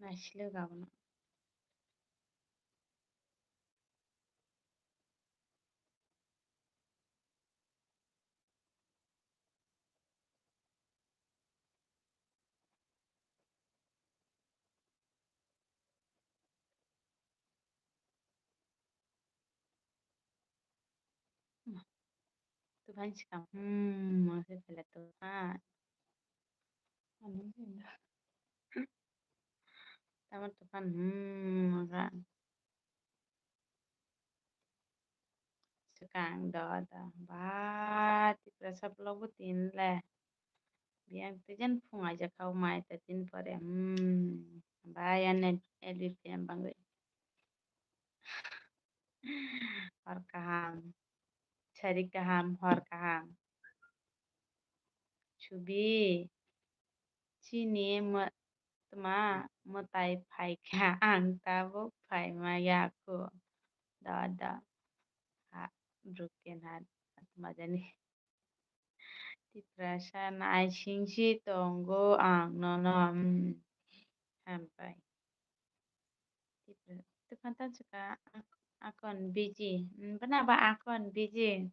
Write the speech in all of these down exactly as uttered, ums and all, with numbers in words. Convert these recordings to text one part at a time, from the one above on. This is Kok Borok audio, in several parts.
Naisilo gabono. Tufan sikam, hmm, mangse pele tufan. Ano senda. Tama tufan, hmm, mangsa. Swkang do, do. Ba, Tiprasa vlog bo tin le. Biyang twijan phung aijak kha o mai ta tin pore. Hmm. Ba, yan L B P M bangwi. Hor kaham. Sari kaham, hor kaham. Chubi. Chini mo-, tma mwtai phaikha, ang tabuk phaima yakho. Da, da. Ha, broken heart. Tma jani. Tiprasa naisingsi tongo ang nono. Hmm. Hambai. Tipra-, Tipra tan saka ak-, akon busy. Hmm, bana ba akon busy.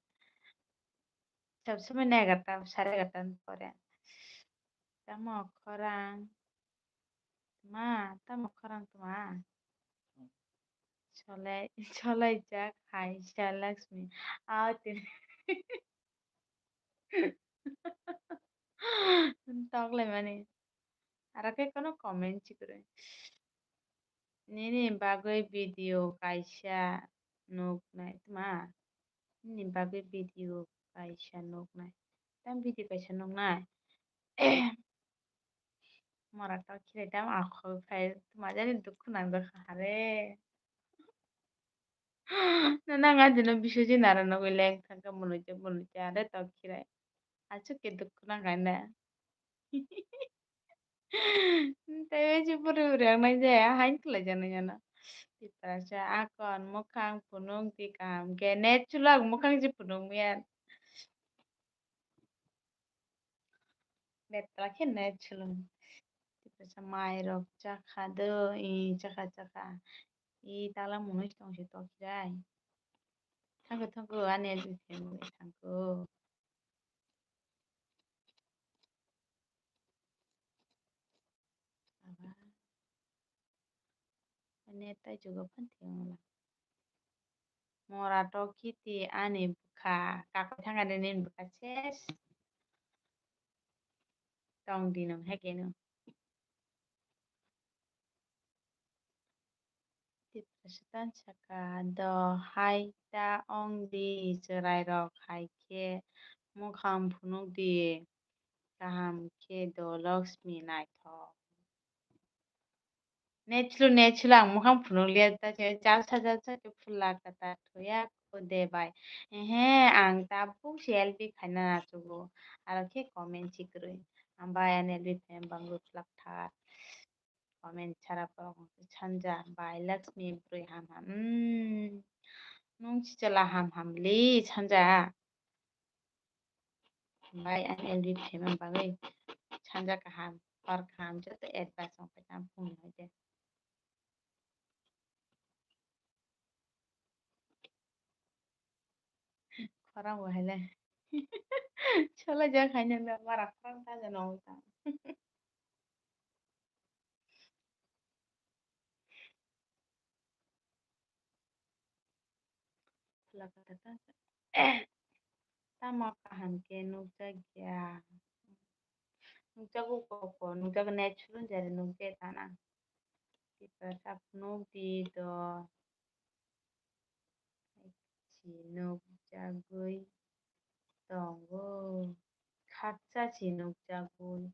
Sab samay na egarta, sare egarta pore. Tamo khorang. Tma, tamo khorang tma. Cholai, cholai jak hai, Shalakshmi. Ah, tin. Tok lai mani. Aro khe kono comment si kwrwi. Nini bagwi video kaisa nuknai, tma? Nini bagwi video kaisa nuknai. Tam video kaisa nuknai. Mora tok khirai tam akhol khai, tma jani dukhu nang jakha hare. Na nang adino Biswajit nara nugwi leng thangkha munui je munui je are tok khirai. Achuk ke dukhu nang kaina. Tei bai se bwrwi rok nai je hain khlai jana jana. Tiprasa akon mwkhang phunuk di kaham khe net sulak mwkhang se phunuk maya. Betla khe net sulung. Tiprasa mai rok chakha do, i chakha chakha. I tala munui tong se tok khirai. Thangkhe thangkhe ani admin family thangkhe. Aba. Net tai jugo phan thiyong la. Mora tok khiti ani bwkha. Kakoi thangani nini bwkha ses. Tong di nung heke nung. Tiprasa tan saka do hai ta ong di chwrai rok hai khe mukhang phunuk di kaham khe do Lakshmi naithok. Nechlu nechlu ang mukhang phunuk liya ta se jalsa jalsa khe phulak ta ta thoya ko de bai. Ehe ang tabuk se L B khaina nachugo aro khe comment si kwrwi. Ang bai ani L B fan bangwi phulak thar. Comment sara borok hwnkhe sanja bai Lakshmi bwrwi ham ham. Umm, nung si chwla ham ham li sanja. Bai ani L B phaima bagwi sanja kaham, hor kaham joto advice rok khe tam phunuknai de. Khorang bo hai le. Chwla jak hai nang da, mara khorang ta jana ong ta. Khwla kata ta. Tamo kaham khe nukjak ya. Nukjago koko, nukjago natural jari nukjai tana. Tiprasa phunuk di do. si nukjagwi tongo, khaksa si nukjagwi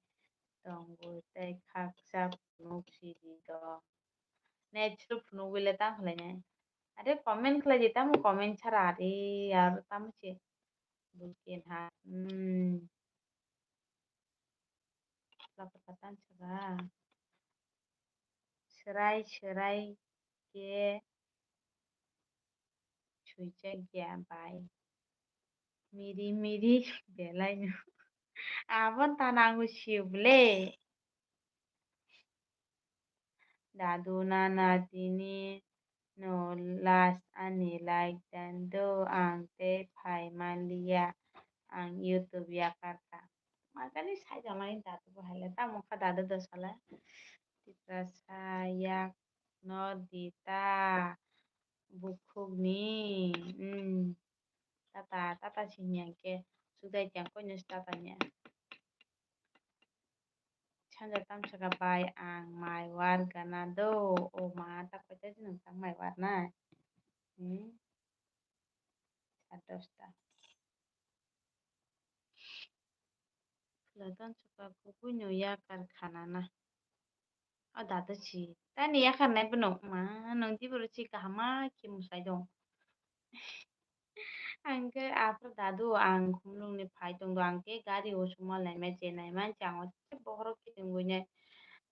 tongo tei khaksa phunuk sidi tong. Natural phunugwi le tamo khlainai? Are comment khlaidi, tamo comment sara ari aro tamo se bukin ha. Hmm. Lapor katan saka. Serai serai khe swijak ya bai. Miri miri belai no. Abon ta nango siyok le. Dadu nana tini no last ani like dan do ang tei phai manliya ang YouTube yakar kha. Makani sai jalai dadu bo hai le tamo kha dadu do sala. Tiprasa yak no dita bukhuk ni. Hmm. Tata, tata sini yang ke sudai yang ko nyes tata nya. Sanja tamsaka bai ang mai war gana do. O ma, ta koita din nwng tang mai war na? Hmm? Sa dosta. Phwla tamsaka kubui no yakar khana na. O dadu si. Tani yakar nai bono. Ma, nwng di boro si kahama khe mwsai dong. Ang khe aphuru dadu ang khumulwng ni phai tong do, ang khe gari o suma lai ma je nai man se ang o bokhorok kiting gwi nai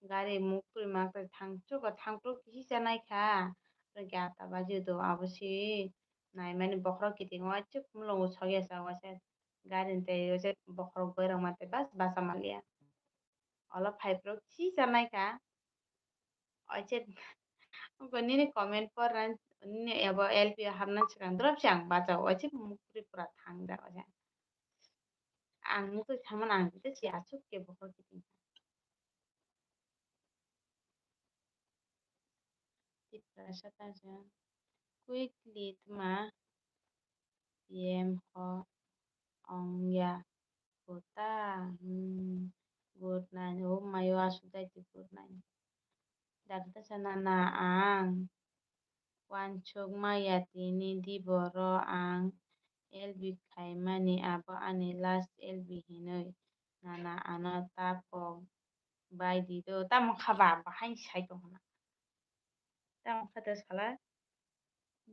gari muk twi mak twi thang chuk o thang chuk kisa nai kha, hwnkhe ata baji do abo se nai mani bokhorok kiting o se khumulwng o sogya sa o se gari ni tei o se bokhorok bwrwng ma tei bas basa manliya. Olo phai phuru si chanai kha. Oise, nini comment porna, nini abo L P o hapna swkang drop se ang bachao. Oise mukri pura thang da oise. Ang mukri thamani ang kisa si aswk kebo khe kiting. Tiprasa ta se quickly tma P M ho ong ya. Kota, hmm, good night. O mayo aswk dai di good night. Dakta sana na ang. Wansuk maya tini di boro ang L B khaimani abo ani last L B hinwi. Nana ano ta pok bai di do. Tamo kha ba bahai sai tong hana. Tamo kha da sala.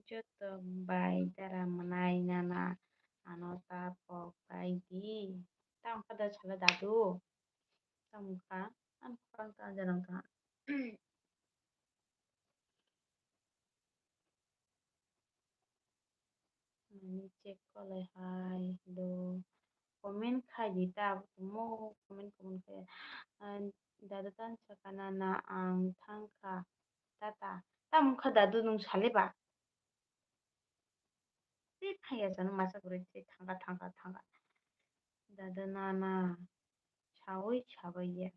Joto bai dara mwnai nana ano ta pok bai di. Tamo kha da sala dadu. Tamo kha. Ano kha ta janang kha. Mani check kolai hai do. Comment khai di ta, mo comment, comment khai. Ah, dada tan sakana na ang thangkha. Tata. Tamo kha dadu nwng sale ba? Tei phaiya chano masa kwrwi tei thangkha, thangkha, thangkha. Dada nana sawi sabai ya.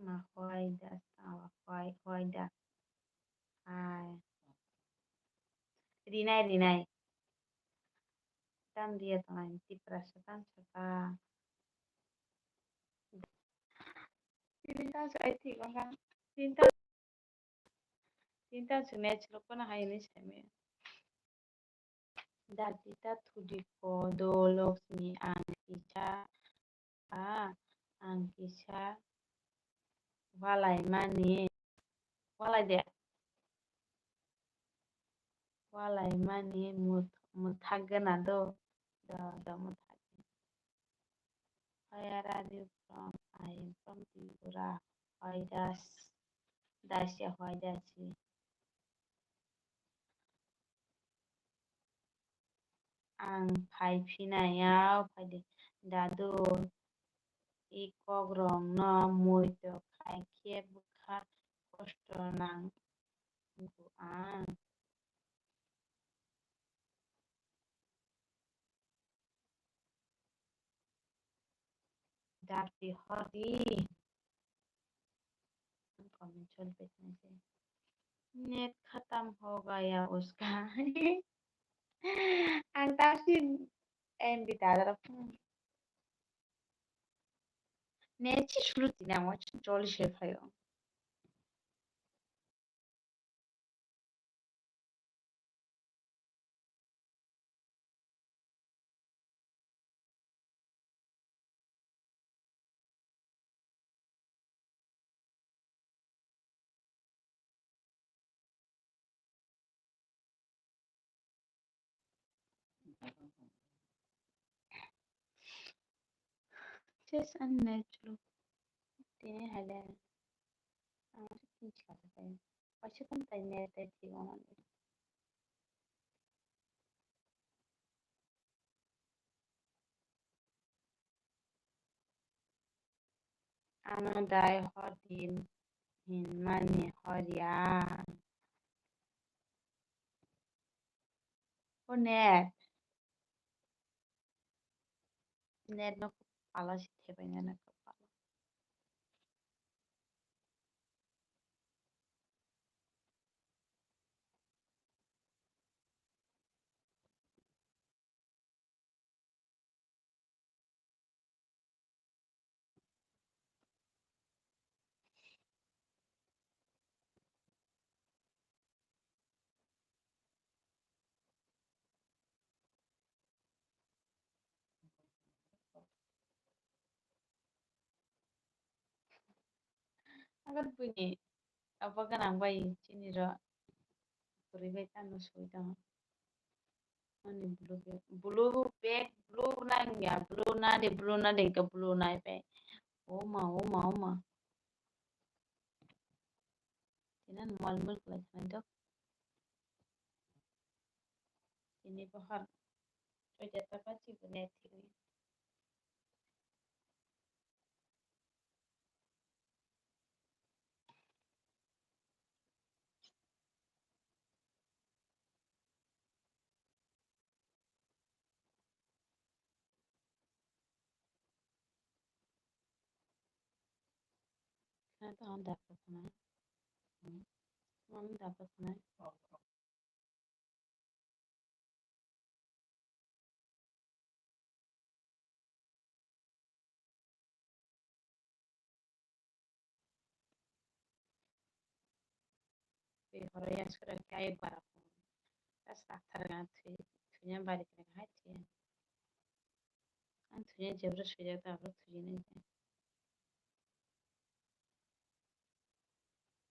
Ma hwai da, awa hwai, hwai da. Hai. Rinai, rinai. Tam dia tongnai, Tiprasa tam saka. Tini tam sa ai thik ongkha. Tini tam, tini tam swngnai chwlok phano hai hwnwi sai maya. Dadita thudi ko do loksni ang kisa, a, ang kisa walai mani, walai de, walai mani mut-, muthak gana do, do, do muthak. Where are you from? I am from Tripura. Why does, does ya, why does he? Ang phai phinai ya, phai di. Dadu, i kok rong no muitu khai khe bwkha kosto nang. Ang. Dati hori. Comment chol pe tang se. Net khatam ho gaya uska. Ang tasi M B dadar. Net si sulu tini ang uaisa joli se phaio. Just an natural. Tini hale. Ang tin chikha khe. Paisa tam tai net tai thik wngnai. Ano dai hor din hinmani hor ya. O net. Net no pala si thepai nai na pala. Agor buini abo gwnang bai chini ro kwrwi bai tamo soi tongo. Ani blue bag, blue bag, blue nang ya, blue na de, blue na de, ka blue nai bai. Oma, oma, oma. Tini mol mol kwlai thangwi dok. Tini bohor. Soita ta pachi bo net thigwi. Kha ta hwn da kha khna. Hmm. Mami da kha khna. Tei horo ya sura khe ayuk bara phone. Ta sak thar ga thwi, thwina bari khe hai thwi. Ang thwina jebra swijak ta abro thwina.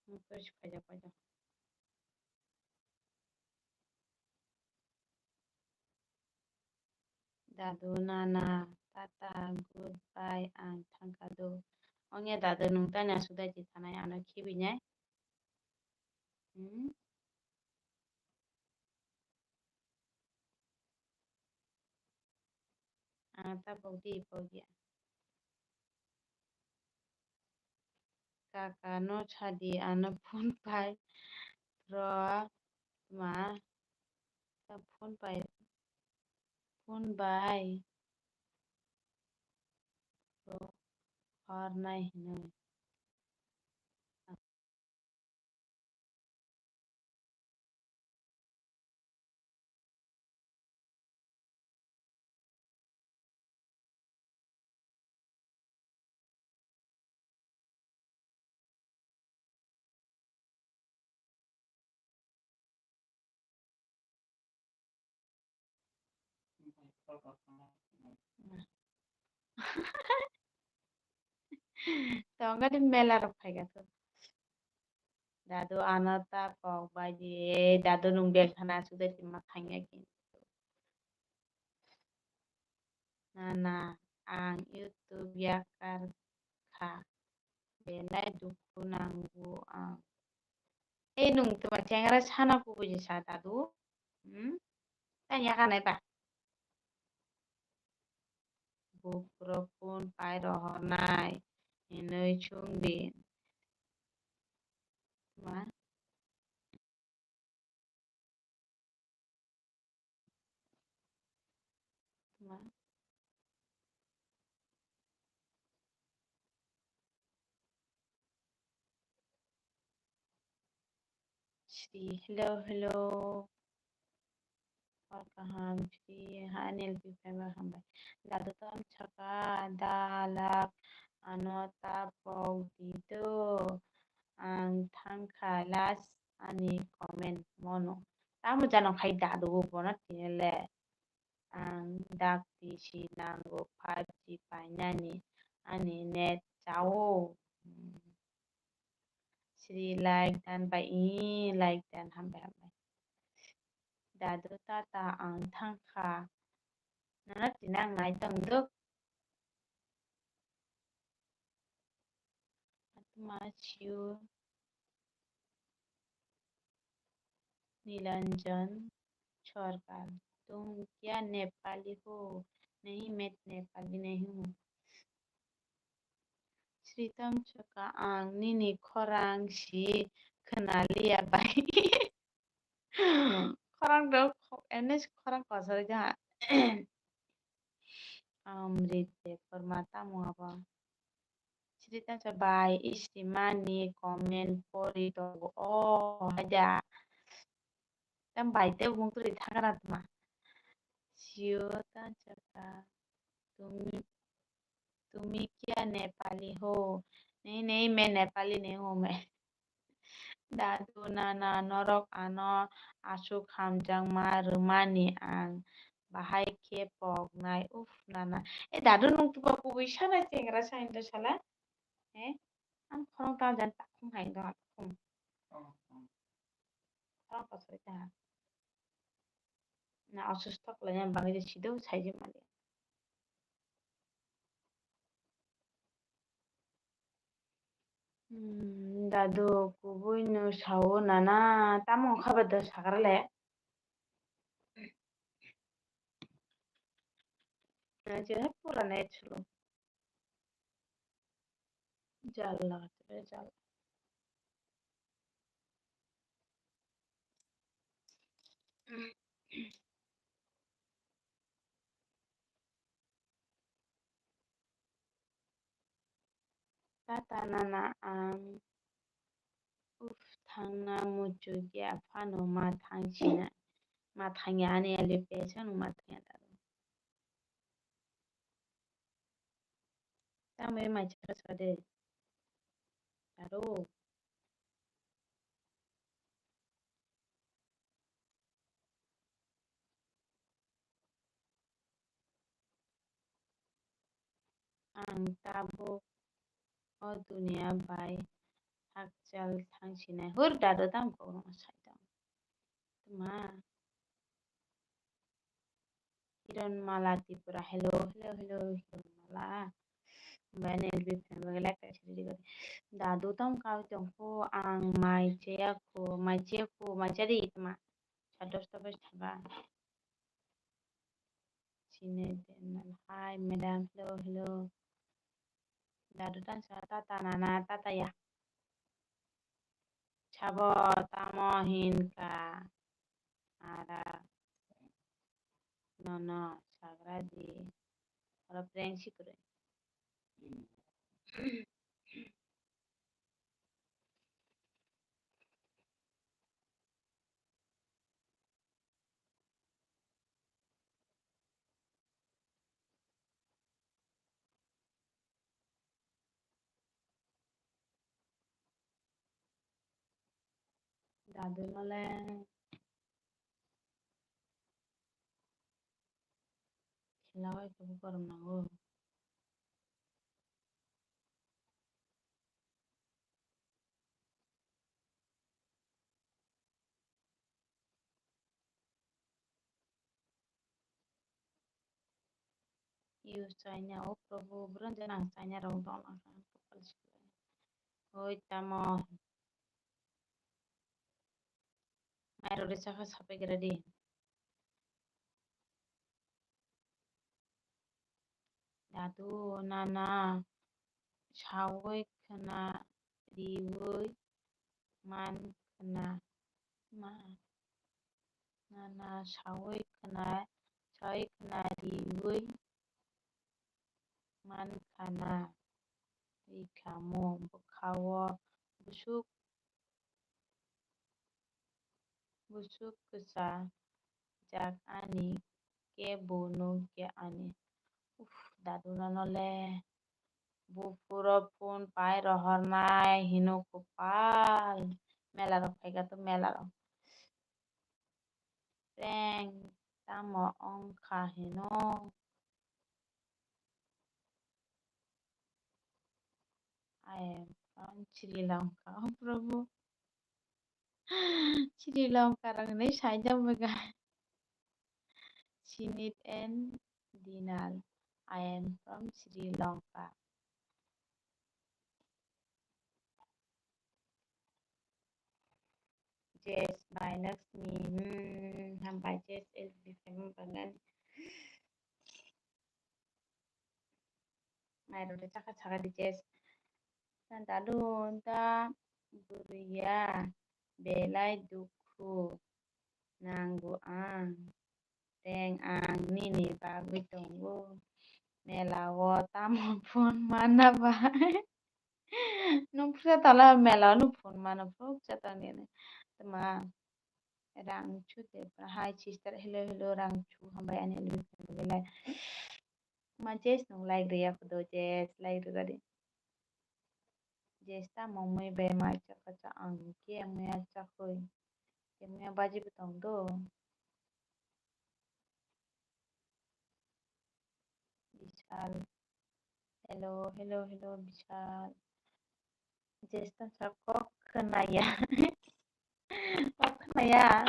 Ang koi si phaijak phaijak. Dadu, nana, tata, goodbye, ang thangkha do. Ongya dadu, nwng tani aswk dai twi thanai, ano khibi nai. Hmm? Ang ta pokdi pokya. Kaka no sadi ano phone pai ro ma ta phone pai phone bai ro hor nai hinwi. Tongo de mela rok phaikha to. Dadu ano ta kok bai di, dadu nwng bel khana aswk de tima thangya kintu. Nana, ang YouTube yakar kha. Belai dukhu nango ang. Ei nwng twma chengra sana kubui sa dadu? Hmm? Ta yakanai ba? Bukrok phone pai rohornai hinwi chwng di. Ma? Ma? Shri, hello, hello. Hor kaham, Shri, ha, N L P fiber hambai. Dadu tam chaka, da, lak, ano ta pok di do. Ang thangkha last ani comment mono. Tamo jano khai dadu bono tini le. Ang dak tisi nango five G painani ani net chao. Hmm. Sri like dan bai i like dan hambai hambai. Dadu tata ang thangkha. Nana tinang nai tong duk. Atma siu Nilanjan Sarkar. Tum kya Nepali ho? Nahi, main Nepali nahi hu. Sritam Chaka, ang nini khorang si khwnaliya bai. Khorang do, ene khorang kosari jaha. Amrit Debbarma tamo abo. Sritam Chaka bai, istimani comment pori tongo. Oh, haja. Tam bai te bung turi thagra tma. Sio ta Chaka. Tumi, tumi kya Nepali ho? Nahi, nahi, main Nepali nahi hu main. Dadu nana norok ano aswk hamjakma rwmani ang bahai khe poknai. Uff nana. E dadu nwng tuba kubui sana chengra sa hinto sala. Eh? Ang khorang ta jan takhum hai do takhum. Khorang kosoi ta. Na osusto khlaina bagwi de sido saijak mali. Hmm, dadu kubui no sao nana tamo wngkha ba do sagra le. Na je hai pura net slow. Jal laga tere jal. Tata nana ang uf thangna muchukya phano ma thangsina ma thangya ani ali pesa no ma thangya dadu. Tamo e mai chara sa de. Aro. Ang tabuk o duniya bai hakchal thangsinai. Hur dadu tam kok rong sai tong. Tma. Hiron Mala Tripura. Hello, hello, hello, Hiron Mala. Bai N L B fan bagwi like kaisa ridi gori. Dadu tong kau tong kho ang mai cheya kho, mai cheya kho, mai chadi tma. Sados to bai thaba. Sine den. Hi, madam. Hello, hello. Dadu tan sa tata nana tata ya. Sabo tamo hinka ara nono sagra di oro prank si kwrwi. Dadu no le khela bai khe bo gorom nango. Use China, o Prabhu, bwrwngde nang China rok dol ang kha, ang khe pal sikla. Hoi tamo. Mai rok de chakha sapai gra di. Dadu nana sawi khna riwi man khna ma. Nana sawi khna, sawi khna riwi man khana. Ri khamo bwkhao busuk, busuk kwsa jak ani kebo nukya ani. Uff, dadu nono le. Buphuro phone pai rohornai hino kwpal. Mela rok phaikha to mela rok. Prank tamo wngkha hino? I am from Sri Lanka. Oh, Prabhu. Sri Lanka rang ni saida baga. Sinit and Dinal. I am from Sri Lanka. Jess by Lakshmi. Hmm, hambai Jess L B family bangan. Mairok de chakha chakha di Jess. Dadu da bwrwiya belai dukhu nango ang. Teng ang nini bagwi tongo. Mela o tamo phone mana bai? Nung phwrwngsa tala mela o nung phone mano phwrwngsa tang nini. Tma Rangchu Debra. Hi sister, hello, hello, Rangchu, hambai ani L B family lai. Ma Jess nung like rwya kho do, Jess like rwgadi. Jess tamo mui bai mai chakha cha ang khe mui ya chakhoi. Khe mui ya baji bo tong do. Bishal. Hello, hello, hello, Bishal. Jess tamo sa kok khwnaya. Kok khwnaya.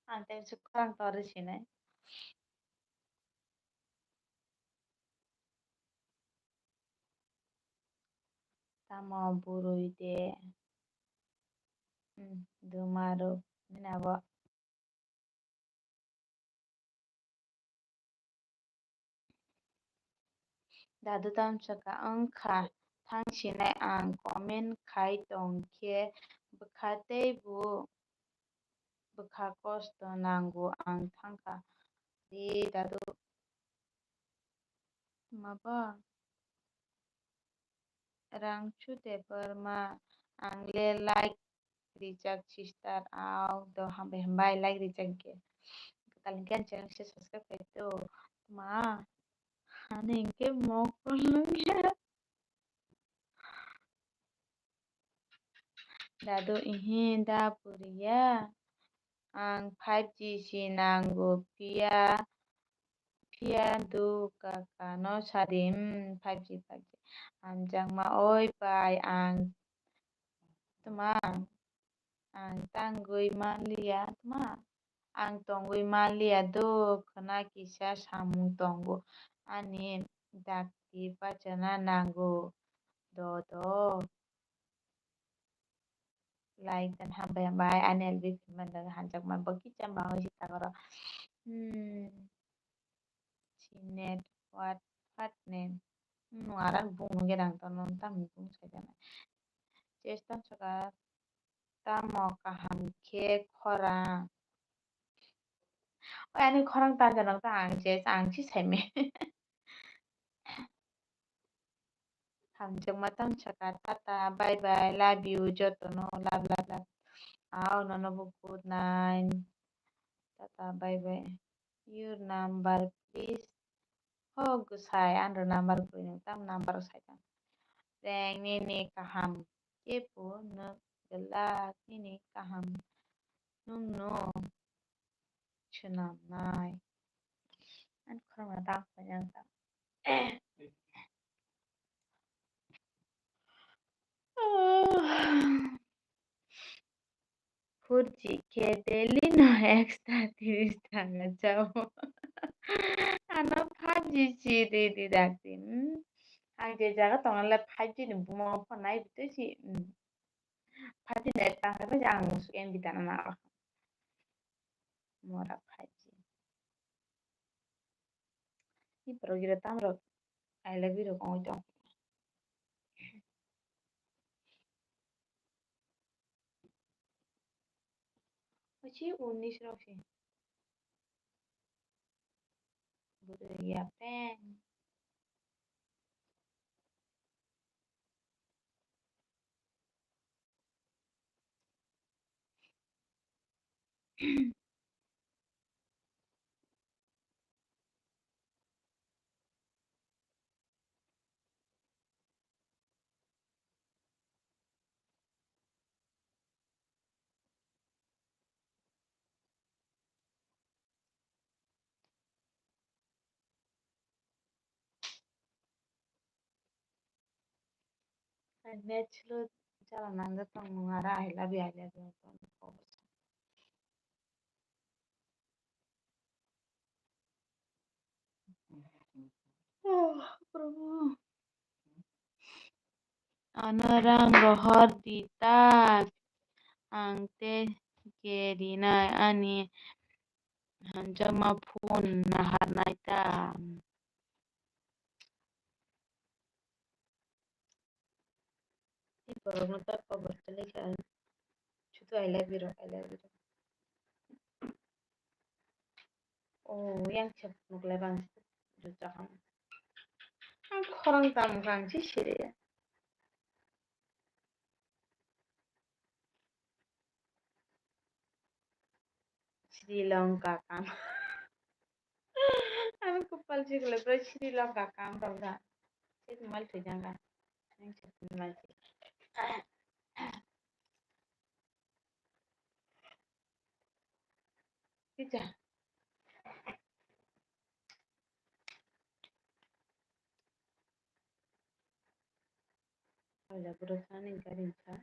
Ang tei se khorang torwi sinai. Tamo bwrwi de. Hmm, duma rok nini abo. Dadu tamsaka wngkha thang sinai ang comment khai tong khe bwkha tei bo bwkha kosto nango ang thangkha. Di dadu. Mabo? Rangchu Debbarma, ang le like rijak sister, au do hambai hambai like rijak ge. Kalingkan channel se subscribe khai do. Ma, ani ke mok kolong ya. Dadu, ihi da puriya. Ang five G si nango, phiya, phiya do kaka no sadi, hmm, five G, five G. Hamjakma oi pai ang tma, ang tangwi manliya tma, ang tongwi manliya do, khwna kisa samung tongo ani dakti bachana nango do do. Like dan hambai hambai ani L B family manda hanjakma bo kicham bangwi si takoro. Hmm. Sinet what, what name? Hmm, arak bung nungya dang tono tam bung saidana. Chestan saka tamo kaham khe khorang. Oi ani khorang tanjak nang ta ang ches ang si saime. Hamjakma tamo saka tata bye bye love you jotono love love love. Au nono bo good night. Tata bye bye. Your number please. Ho gwsai anro number kwrwi nwng tamo number sai tang. Reng nini kaham kebo nwk gwlak nini kaham nwngno swnamnai. Ani khoroknwi ta phai ang ta. Four G khe daily no extra tiris taka chao. Ano five G si ridi dakti. Hmm. Ang je jaga tongo le five G ni buma phone nai bwtwi si. Hmm. Five G net tang khe ang M B dana na. Mora five G. Ni progira tamrok I love you rok ongoi tong. Ochi unis rok se. Bwrwi ya peng. Net slow chala nangjak tong nung ara I love you, I love you. Oh, Prabhu. Ano rang rohor di ta, ang te kerinai ani hamjakma phone naharnai ta. Tei borokno ta kobo chwlwi kha. Sudu I love you rok, I love you rok. Oh, yang se phunuk lai bang rwchapang. Ang khorang tamo kha ang se siri ya. Sri Lanka kam. Ang kupal chikle bro Sri Lanka kam rok da. Sik mal thujanga. Ang chakni mal chik. Kicha. Kaila bwrwkha ani gari wngkha.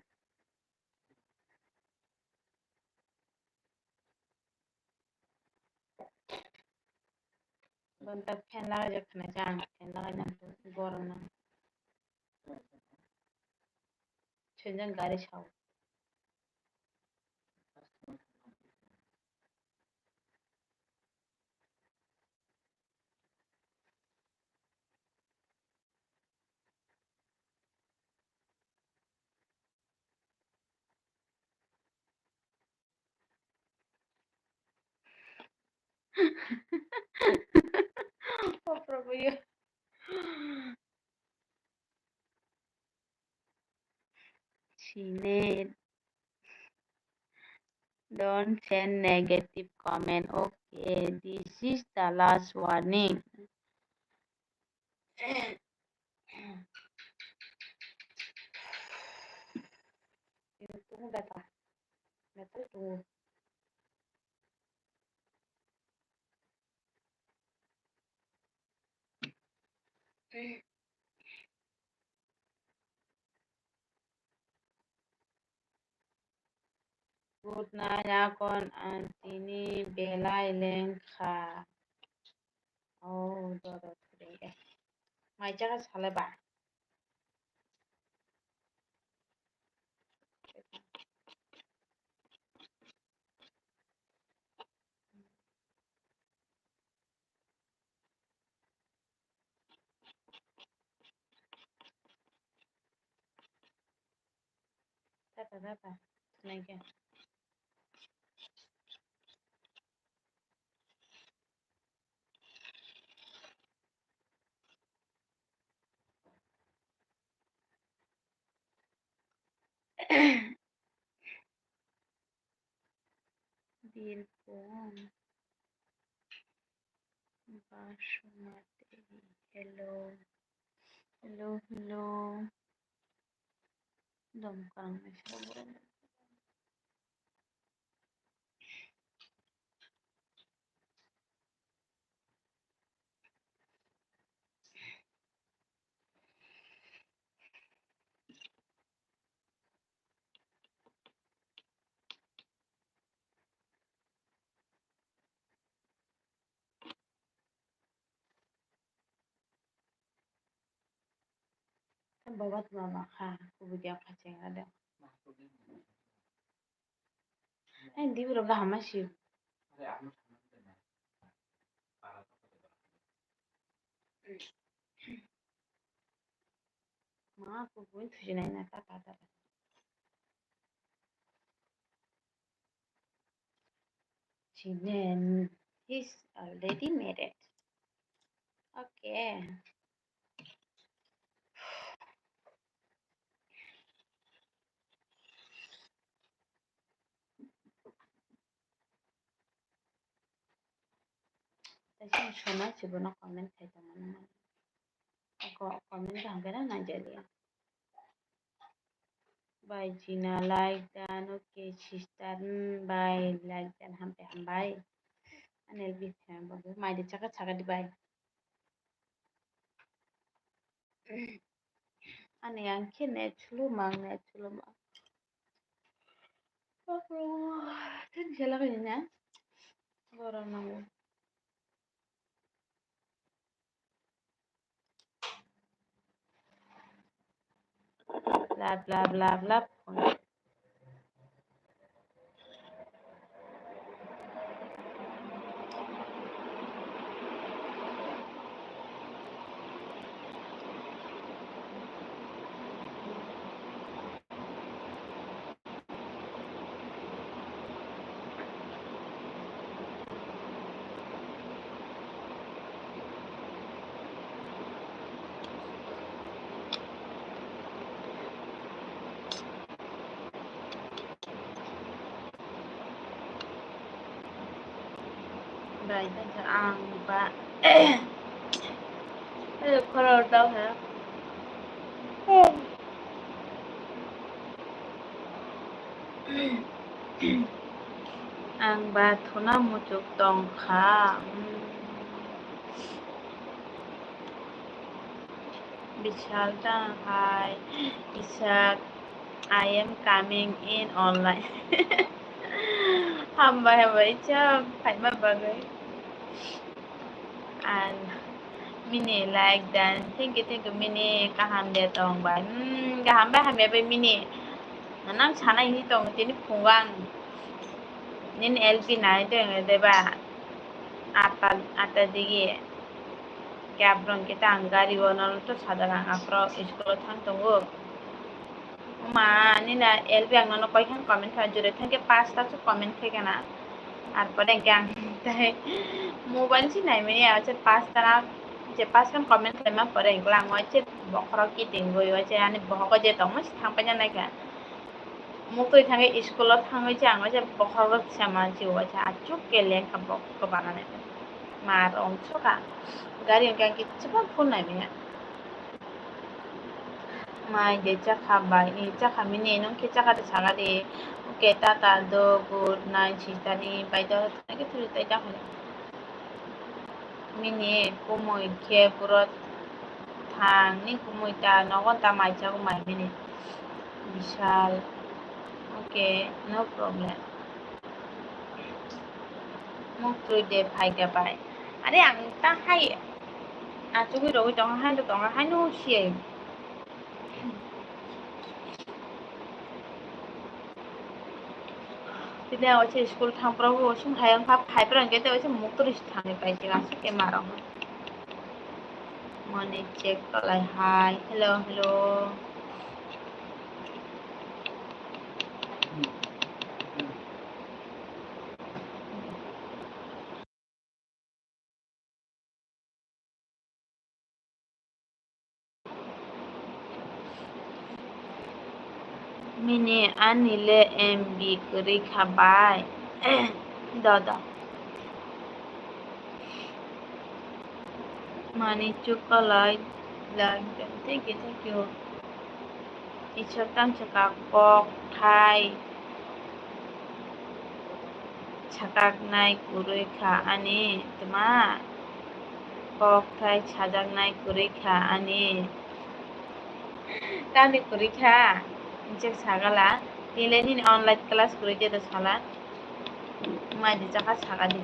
Bonta fan lagaijak khwnaikha ang, fan lagaina gorom nang. Swngjak gari sao. Oh, Prabhu, you. Sine. Don't send negative comment. Okay, this is the last warning. Tungo beta. Beta tungo. Good night, akon ang tini belai lengkha. Oh, doro kre. Mai jaga sale ba. Tata, tata, thank you. Birbhum, Basumati, hello, hello, hello. Dom kang ni sabo. Baba tuma ma kha, kubui dia kha chengra de. Ai, di bro ga hama si. Ma, kubui thuji nai na ta ta ta. She, then he's already married. Okay. Tei chwng sona chibono comment khai tongmani. Comment kaham khe nang nai jaliya. Bai Jina like dan, okay sister, hmm, bai like dan, hambai hambai. Anil bi fan bo mai de chaka chaka di bai. Ani ang khe net slow mang, net slow mang. Tini sela khe na. Borok nango. Love, love, love, love. Bai, ang ba. Ayo, khorok dao ha. Ang ba thuna muchuk tong kha. Bishal ta hai, Isak, I am coming in online. Hambai, hambai, Isak, phaima bagwi. And Mini like dan, thank you, thank you, Mini, kaham de tong bai. Hmm, kaham bai, hamya bai, Mini. Nang sana hini tong, tini phungo ang. Nini L P nai tong de ba. Ata, ata digi. Khe aphuru hwnkhe ta ang gari o nono to sadar ang aphuru school o thang tongo. Ma, nini L P ang nono koi khan comment kha, jora thang khe pasta se comment khai kana. Ar pore hwnkhe ang tai mobile se nai manya, je pasta na, je pas khan comment khlaima pore hwnkhe ang waise bokhorok kiting goi waise ani bohogo je tongma se thang paina nai kha. Muktwi thangwi school o thangwi se ang waise bokhorok se mansi waise achuk ke lengkha bok kwbana nai. Ma rong soka gari hwnkhe ang kichibak phone nai manya. Mai de chakha bai, e chakha mini, nwng khe chakha de saga de. Okay, tata do, good night, sister ni bai do, thani khe thuri tai ta hwnwi. Mini kumui khe puro thang, ni kumui ta nogo ta mai chago mai mini. Bishal. Okay, no problem. Muktwi de phaikha bai. Are ang ta hai achugwi rogwi tongkha, haino tongkha, haino siyai. Tini ang waise school thangphuru bo sung hai wngkha, phaiphuru hwnkhe tei waise muktwi se thangwi paijak aswk khe ma rok. Money check khlai hai. Hello, hello. Mini ani le M B kwrwi kha bai. Dodo. Mani chukolai lang. Thank you, thank you. Isor tang sakha kok thai. Sakaknai kwrwi kha ani tma, kok thai sajaknai kwrwi kha ani. Tamni kwrwi kha, hinkhe sagala, tini le nini online class kwrwi de do sala, mai di chakha saga di.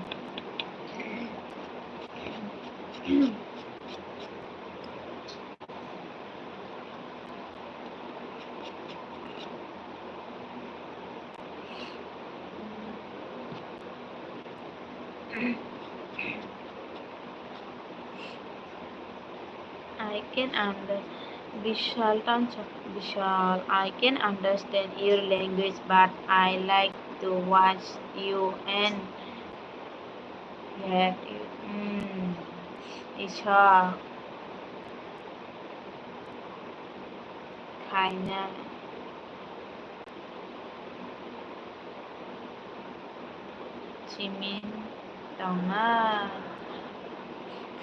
I can under-, Vishal, Tansa-, Vishal, I can understand your language, but I like to watch you and hear you. Mm. Isa. Khaina. Simi tongnai.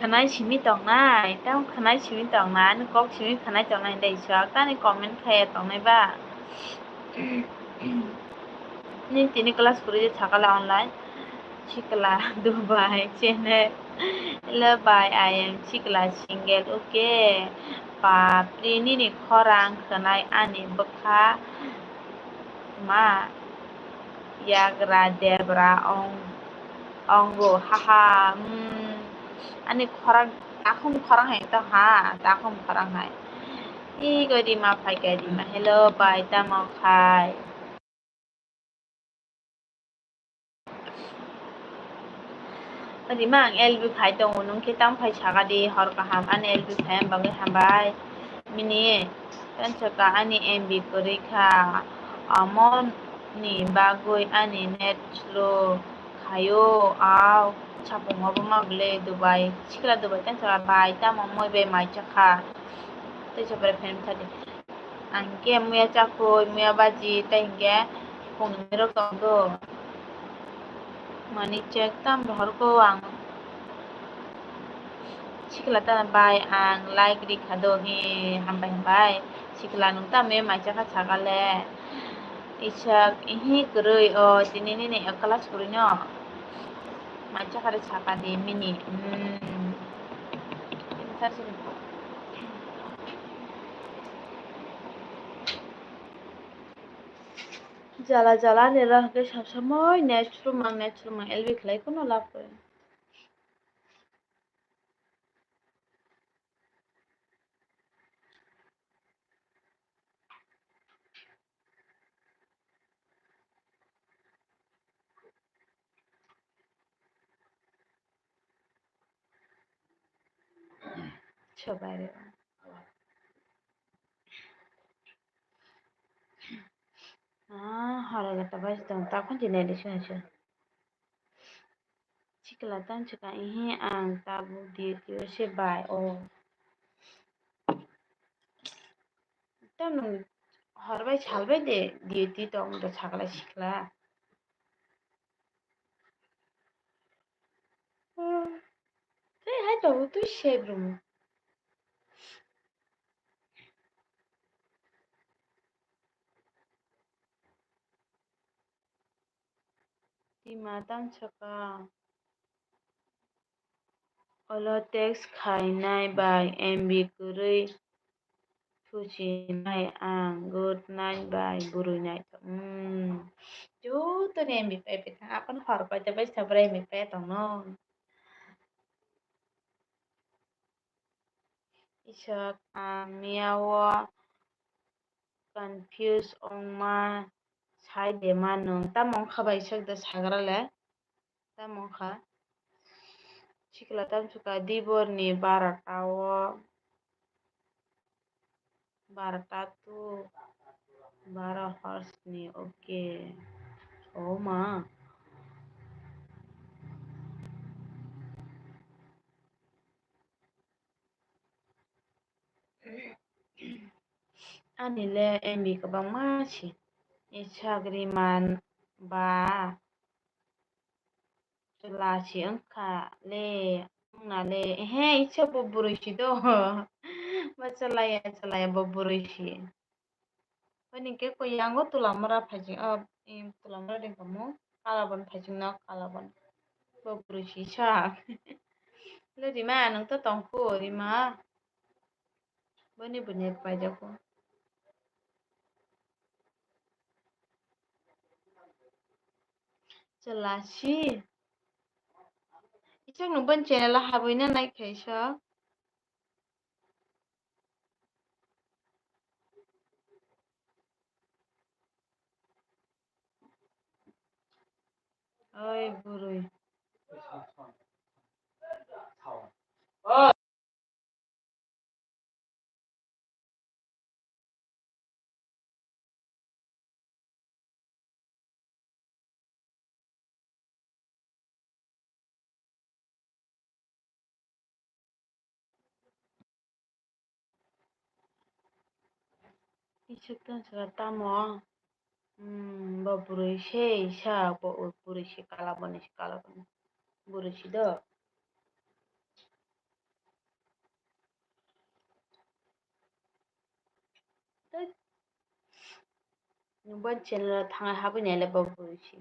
Khwnai simi tongnai. Tamo khwnai simi tongnai. Ani kok simi khwnai tongnai de iswk. Tani comment khaya tongnai ba. Ni tini class kwrwi sakala online. Sikla Dubai channel. Hello bhai, I am Sikla single. Okay. Bapri, nini khorang khwnai ani bwkha ma yagra debra ong-, ongo, haha, hmm, ani khorang, takhum khorang hai to ha, takhum khorang hai. Ego Rima phaikha, Rima, hello bai, tamo khai? Rima, ang L B phai tongo, nwng khe tamo phai saka di, hor kaham, ani L B phai ang bagwi hambai. Mini, tensaka ani M B kwrwi kha, amoni bagwi ani net slow khaio, au, sapungo bo ma bwle Dubai, sikla Dubai tensaka bai, tamo moi bai mai chakha, tei chapre phen thadi. Ang khe muya chakhui, muya baji, tei hinkhe phungni rok tong do. Mani check tam rohor ko ang. Sikla ta bai ang like rikha do hi, hambai hambai. Sikla nwng ta muya mai chakha sakale. Isak, ihi kwrwi o, tini nini class kwrwi no. Mai chakha de saka di mini. Hmm. Tini sar sini. Jala jala ni rang khe samsamoi net chwrwmang, net chwrwmang L B khlai kheno lab khe. Sobai re. Ah, horo gata bai tong ta khon jinai de sini se. Sikla tang sika, ihi ang tabuk di khe se bai o. Tamo hor bai sal bai de duty tong do sakla sikla. Tei hai tongo twi se brum. Tima tang saka. Olo text khainai bai M B kwrwi thuchinai ang, good night bai bwrwi naithok. Hmm. Joto ni M B pai pai thang, aphano hor paida bai sabra M B pai tongno. Isak, ang miya o confuse wngma sai de ma nwng. Tamo wngkha bai isak da sagra le? Tamo wngkha? Sikla tamo wngkha dibor ni barota o, barota to baro hors ni, okay. O ma. Ani le M B kwbangma si, isak Rima ba chwla si wngkha le, wngna le, ehe, isak bo bwrwi si do, ba chwla ya, chwla ya, bo bwrwi si. Hwnwi khe koi yango tulamura phaising, o, em, tulamura ringkhamu, kalabon phaising no, kalabon. Bo bwrwi si sak. Le Rima, nwng to tongkhu, Rima. Boni bwni paijakhu. Chwla si. Isak nwng boni channel o habwi na nai khaisa. Oi bwrwi. Isuk tong saka tamo? Hmm, bo bwrwi se sa, bo bwrwi se kala boni se kala boni. Bwrwi se do. Tei nwng bo channel o thangnai habwi naile bo bwrwi se.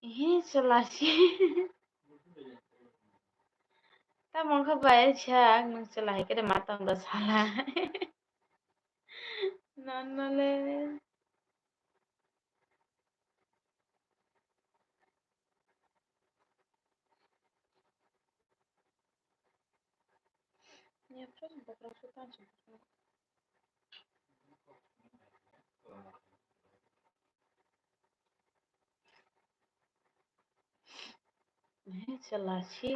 Ehe, chwla si. Tamo wngkha bai sak, nwng chwla hai khe de ma tong do sala. Nono le. Eh, chwla si.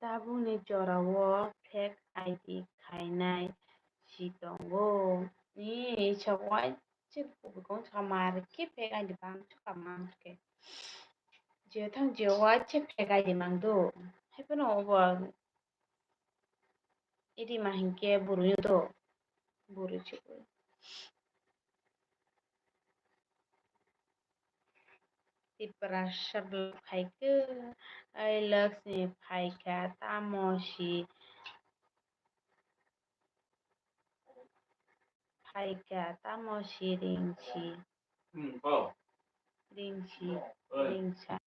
Tabukni jorao fake I D khainai si tongo. Ni isa waisa kubui kong samar khe fake I D bangso ka mang khe. Je thang je waisa fake I D mang do. Haiphano obo idi ma hinkhe bwrwi do. Bwrwi se. Tiprasa phaikhe, ai Laxmi phaikha, tamo si phaikha, tamo si ring si. Hmm, oh. Ring si, oh, oi. Ring sa.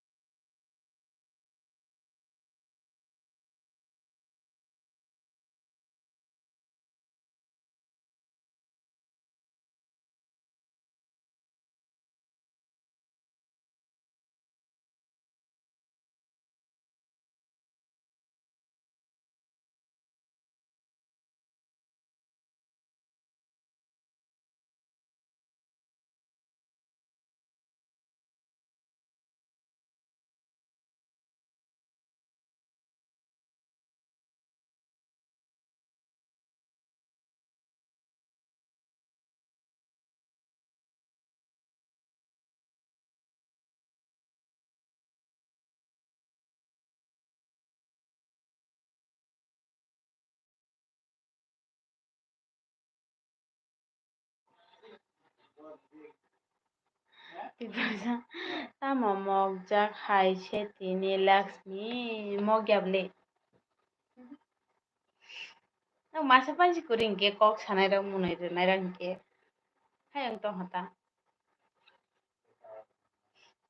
Tamo mokjak hai se tini Laxmi mokya bwle. Nwng masa pansi kwrwi hinkhe kok sanai rok munui rwnai rok hinkhe hayung tongkha ta.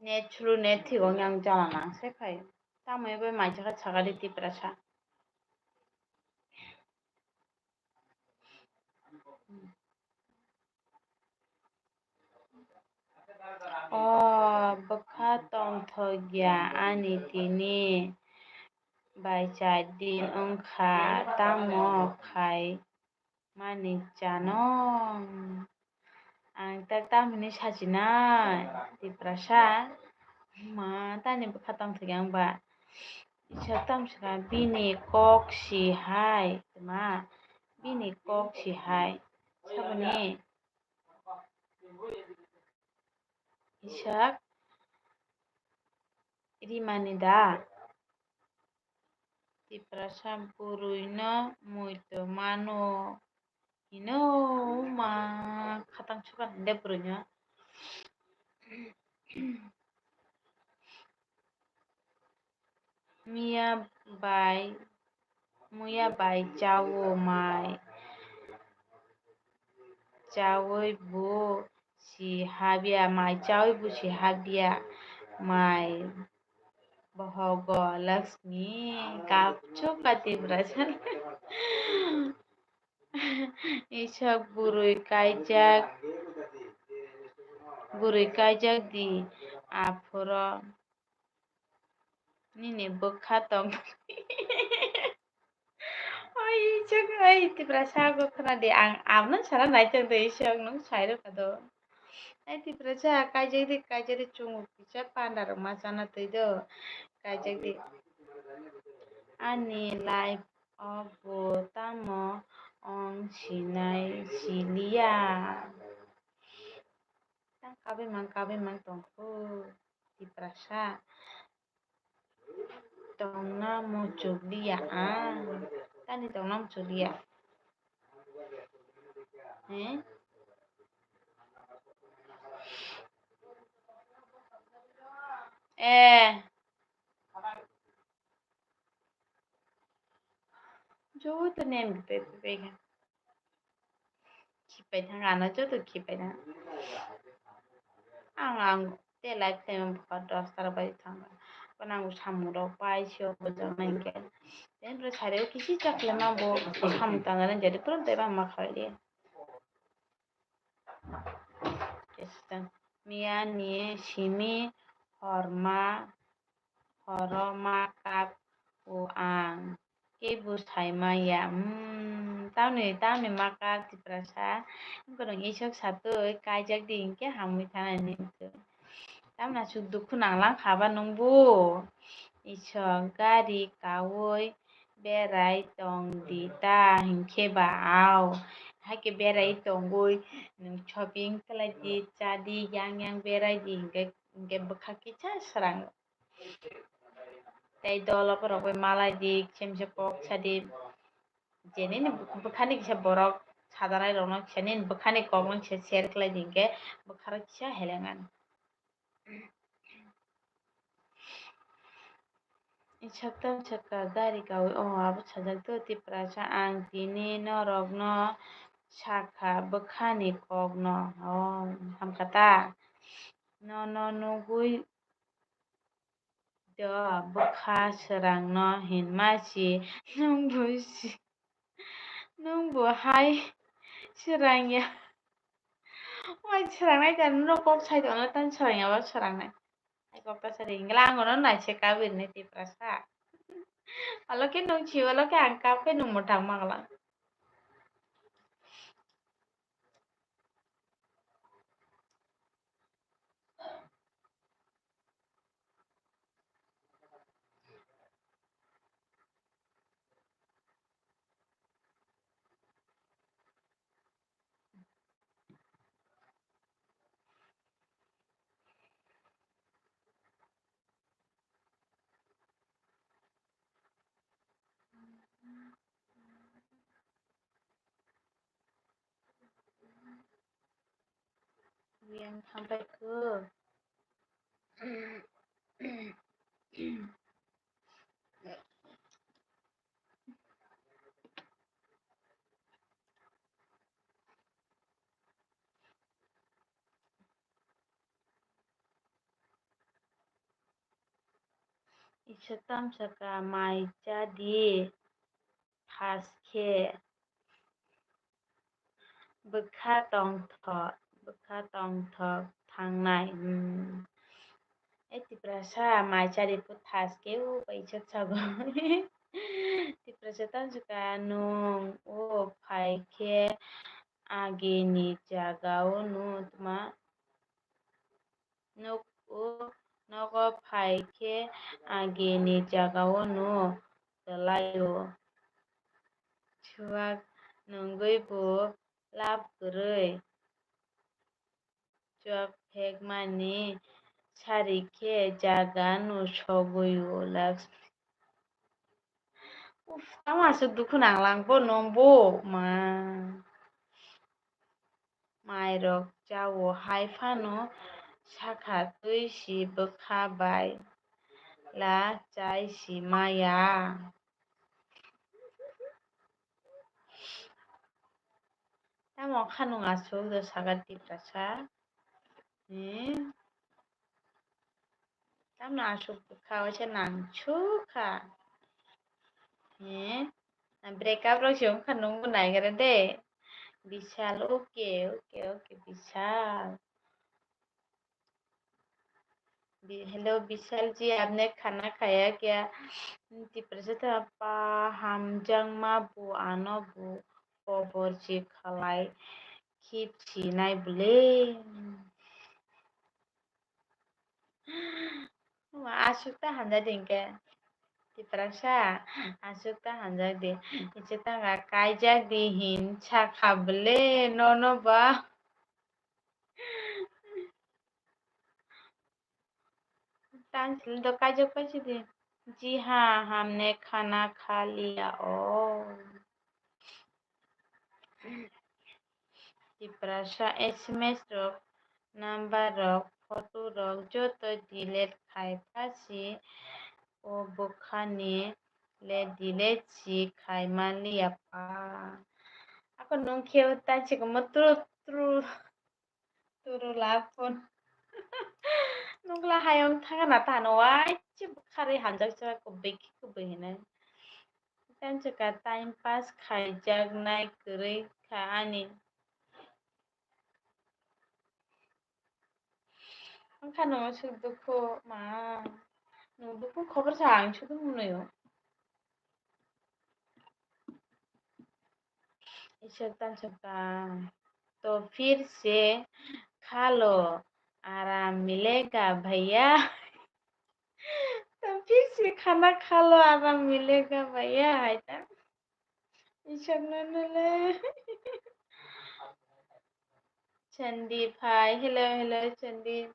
Net sulu net thik wngyang jala nang se phai. Tamo bai mai chakha chakha di Tiprasa. O bwkha tongthokya ani tini bai char din wngkha, tamo khai mani chano. Ang tak tamhinwi sachinai Tiprasa. Ma tani bwkha tongthokya wngba. Isa tamsaka bini kok si hai, ma bini kok si hai. Saboni. Isak rimani da. Tiprasa bwrwino muito mano hino ma khatang sukan de bwrwino. Miya bai, muya bai chawo mai. Chawi bo si habya mai, chawi bo si habya mai. Bohogo Laxmi kapchuk ka Tiprasa. Isok bwrwi kaijak, bwrwi kaijak di aphuru. Nini bwkha tong. Oi, isok, oi, Tiprasa, go khna di. Ang, ang no sana nai tong do, isok, nwng sai rw kha do. Ai Tiprasa, kaijak di, kaijak di, chungo kisa panda rok ma chana twi do. Kaijak di. Ani life o bo tamo ong sinai siliya. Tang kabui mang, kabui mang tongkhu Tiprasa. Tongna muchukliya ang. Tani tongna muchukliya. Eh? Eh. Joto nem pe pe pe. Khipai thang, ano joto khipai thang. Ang, ang te live time bokha dos ta bai thang. Kono ang samung rok pai sio bojak nai khe. Then bro sari o kisi chakle ma bo samung tang jani jadi pura te ma khaile. Miya ni simi horma horo ma kap o ang. Kebo sai maya, hmm, tamni, tamni ma kap Tiprasa. Wngkha nwng isok satwi kaijak di hinkhe hamwi thanai hinwi. Tamni aswk dukhu nang lang kha ba nwng bo? Isok gari kaui berai tong di ta hinkhe ba ao. Hakhe berai tongwi nwng shopping khlai di, cha di, yang yang berai di hinkhe, hinkhe bwkha kisa swrang. Tei dolo borok bai malai di, kisa misa kok sa di. Je nini bwkhani kisa borok sadanai rokno kisa nini bwkhani kokno kisa share khlai di hinkhe bwkha rok kisa helengan. Isok tam saka gari kaui, oh, abo sajak do Tiprasa, ang tini norokno sakha bwkhani kokno. Oh, hamkha ta. Nono nugui do bwkha swrangno hinma si, nwng bo si, nwng bo hai swrangya. Wai swrangnai da, norok kok sai tongno tani swrangya ba swrangnai. Hai kok ta sari, hingla ang ono naisai kabir ni Tiprasa. Olo khe nwng si, olo khe ang kap khe nwng mwthang mangla. Yang sampai ke Isa tamsaka mai cha di. Thas khe bwkha tongthok, bwkha tongthok thangnai. Hmm. E Tiprasa mai chari phu thas khe o bai chak chago. Tiprasa tamsaka nwng o phai khe agini jaga o nwng tma Nuk-, o nogo phai khe agini jagao no kwlaio. Chuak nungwi bo lab kwrwi. Chuak phekmani sari khe jaga no sogwio. Uff, tamo aswk dukhu nanglang bo nwng bo ma. Mairok chao hai phano sakha twi si bwkha bai la chai si maya. Tamo kha nwng aswk do sakha Tiprasa? Hmm? Tamno aswk bwkha waisa nangchukha. He? Breakup rok se wngkha nwngbo naigra de. Bishal, okay, okay, okay, Bishal. Bi-, hello, Bishal ji, apne khana khaya kya? Tiprasa ta pa hamjakma bo ano bo kobor se khalai khip sinai bole. Aswk ta hamjak di hinkhe. Tiprasa, aswk ta hamjak di. Ichwk ta kaijak di hin sakha bwle nono ba. Tang sili do kaijak paisi di. Ji ha, hamne khana kha liya o. Tiprasa S M S rok, number rok, photo rok joto delete khai pha si o bwkhani le delete si khai man liya pa. Ako nung khe ta chikmo tru tru. Turu la phone. Nukla hayung thangna tano waise bwkharwi hamjak se kubui khe kubui hinwi. Tei chwka time pass khaijaknai kwrwi kha ani. Wngkha nwng suk dukhu ma. Nwng dukhu khobor sa ang suk mwnwi o. Ishwar tan chwka. To phir se kha lo, aram milega bhaiya. To phir se khana kha lo, aram milega bhaiya, hai ta. Ishwar no no le. Sandeep, hi, hello, hello, Sandeep.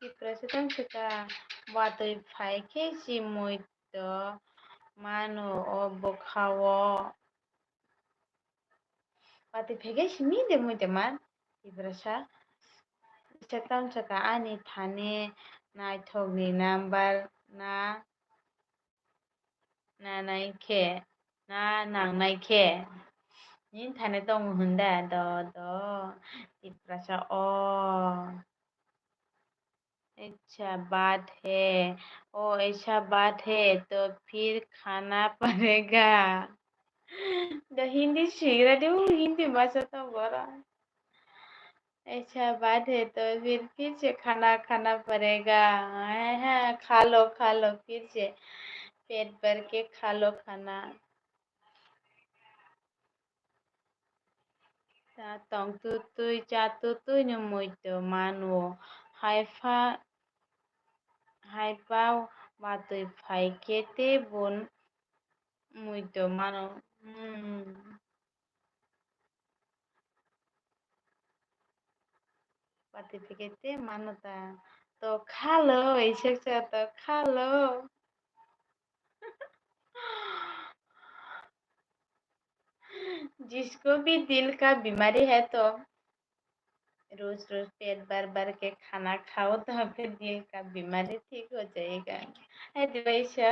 Tiprasa tang chwka, watwi phai khe si mui to mano o bwkha o. Watwi phai khe simi de mui de man. Tiprasa. Ishak tang chwka ani thani naithokni number na nanai khe, na nangnai khe. Nini thani tongo hwn da, do, do, Tiprasa o. Acha baat hai, o aisa baat hai, to phir khana padega. Do Hindi sigra de, o Hindi bhasha to bora. Aisa baat hai, to phir, phir se khana khana padega. Ha, ha, kha lo, kha lo, phir se pet bhar ke kha lo khana. Ta tong tutui, cha tutui no mui to mano. Hai pha, hai pha watwi phai khe tei bo mui to mano. Hmm. Watwi phai khe tei mano ta. To kha lo, Ishak cha to kha lo. जिसको भी दिल का बीमारी है तो रोज रोज पेट भर भर के खाना खाओ तो फिर दिल का बीमारी ठीक हो जाएगा। है दिवाइशा?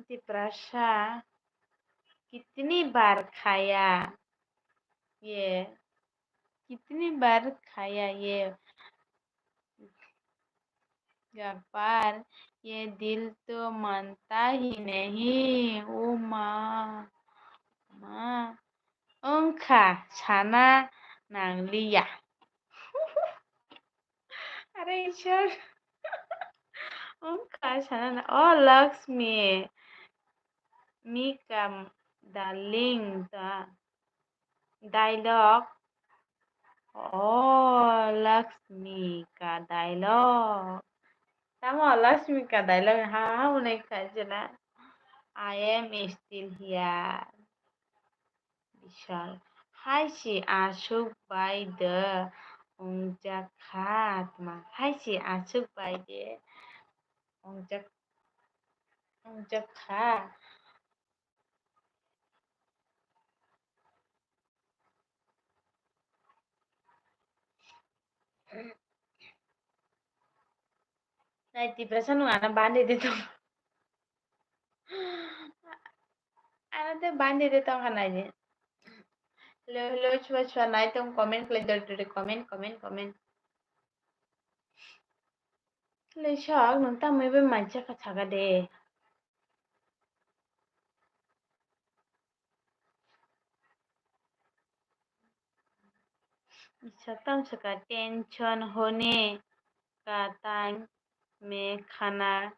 तिप्रासा कितनी बार खाया ये, कितनी बार खाया ये गप्पार, ये दिल तो मानता ही नहीं। ओ माँ, माँ, wngkha sana nangliya. Are Ishwar. Wngkha sana na, o Lakshmi, Mika darling ta dialogue. O Lakshmi ka dialogue. Tamo Lakshmi ka dialogue ha ha unai kha jela. I am still here. Bishal. Hai si aswk bai de wngjak kha tma. Hai si aswk bai de wngjak, wngjak kha. Nai Tiprasa nung ana bandi de tong. Ana te bandi de tong hanai de. Hello, hello, chua chua nai tong comment khlai dor dor comment, comment, comment. Hello, sok nung tamai bai mancha kha saka de. Saktam saka tension hone ka time mein khana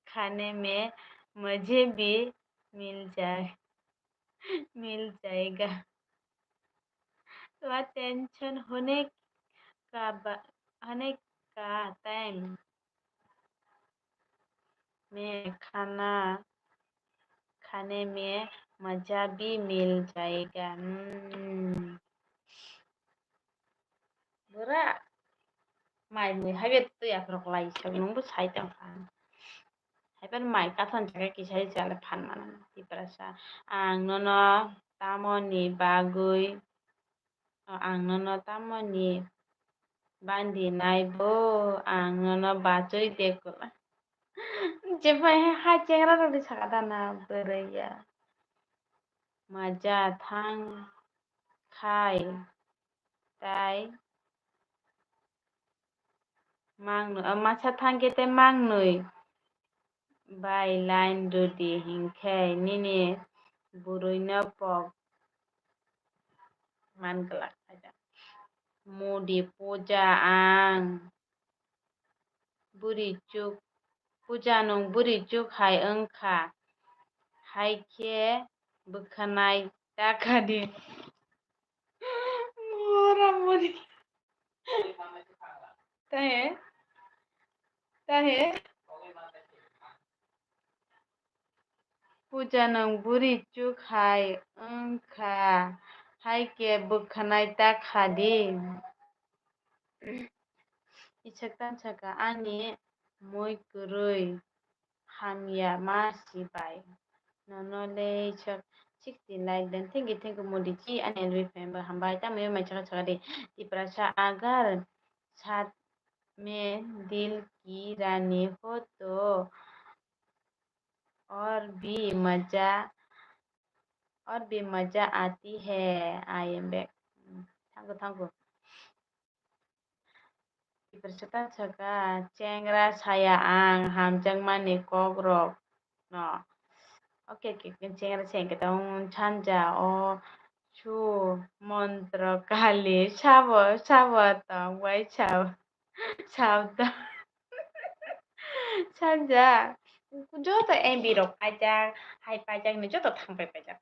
khane mein mujhe bhi mil jaye, mil jayega. Tua tension hone ka ba, hone ka time mein khana khane mein maja bhi mil jayega. Hmm. Bura mai mui haibe twi aphuru klai sak nungbo sai tong kha. Haiphano mai kathon jaga kisa se chale phan mano Tiprasa. Ang nono tamoni bagwi, ang nono tamoni bandi nai bo, ang nono bachoi de kwla. Jephai hai chengra rok ni saka dana bwrwi ya. Maja thang khai tai mangnwi, o masa thangkhe tei mangnwi bai line rwdi hinkhe nini bwrwino pok man glak. Mudi puja ang buri chuk, puja nung buri chuk hai wngkha, hai khe bwkhanai ta khadi. Mora mori. Tahe, tahe. Puja nung buri chuk hai wngkha, hai khe bwkhanai ta khadi. Isak tan saka ani mui kwrwi hamya ma si bai. Nono le isak sixty like den. Thank you, thank you, Modi ji, ani L B fan bo hambai. Tamo mai saka saka di. Tiprasa agar sat mein dil ki rani ho to aur bhi maja, aur bhi maja aati hai. I am back. Thank you, thank you. Tiprasa ta saka, chengra saya ang hamjakmani kokrok no. Okay, okay, okay, chengra saya ang kita sanja o su montro kali sabo, sabo tong bai sabo, sabo tong. Sanja, joto M B rok paijak, hai paijak ni joto thang pai paijak.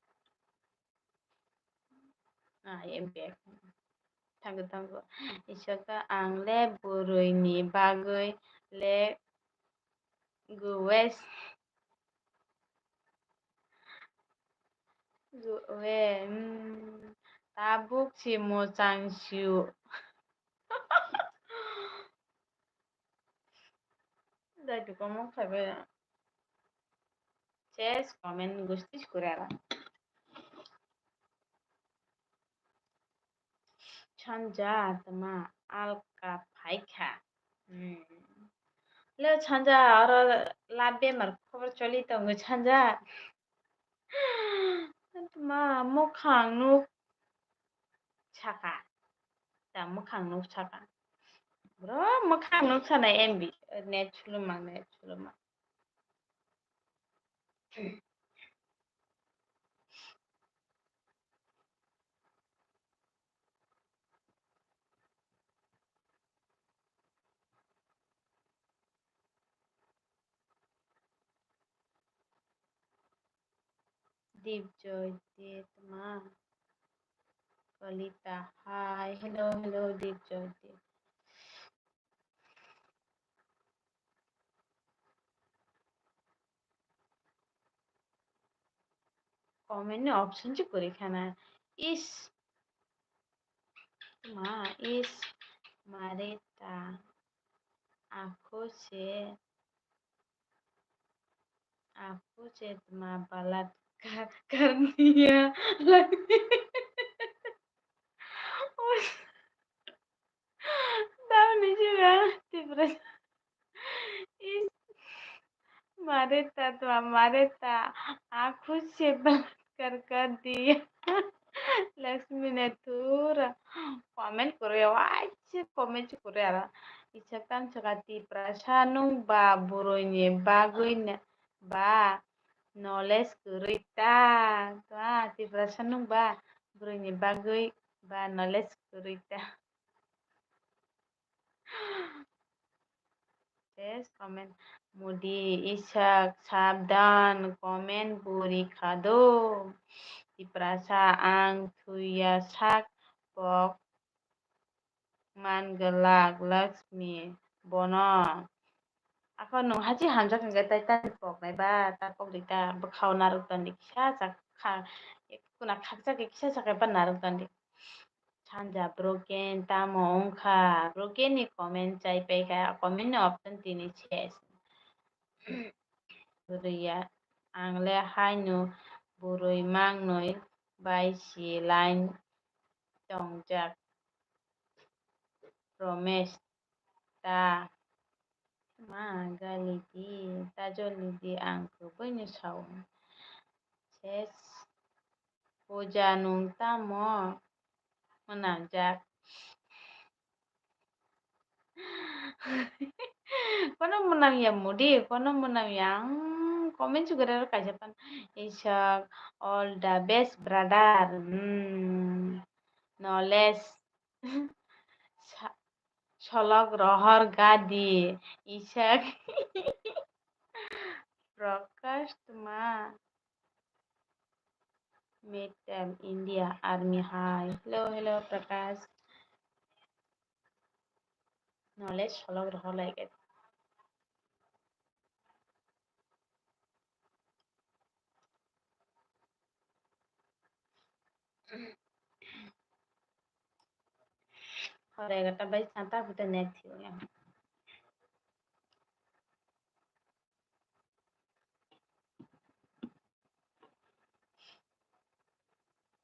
Ah, M B. Thank you, thank you. Isoka ang le bwrwi ni bagwi le guwes. Guwe, mm, tabuk si mochang siu. Dai tu comment khai bai. Ses comment gusti si kure ala. Sanja tama alka phaikha. Hmm. Le sanja oro lab bemar khobor choli tongo sanja. Tama mukhang nuk saka. Ta mukhang nuk saka. Bro, mukhang nuk sana M B. Net chuluma, net chuluma. Deep Joy Deep ma. Kalita, hi. Hello, hello, Deep Joy Deep. Comment ni option se kwrwi khana. Is ma, is mare ta. Akho se, akho se tma balatkar kar diya. Tamni sira Tipra. Is, mare ta tma mare ta. Akho se balatkar kar diya. Lakshmi ne thura comment kwrwi, waisa comment se kwrwi aro. Isak tan saka Tiprasa nung ba bwrwi ni bagwi na ba knowledge kwrwi ta. Twa Tiprasa nung ba bwrwi ni bagwi ba knowledge kwrwi ta. Yes, comment. Modi isak sabdan comment buri khado. Tiprasa ang thuya sak pok man glak Lakshmi bono. Ako nwng hachi hamjak hwnkhe tai tani poknai ba ta pokdi ta bwkhao narwk tandi kisa chak kha kuna khakchak khe kisa chak ba narwk tandi. Sanja broken tamo wngkha? Broken ni comment chai paikha, comment ni option tini ses. Bwrwiya, ang le haino bwrwi mangnwi bai si line tongjak. Romesh, ta ma gali di, ta joli di, ang kwbwino sao. Ses, puja nwng tamo mwnamjak? Kono mwnam ya mudi, kono mwnam ya, ang comment sugwrero kaisa pan. Isak, all the best, brother. Hmm. Knowledge. Sa-, solok rohor gadi. Isak. Prakash Tuma. Metal India Army hai. Hello, hello, Prakash. Knowledge solok rohor lai khe. Hor egarta bai santa hwte net thiyo ya.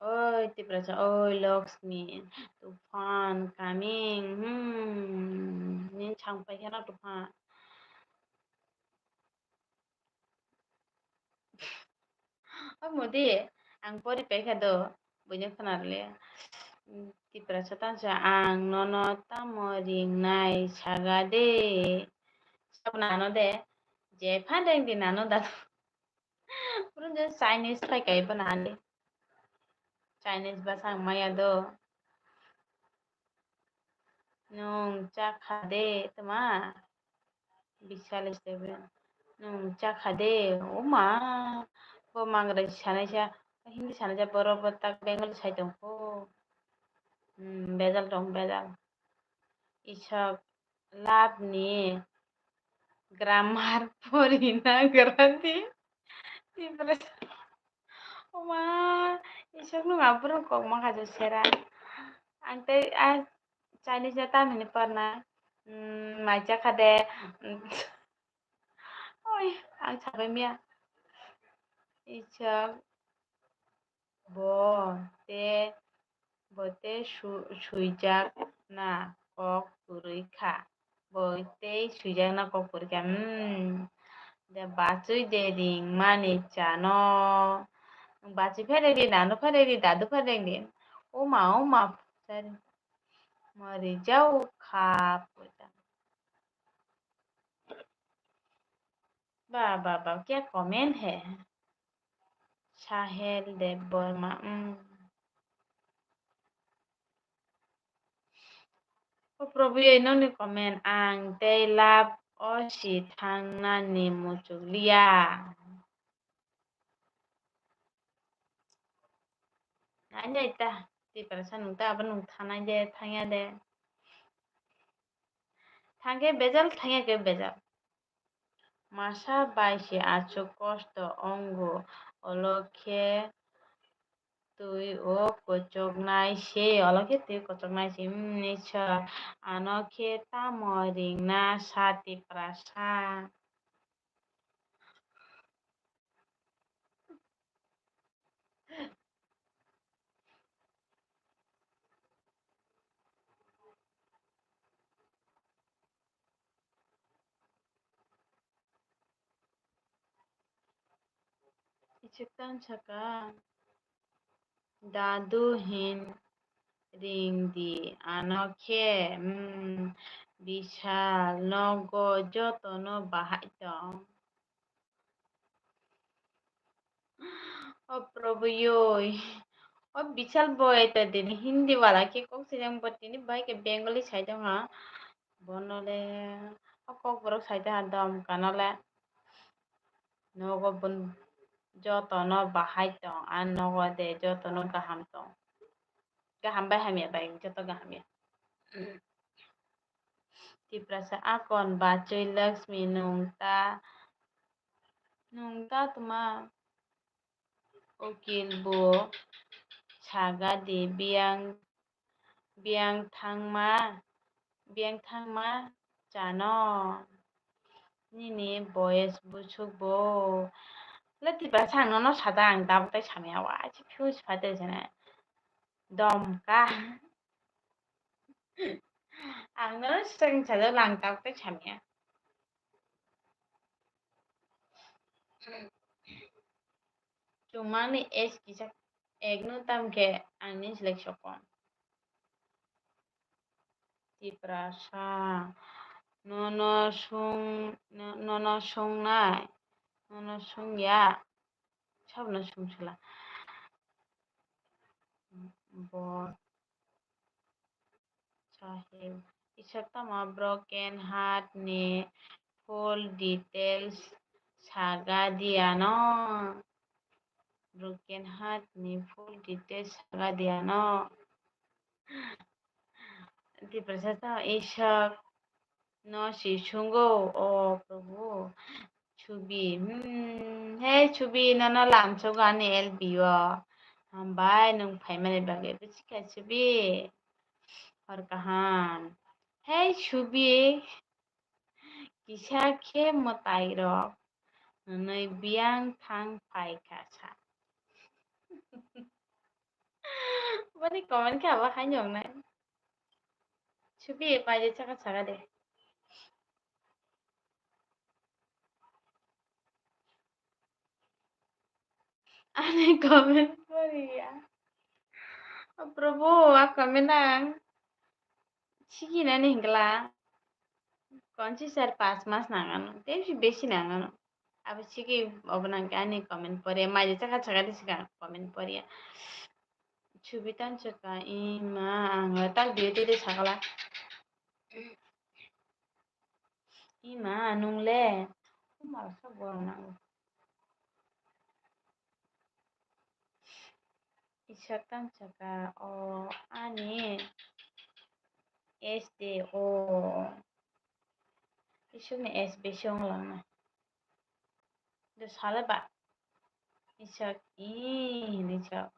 Oi, Tiprasa, oi, Lakshmi, Tufan, coming. Hmm, nin chang pai kheno Tufan. Oi, modi, ang pori pai kha do, buino khna rwle. Hmm, Tiprasa tansa, ang nono tamo ringnai saga de. Sabna ano de, je phan reng di nano da. Bwrwngni Chinese phai kai bwna ani. Chinese bwsa ang maya do. Nwng cha kha de tma? Bishal stable. Nwng cha kha de. O ma. Bo mangrai sanai sa. Hindi sanai sa, borok bo tak Bengali sai tong kho. Hmm, bejal tong, bejal. Isak love ni grammar porina gradi. Tiprasa. Oma, isok nung aburung kok ma khajo sera. Ang tei a Chinese na tam hini parna. Hmm, mai cha kha de. Oi, ang sabai miya. Isak. Bo te, bo te su-, suijak na kok kwrwi kha. Bo tei suijak na kok kwrwi kha. Hmm. De bachwi de ring mani chano. Bachwi phereng di, nano phereng di, dadu phereng di. O ma, o ma, sari. Mari jau kha puta. Ba, ba, ba, kya comment hai? Sahel Debbarma, hmm. O Prabhu, ei noni comment, ang tei love o si thangnani muchuk liya. Nainai ta, Tiprasa nung ta, abo nung thanai de, thangya de. Thangkhe bejal, thangya khe bejal. Masa bai se achuk kosto ongo, olo khe twi o kochoknai se, olo khe twi kochoknai se, hmm, Iswar, ano khe tamo ringna sa Tiprasa. Ichiktan saka dadu hin ring di ano khe, hmm, Bishal nogo jotono bahai tong. O Prabhu yoi. O Bishal boy ta dini Hindi wala khe kok sijang bo tini bai khe Bengali sai tong ha. Bono le o kok borok sai tong ha dom kano le. Nogo bun jotono bahai tong, a nogo de jotono kaham tong. Gaham bai hamya bai, joto gaham ya. Tiprasa akon bachwi Lakshmi nung ta, nung ta tuma ukil bo saga di biyang, biyang thangma, biyang thangma chano. Nini boyes busuk bo. Le Tiprasa ang nono sada ang tabuk tai samya wa, achi fuse fate jene. Domka. Ang nono swng sajak lang tabuk tai samya. Chumani age kisa ek no tam khe ang ni selek sokon. Tiprasa. Nono sung, no-, nono sungnai. Nono sungya. Sabno sungsula. Bo. Sahil. Isok tamo broken heart ni full details saga di ano. Broken heart ni full details saga di ano. Tiprasa tamo Isok no si sungo, o Prabhu. Chubi, hmm, hey Chubi, nono lamsogo ani L B o. Hambai nwng phaimani bagwi, buchikha Chubi. Hor kaham. Hey Chubi, kisa khe mwtai rok nwnwi biyang thang phaikha sa. Boni comment khe abo haino wngnai. Chubi, paide chakha saka de. Ani comment poriya. O Prabhu, a comment ang sikinani hingla. Konsi sar pas mas nangano, tei besi nangano. Abo siki obo nangkhe ani comment poriya. Maide chakha saka de sika comment poriya. Chubi tan chakha, ima, ang tak diyo tei sakala. Ima, nung le? Marsa borok nango. Isak tang saka o ani S D o. Isuk ni S B C ong lang na. Do sale ba. Isak i ni chak.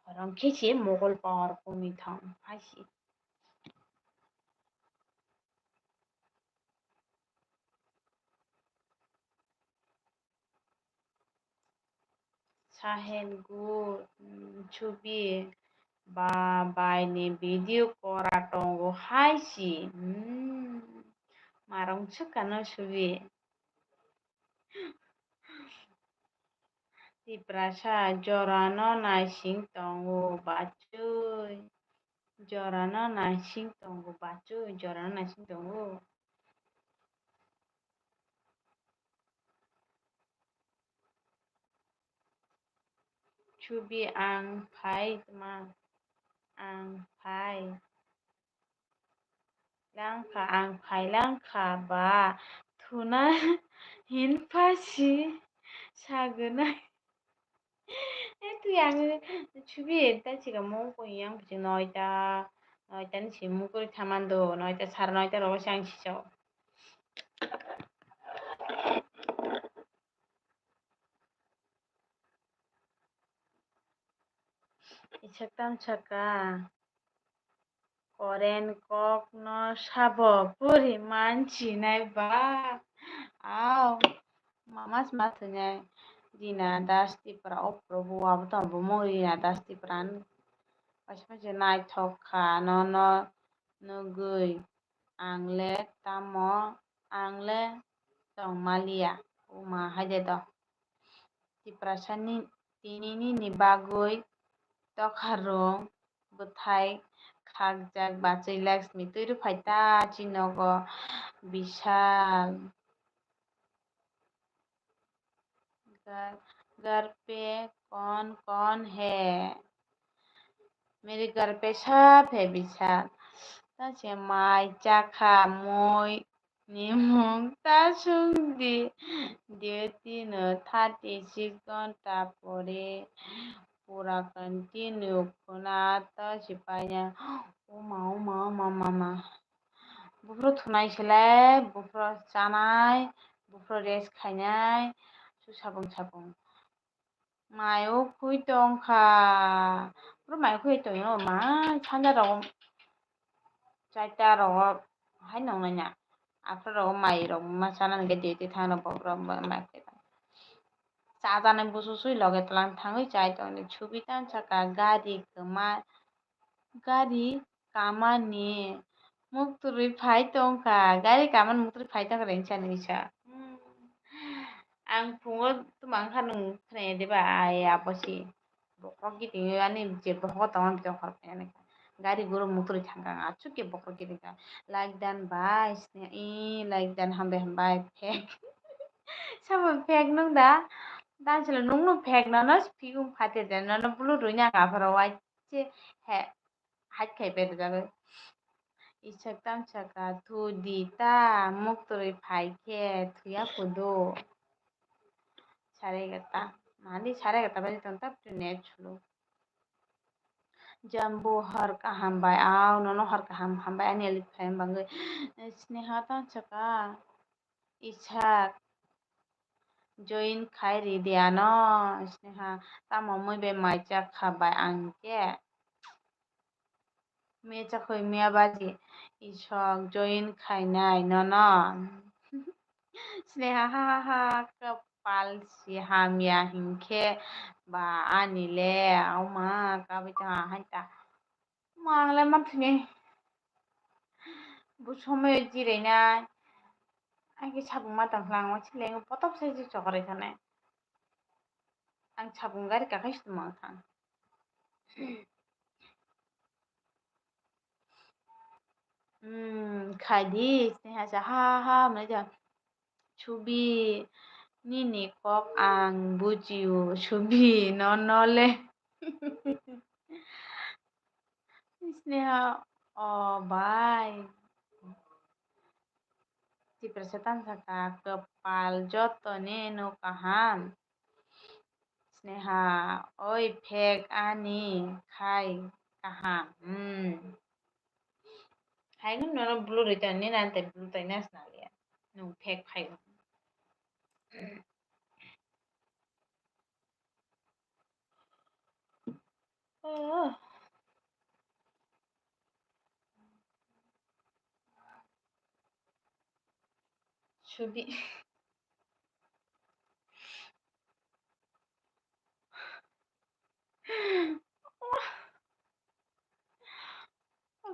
Orang khe se Mogol power kumi thang hai se. Sahen gu, mm, chubi ba bai ni video kora tongo hai si. Mm, marong sukano chubi. Tiprasa jorano naising tongo bachwi. Jorano naising tongo bachwi. Jorano naising tongo. Chubi ang phai tma, ang phai. Langkha, ang phai langkha ba thuna hin phasi sagunai. E twi ang chubi ta chika mo ko yang buji noita, noita ni si mukuri thamando, noita sar noita rogo si ang si chao. Isak tam saka. Koren kokno sabo puri mansinai ba. Au, mama sma thwnai Rina Das Tripura, o Prabhu, abo tong bumung Rina Das Tripura. Paisa paisa naithok kha nono nugwi, ang le tamo, ang le tong maliya, o ma haide do. Tiprasa ni, tini nini bagwi tokharung bwthai khakjak bachwi Lakshmi twi rw phai ta chini nogo Bishal. घर, घर पे कौन कौन है? मेरे घर पे सब है Bishal. Ta se mai, chakha, mui, Nimung ta sung di. Duty no thirty six ghonta pore pura continue khuna ta sipaina. Oma, oma, oma, mama. Buphuru thunai se le, buphuru chanai, buphuru rest khainai, su sabung sabung. Mai o khui tong kha. Boro mai o khui tong o ma, sanja rogo, chaita rogo hai nong nai na. Aphuru rogo mai rok ma chana hwnkhe duty thang rok bo borok mai khui tong. Cha janai busu sui loge tlang thangwi chai tong di. Subi tang saka gari kwma, gari kamani muktwi phai tong kha. Gari kamani muktwi phai tong kha rengcha ni kisa. Hmm. Ang phungo twmangkha nwng khwnaya diba? Ai abo si. Bokhorok kiting ani je bokhorok tongma bitong khorok ani. Gari guru muktwi thangkha ang achuk ke bokhorok kiting kha. Like dan bai sne i like dan hambai hambai phek. Sabo phek nung da? Dan salo nung nung phek nono phigum phate de nono bulu rui nang apharo wai se he. Hai khai bai rwjagwi. Isak tam saka thu di ta muktwi phai khe thuya kudu. Sare gata. Mani sare gata bai ton tap tu net chulu. Jambu har kaham bai au nono har kaham hambai ani alik phai bangwi. Sneha tam saka. Isak join khai ridi ano. Sneha tamo mui bai mai chak kha bai ang khe. Mecha khoi miya baji isok join khainai nono. Sneha ha ha ha kapal si hamya hinkhe ba ani le auma kabai ta hai ta. Mang le man thini. Bu somoi jirainai. Ai ke sabung ma tang lang ma chileng potop sai ji chokrai thane. Ang sabung gari kakai sumang thang. Hmm, khai di, Sneha sa ha ha ha, mana ja. Subi, nini kok ang bujio, Subi, no no le. Sneha, o bai. Tiprasa tang saka, kwpal jotoni no kaham. Sneha, oi phek ani khai kaham. Hmm. Hai nung nono blue ri tani nan tai blue tai nas na liya. Nung phek phai. Oh. Subi.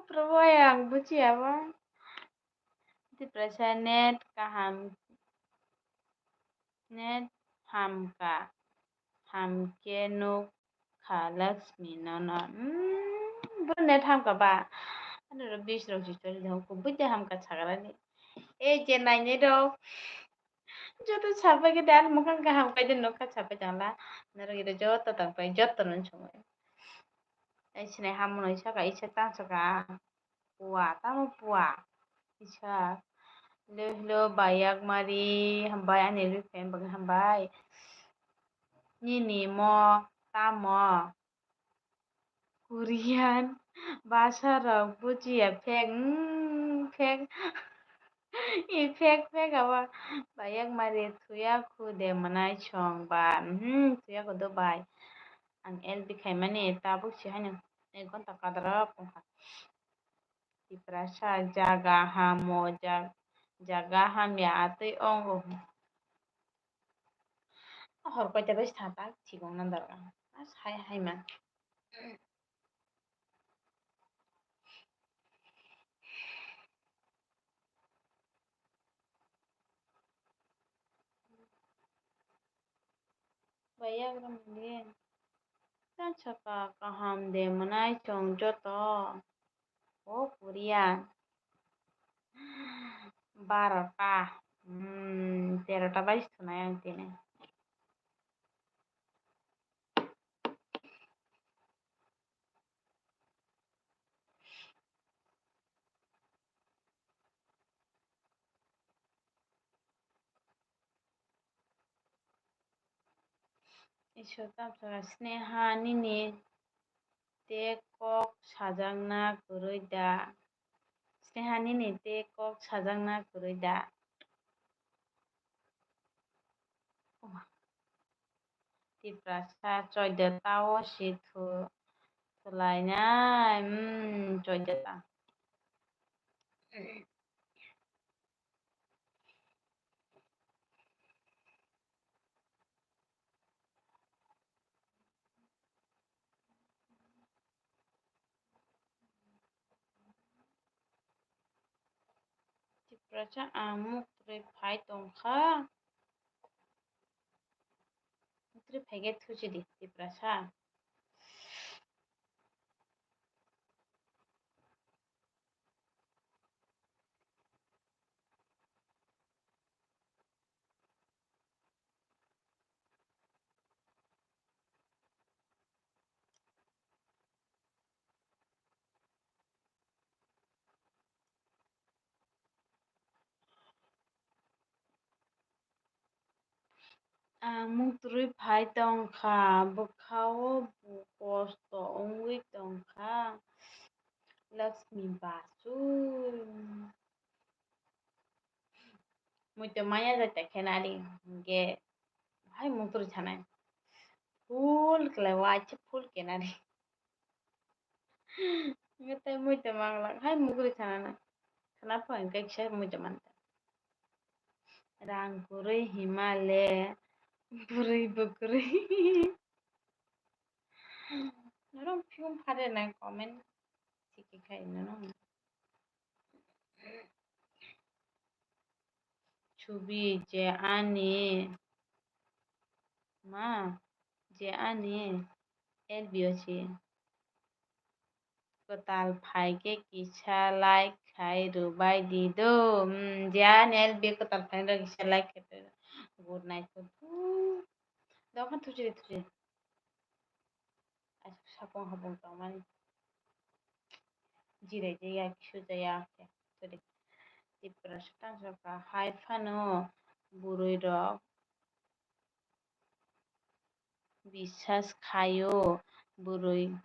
Probo yang buji apa? Tiprasa net kaham. Net hamka, hamke nuk kha Laxmi nono. Hmm, bo net hamka ba? Ano ro bis rok si choli de, kubui de hamka chagra ni. E je nai ne rok. Joto sapai ke dan mukhang kaham kai de nokha sapai tangla. Narok ire joto tang pai, joto non chumai. Ai sinai hamunoi saka, isa tang saka. Pua, tamo pua? Isa. Hello, hello, bai Yakmari, hambai, ani rwi fan bagwi hambai. Nini mo, tamo? Korean, basa rok bujiya phek, mm, phek. I phek phek abo. Bai Yakmari thuya khu de mwnai song ba, mhm, thuya khu do bai. Ang L B khaimani tabuk si haino ek ghonta kadra tongkha. Tiprasa jaga hamo, jag-, jaga hamya atwi ongo. Hor koita bai sata chikong na dorga. As hai hai ma. Bai yagra mande. Tang saka kaham de mwnai chwng joto. O Korea. Barota. Hmm, terota bai thwnai ang tini. Iswk tamsaka Sneha nini tei kok sajakna kwrwi da? Sneha nini tei kok sajakna kwrwi da? Tiprasa choido tao si thu-, thwlainai, hmm, choido ta. Tiprasa ang muktwi phai tongkha. Muktwi phaikhe thuchidi Tiprasa. Ang muktwi phai tongkha, bwkhao bo kosto wngwi tongkha. Laxmi Basu. Muitu maya jai ta khe nari, hwnkhe hai muktwi sanai. Full khlai waisa full khe nari. Hwnkhe tei muitu manglak hai muktwi sanana. Khna phai hwnkhe kisa muitu manta. Rang kwrwi hima le bwrwi bwkrwi. Norok phiyung phare na comment sikhi khai norok. Chubi je ani ma, je ani L B O si kwtal phai khe kisa like khai rwbai di do. Hmm, je ani L B O kwtal phai rw kisa like khai rw. Good night. Dokan thuchi thuchi. Aswk sapung hapung tongmani. Jirai jaya, kisu jaya khe. Sorry. Tiprasa tang saka hai phano bwrwi rok bisas khaio bwrwi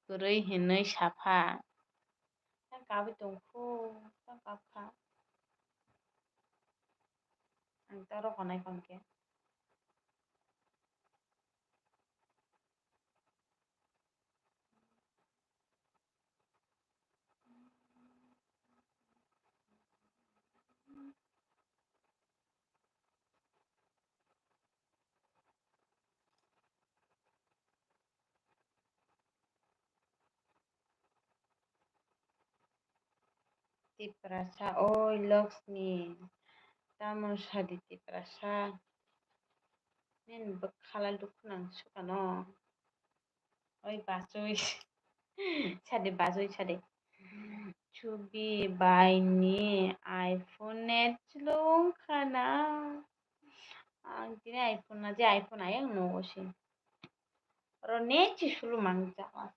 kwrwi hinwi sapha. Tang kabwi tongkhu, tang kabkha. Ang toro konai konkhe. Tiprasa, oi Laxmi, tamo sadi Tiprasa, nini bwkhala dukhu nang sukano, oi bachwi, sadi bachwi sadi, chubi bai ni iPhone net chwlwng khana, ang tini iPhone na je iPhone ayang nogo si. Oro ne chisulu mang jaga.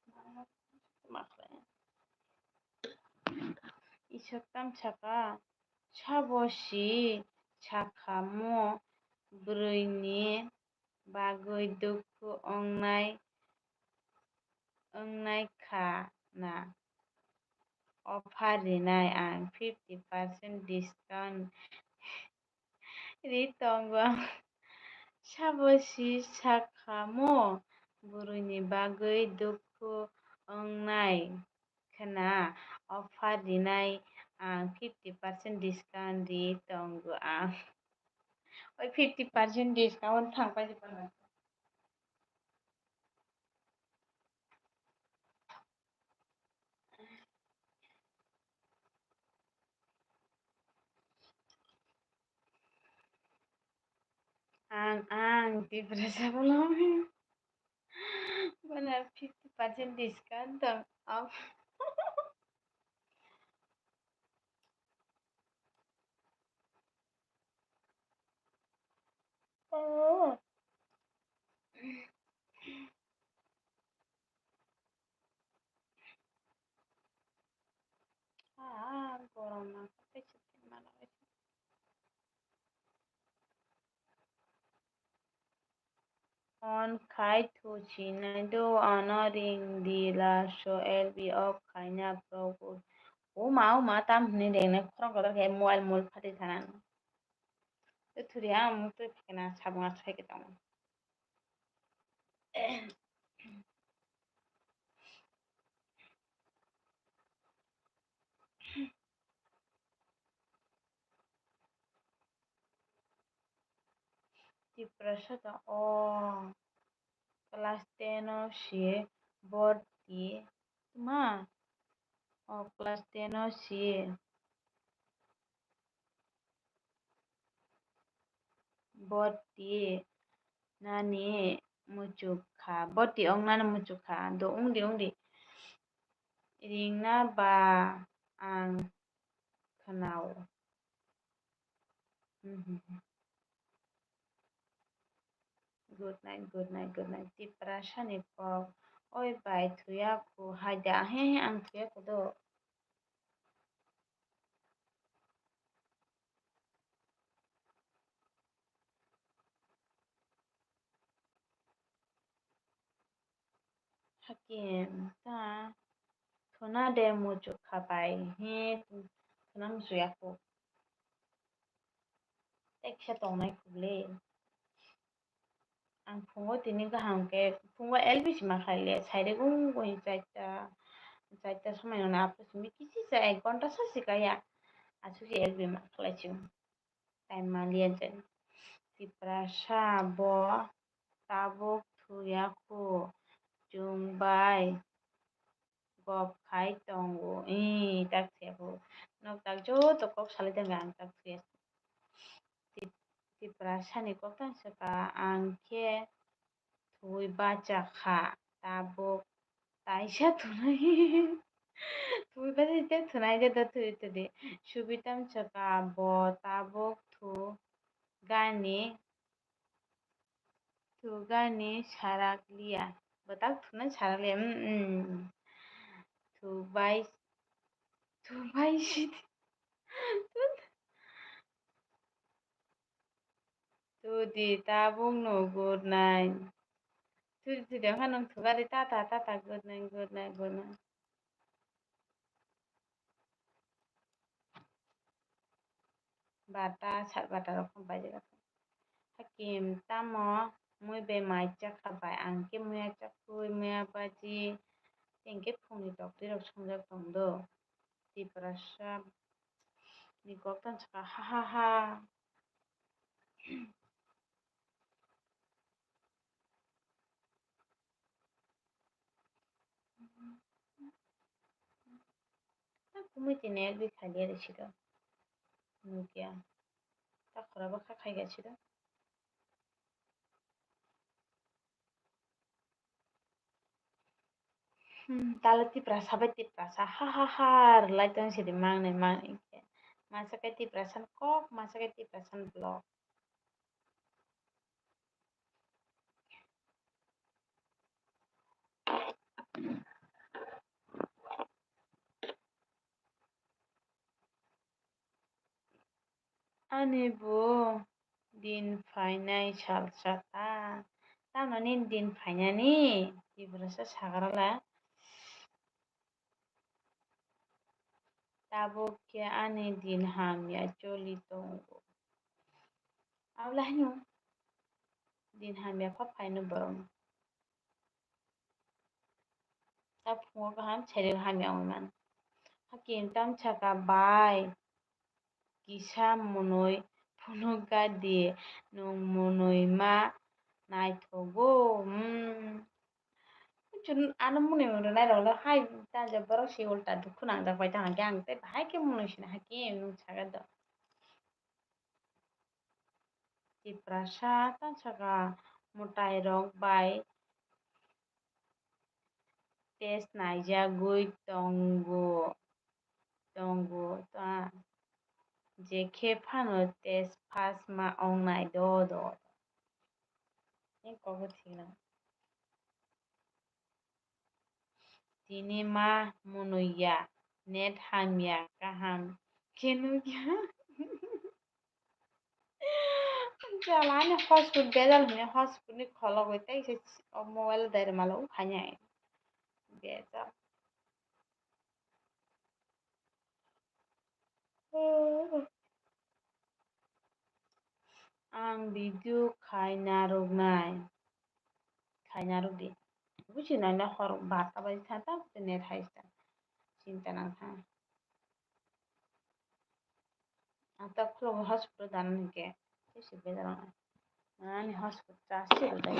Iswk tam saka, sabo si sakha mo bwrwini bagwi dukhu wngnai, wngnai kha na. Offer rinai ang fifty percent discount ri tongo. Sabo si sakha mo bwrwini bagwi dukhu wngnai khna offer rinai ang fifty percent discount ri tongo ang. Oi fifty percent discount thang pai di. Ang, ang, Tiprasa bolong. Bana fifty percent discount dong. Ang. Oh. Ah, gorom na, tei se tei mala bai se. Phone khai thu sinai do ano ring di laso L B off khaina progo. O ma, o ma, tam hwnwi ring nai khorang kotor khe mobile mul phatwi thana. Twi thuri ang muk twi phai khe na sabung aswk hai khe tamo. Tiprasa da o class ten o si borti ma o class ten o si borti nani muchuk kha, borti ong nani muchuk kha, do ungdi ungdi ringna ba ang khwnao. Good night, good night, good night. Tiprasa ni kok. Oi bai thuya khu hai da. He he ang thuya khu do. Hakim ta thuna de muchuk kha bai he thuna muchuk ya khu. Teksa tongnai khu le. Ang phungo tini kaham khe phungo L B si ma khlai le, sairek ung ung charta, charta somai no apre simi kisi cha ek ghonta sa si kaya. Aswk si L B ma khlai si. Time ma liya je. Tiprasa bo tabuk thuya khu chwng bai gop khai tongo. Ee, tak thuya khu. Nok tak joto kok salai tongkha ang tak thuya. Tip-, Tiprasa ni kok tang saka ang khe thwi bacha kha tabuk taisa thunai. Thwi bacha tei thunai de do thwi thwi di. Subitam saka bo tabuk thu gani Thugani sarak liya. Bwtak thunai sarak liya. Mm, mm. Thubai, thubai si. Tudi tabuk no good night. Tudi tudi ang nang thugari tata tata good night, good night, good night. Bata sat bata rok baijak. Hakim tamo mui bai mai chakha bai ang khe muya chakhwi muya baji tei hwnkhe phungni toktwi rok songjak tong do. Tiprasa ni kok tang sakha ha ha ha. Ta kumui tini ekbi khailiya risi do. Nukya. Ta khorabo kha khaiga si do. Hmm, tala Tiprasa bai Tiprasa ha ha ha rwlai tong sidi mangnai mangnai khe. Masa khe Tiprasa ni kok, masa khe Tiprasa ni vlog. Ani bo din phainai salsa ta. Tamo nini din phainani? Tiprasa sagrala. Tabuk khe ani din hamya choli tongo. Abla hino din hamya pha phaino borok. Ta phungo kaham sereng hamya wngmano. Hakim tam saka bai kisa mwnwi phunukga di, nwng mwnwi ma naithogo, hmm. Chwng ano mwnwi mwnwi nairokno hai tanja borok se ulta dukhu nangjak bai tangkhe ang tei bahai khe mwnwi sina hakim nwng saga do. Tiprasa ta saka mwtai rok bai test naijagwi tongo, tongo ta, je khe phano test pass ma wngnai do do. Ni kobo thikna. Tini ma mwnwi ya, net hamya, kaham khe nukya. Siya lani hotspot bejal hwnwi hotspot ni khologwi tei se o mobile dai rwmalo o khainai. Bejal. Ang video khai narwknai. Khai narwk di. Buji nai na hor barta bai sa ta net hai sa. Chinta nang kha. Ang ta khulok hotspot dan hwnkhe. Tei se bejal ang. Ani hotspot charge se rwdai.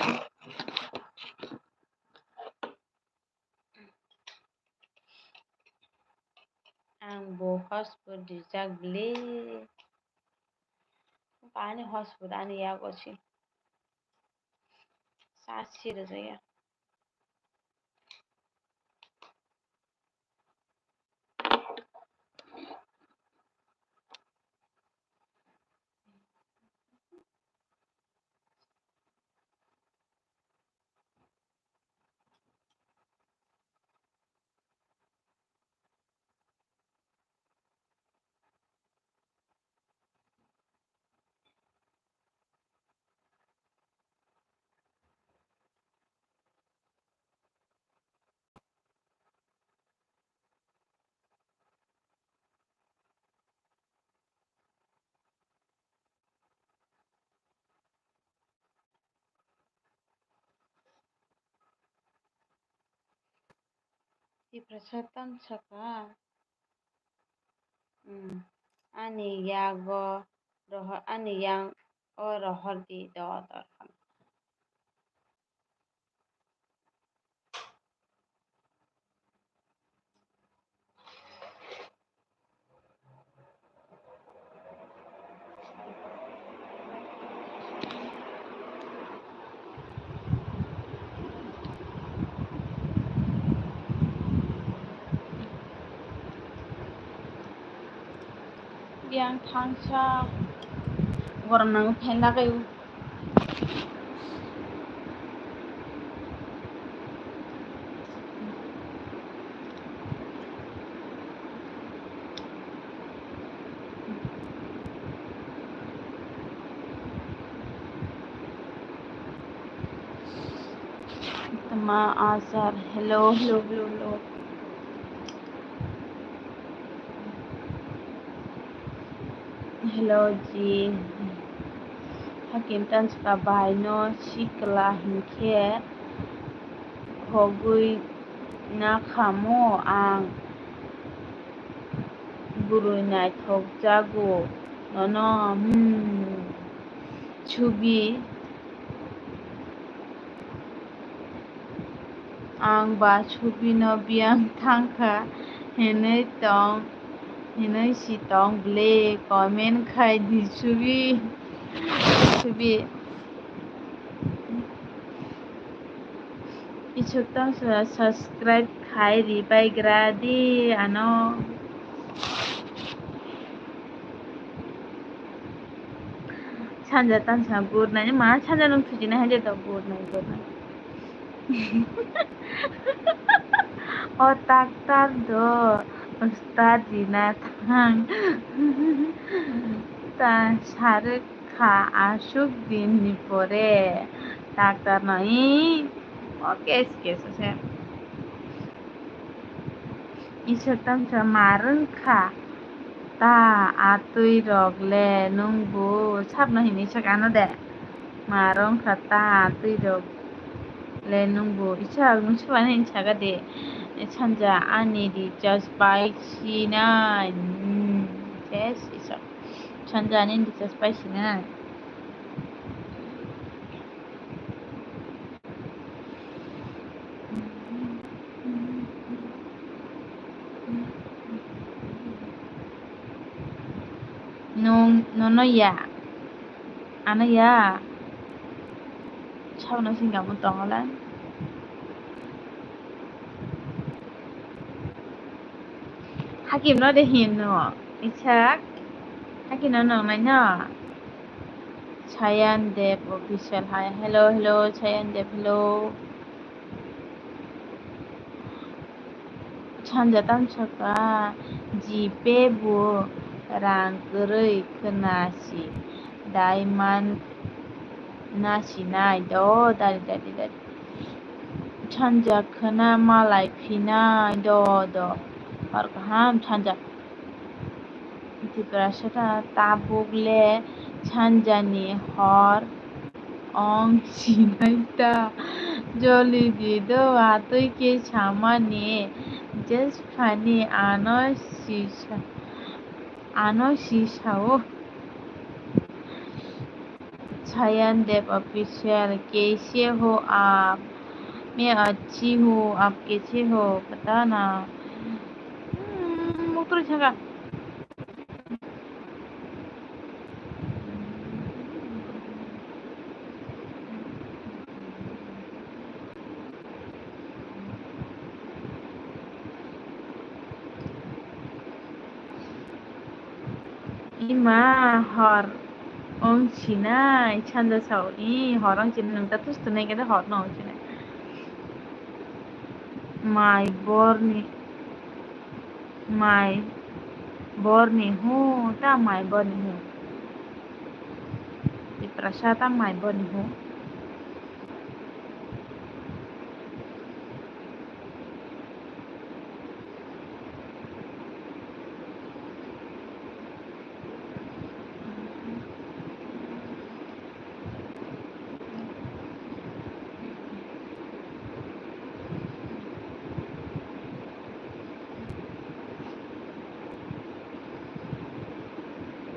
Ang bo hotspot rijak bwle. Ani hotspot ani yago se. Charge se rwjak ya. Tiprasa tang saka. Hmm. Ani yago rohor, ani yang o rohor di do dor. Yang thangsa gorok nang phen lagay. Tama asar. Hello, hello, hello, hello. Hello ji. Hakim tanska bai no sikla hinkhe khogwi na khamo ang. Bwrwi naithok jago nono, hmm. Subi. Ang ba Subino biyang thangkha hinwi tong, hinwi si tong bwle comment khai di Subi. Subi. Isuk tang sa subscribe khai ri bai gra di ano. Sanja tang sa good night ma sanja nung thuji na haje to good night good night. O doctor do ustad rina thang ta saruk. Kha aswk din ni pore doctor no i o case case se. Iswk tamsa ma rwng kha ta atwi rok le nwng bo sabno hinwi swk ano de ma rwng kha ta atwi rok le nwng bo isa nwng swk ano hinwi saka de sanja ani di just bai sinai ses isa. Sanja ani recharge pai sina. Nung nono ya. Ano ya. Sabno singamo tongola. Hakim no de hin no. Isak. Hakim no nongnai no. Sayan Dev official hai. Hello, hello, Sayan Dev, hello. Sanja tamsaka G Pay bo rang kwrwi khwna si. Diamond Nasinai do, dari, dari, dari. Sanja khwna malai phinai do, do. Hor kaham sanja. Tiprasa ta tabuk le sanjani hor ong sinai ta. Joli di do, atwi khe samani. Just funny, ano sisa, ano sisao. Sayan Dev Official, kaise ho aap? Main achhi hu, aap kaise ho? Pata na. Hmm, muktur changa. Ima hor ong sinai, sanja sao, i hor ong sinai, nwng ta tus tunai khe hor no ong sinai. Mai borni, mai borni hu, ta mai borni hu. Tiprasa ta mai borni hu.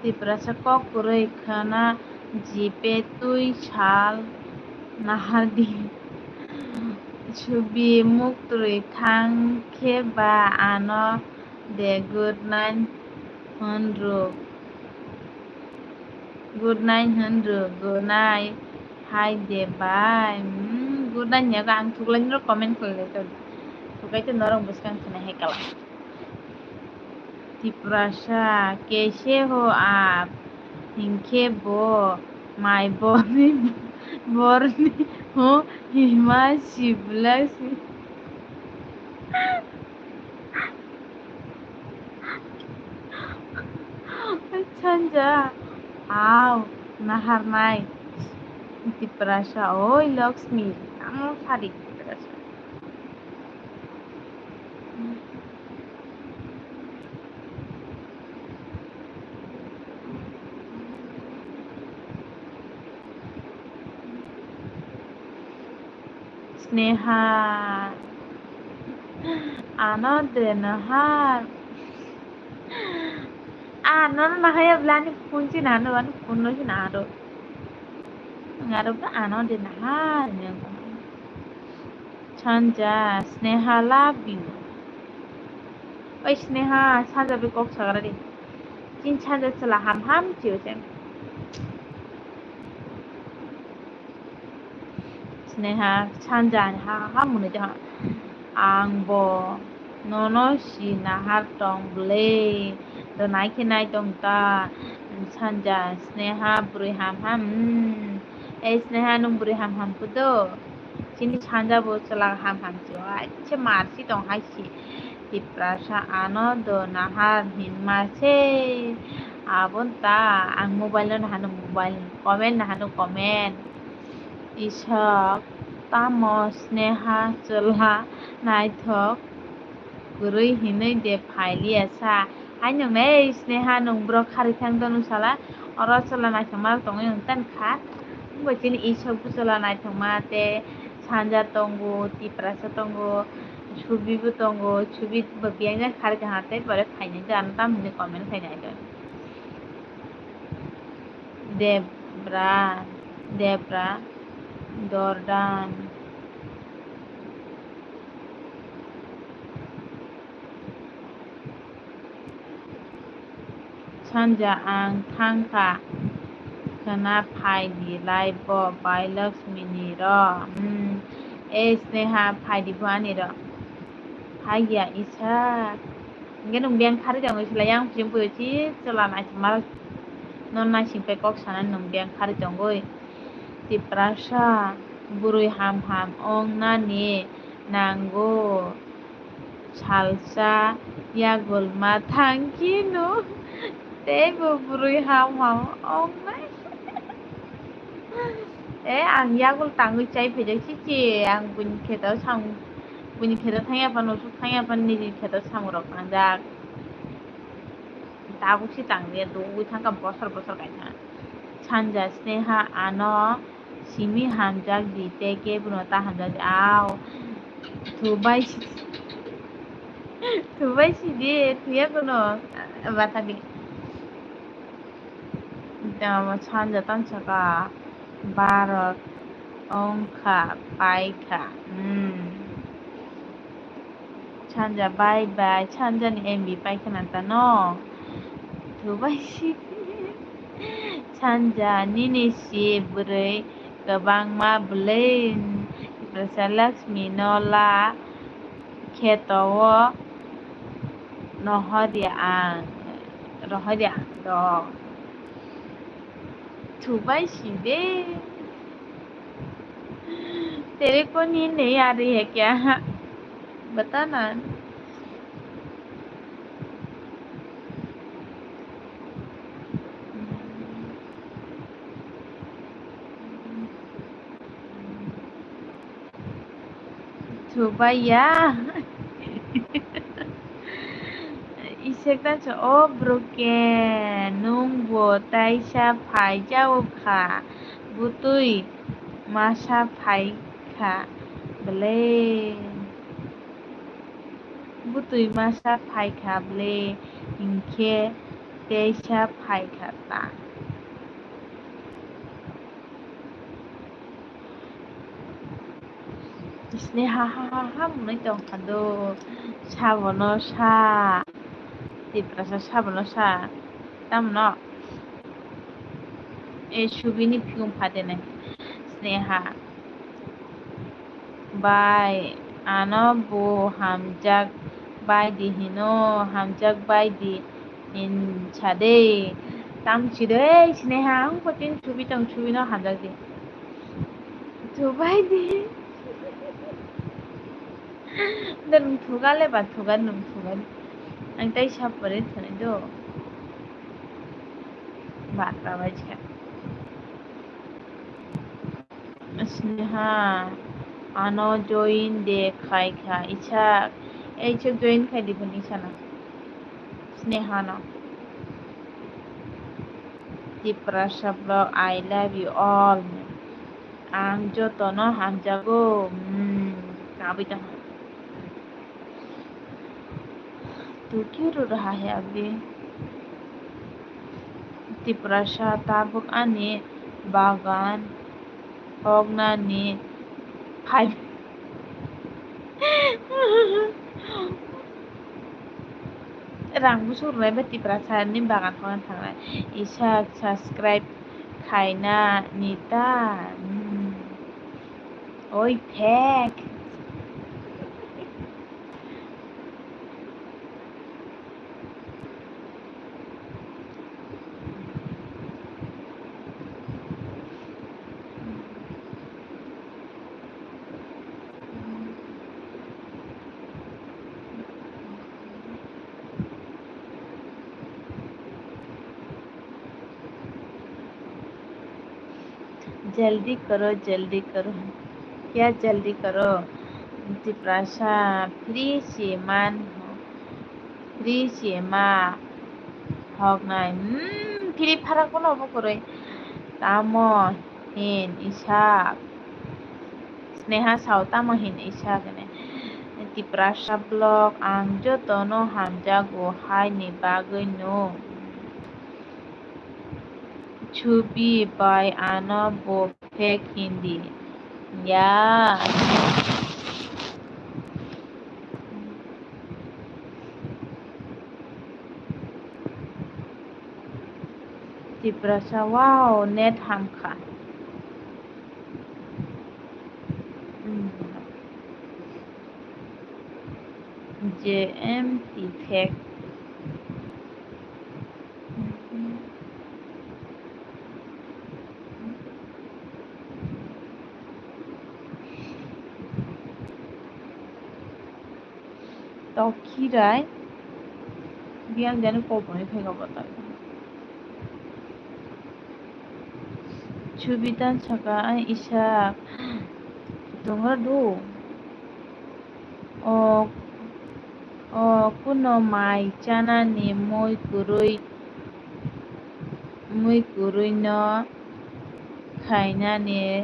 Tiprasa kok kwrwi khwna jipe twi sal nahardi. Subi muktwi thang khe ba ano de good night hwn rw. Good night hwn rw, good night hai de bai. Hmm, good night ni yago ang thuklai nw comment khlai lai ton. Thuklai ton norok bwskang khna hai kala. Tiprasa, kaise ho aap? Hinkhe bo mai borni, borni ho hima sibla si. Sanja, aw, naharnai. Tiprasa, oi Lakshmi, tamo sadi Tiprasa. Sneha. Ano de nahar. Ano nahaya bla ani phone si nahar, ani phone no si nahar. Ngaro bla ano de nahar. Sanja, Sneha love you. Oi Sneha, Sanja be kok sagra de. Chin Sanja chwla ham ham chiyo cheng. Sneha, Sanja ni ha ha mwnwi de ha. Ang bo nono si nahar tong bwle. Do nai khe nai tong ta. Sanja, Sneha, bwrwi ham ham. Hmm. Ei Sneha, nwng bwrwi ham ham khe do. Chini Sanja bo chwla ham ham si o. Acha mar si tong hai si. Tiprasa ano do nahar hinma se. Abon ta ang mobile no nahano mobile. Comment nahano comment. Isok, tamo Sneha chwla naithok kwrwi hinwi de phailiya sa. Hai nwng nei Sneha nwng borok kharwi thang dono sala. Oro chwla naithokma tongwi nwng tan kha. Wngbo chini Isok bo chwla naithokma tei Sanja tongo, Tiprasa tongo, Subi bo tongo. Subi bo biyang jang kharwi tongha tei pore phainai do ano tamo hinwi comment khainai do. Debra, Debra, Dordan. Sanja ang thangkha khwna phai di lai bo bai Lakshmi ni ro. Hmm. E Sneha phai di bo ani ro. Phai ya isa. Hingke nwng biyang kharwi tongwi sila yang phuring phuyo si chwla naithokma no naising pai kok sanani nwng biyang kharwi tongwi. Tiprasa bwrwi ham ham ong nani nango salsa yagulma thangkhe no teibo bwrwi ham ham ong nai. E, ang yagul tangwi chai phaijak, chichi, ang buini kheto samung, buini kheto thangya phano, usuk thangya phano, nini kheto samungrok tangjak. Tabuk se tangdi, dugwi thangkha bosor bosor kaisa. Sanja Sneha ano simi hamjak di, tei kebono ta hamjak di, aw. Thubai si-, thubai sidi, thuya kono, bata di. Tamo sanja tang saka Bharat wngkha, paikha. Hmm. Sanja bye bye, Sanja ni M B paikha na tano. Thubai si. Sanja nini si bwrwi kwbangma bwlwi, Tiprasa Lakshmi no la kheto o rohorya ang, rohorya ang do. Thubai si de. तेरे को नींद नहीं आ रही है क्या? बता ना। Thubaiya. Isek ta sa, "O broken, nwng bo taisa phai jao kha, bwtwi masa phai kha bwle? Bwtwi masa phai kha bwle, hinkhe teisa phai kha ta?" Sneha ha ha ha mwnwi tongkha do, sabono sa, Tiprasa sabono sa, tamno? E subini phiyung phatenai, Sneha. Bai, ano bo hamjak bai di hino, hamjak bai di hin sa de. Tam si de, Sneha, ang patin subi tong, subino hamjak di. Thubai di. Nwng thuga le ba thuga, nwng thuga. Ang tai sa pore thani do. Batra bai kha. Sneha, ano join de khai kha, Isak. Ei, Isak join khai di phone Isana. Sneha no. Tiprasa vlog, I love you all. Ang jotono hamjago. Hmm, kabui tong. Twi khe rw raha hai abdi. Tiprasa tabuk ani bagan hoknani phai. Rang busu rwnai bai Tiprasa ni bagan hokna thangnai. Isak subscribe khaina nita. Hmm. Oi, fake. जल्दी करो, जल्दी करो। क्या जल्दी करो? Tiprasa, free se man, free se ma hoknai. Hmm, free pharak bono obo kwrwi. Tamo hin Isak. Sneha sao tamo hin Isak hwnwi. Tiprasa vlog, ang jotono hamjago haini bagwino. Chubi bai ano bo fake hindi. Ya. Tiprasa, wow, net hamkha. Hmm. J M T fake. Tokhirai. Biyang jani koboni thaigo bo tang. Subitan saka, "Ai Isak, tongra do? O, o kuno mai chanani mui kwrwi, mui kwrwino khainani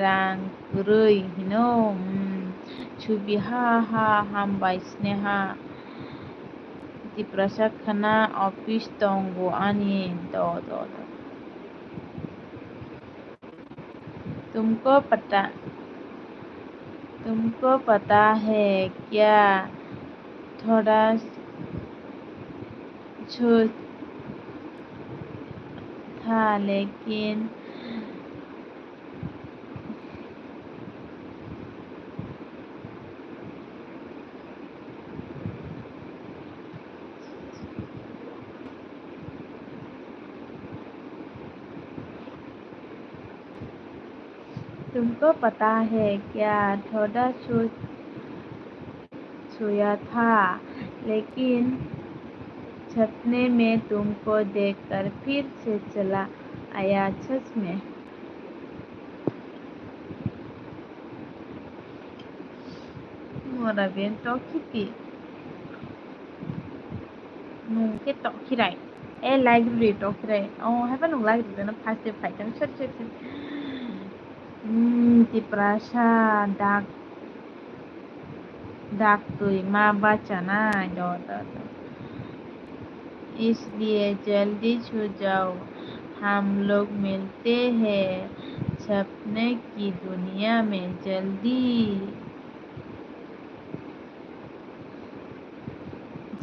rang kwrwi hino?" Hmm. Subi, "Ha ha, hambai Sneha. Tiprasa khna office tongo ani." Do, do, do. तुमको पता, तुमको पता है क्या, थोड़ा छूत था, लेकिन तुमको पता है क्या, थोड़ा छूत छुआ था, लेकिन सपने में तुमको देखकर फिर से चला आया सच में। Mora ben tok khiti. Nung khe tok khirai. E, library tok khirai. Oh, haiba nung library no first day phai tong. Sorry, sorry, sorry. Hmm, Tiprasa dak, dak twi ma bachanai. Do, do, do. इसलिए जल्दी सो जाओ, हम लोग मिलते हैं सपने की दुनिया में जल्दी।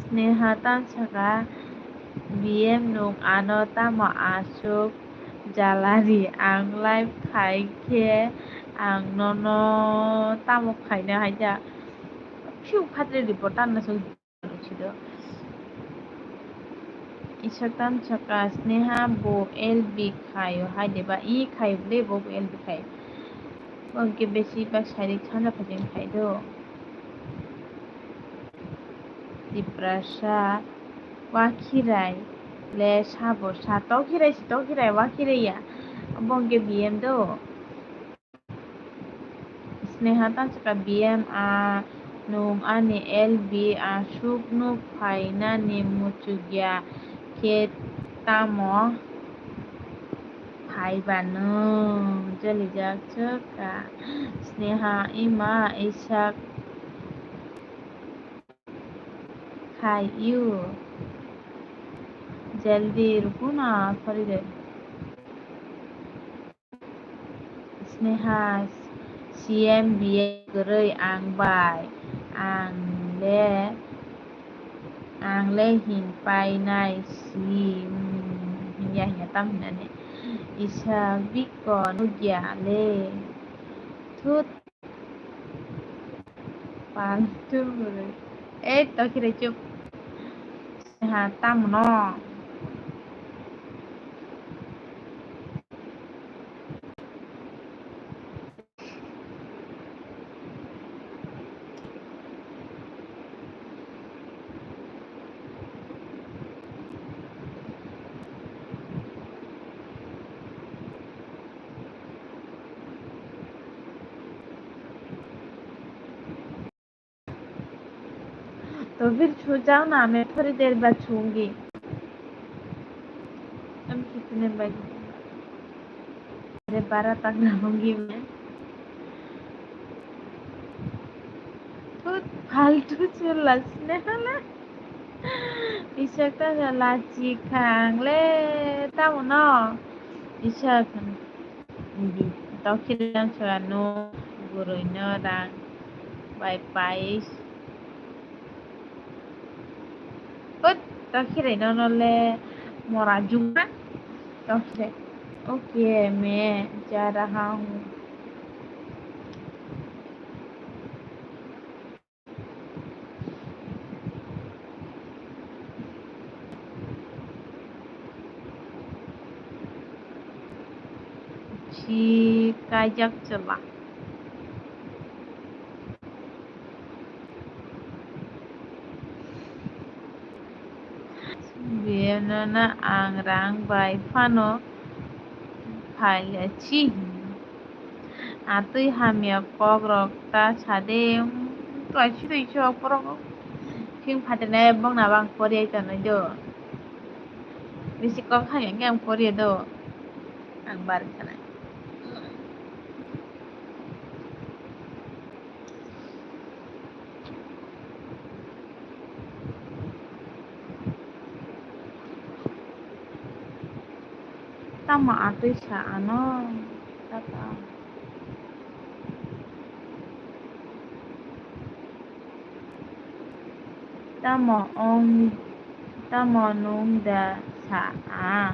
Sneha tang saka, "B M nwng ano tamo aswk jalari? Ang live khai khe ang nono tamo khaina hai da? Phiu phatre report tang na song sido." Isak tang saka, "Sneha bo L B khaio hai de ba?" I khaio le, bo L B khaio. Bo hwnkhe besi bak sari sanja phaikhe khai do. Tiprasa, "Wa khirai le sabo sa, tok khirai si, tok khirai, wa khirai ya." Bo hwnkhe B M do. Sneha tang saka, "B M a nwng ani L B aswk nuk phainani muchukya khe tamo phaiba nwng?" Jolijak swka. Sneha, "Ima Isak khai you. Jaldi ruko na, sorry de." Sneha, "C M B A kwrwi ang bai, ang le, ang le hin painai si, hmm, hinya hinya tam hinani. Isa biko nugya le. Thut." Paltu bwrwi. Ei, tokhirai chup. Ha, tamo no? तो फिर छू जाओ ना, मैं थोड़ी देर बाद छूऊंगी। हम कितने बजे? अरे, बारह तक रहूंगी मैं। तो फालतू चुल लसने वाला। Isak ta lachi khang le tamo no. Isak. Tokhirai swkang no, bwrwi no rang bai pais. Hut, tokhirai no no le mora juma. Tokhirai. Okay, मैं जा रहा हूँ. Si kaijak chwla. Biyano na ang rang bai phano Phaile chi. Atwi hamya kok rok ta sade. Twai si twi sok borok. Thing phatinai bongna bang poriya tonwi do. Bisi kok hamya khe ang poriya do. Ang bar khanai. Tamo atwi sa ano, tata. Tamo ong, tamo nung da sa a.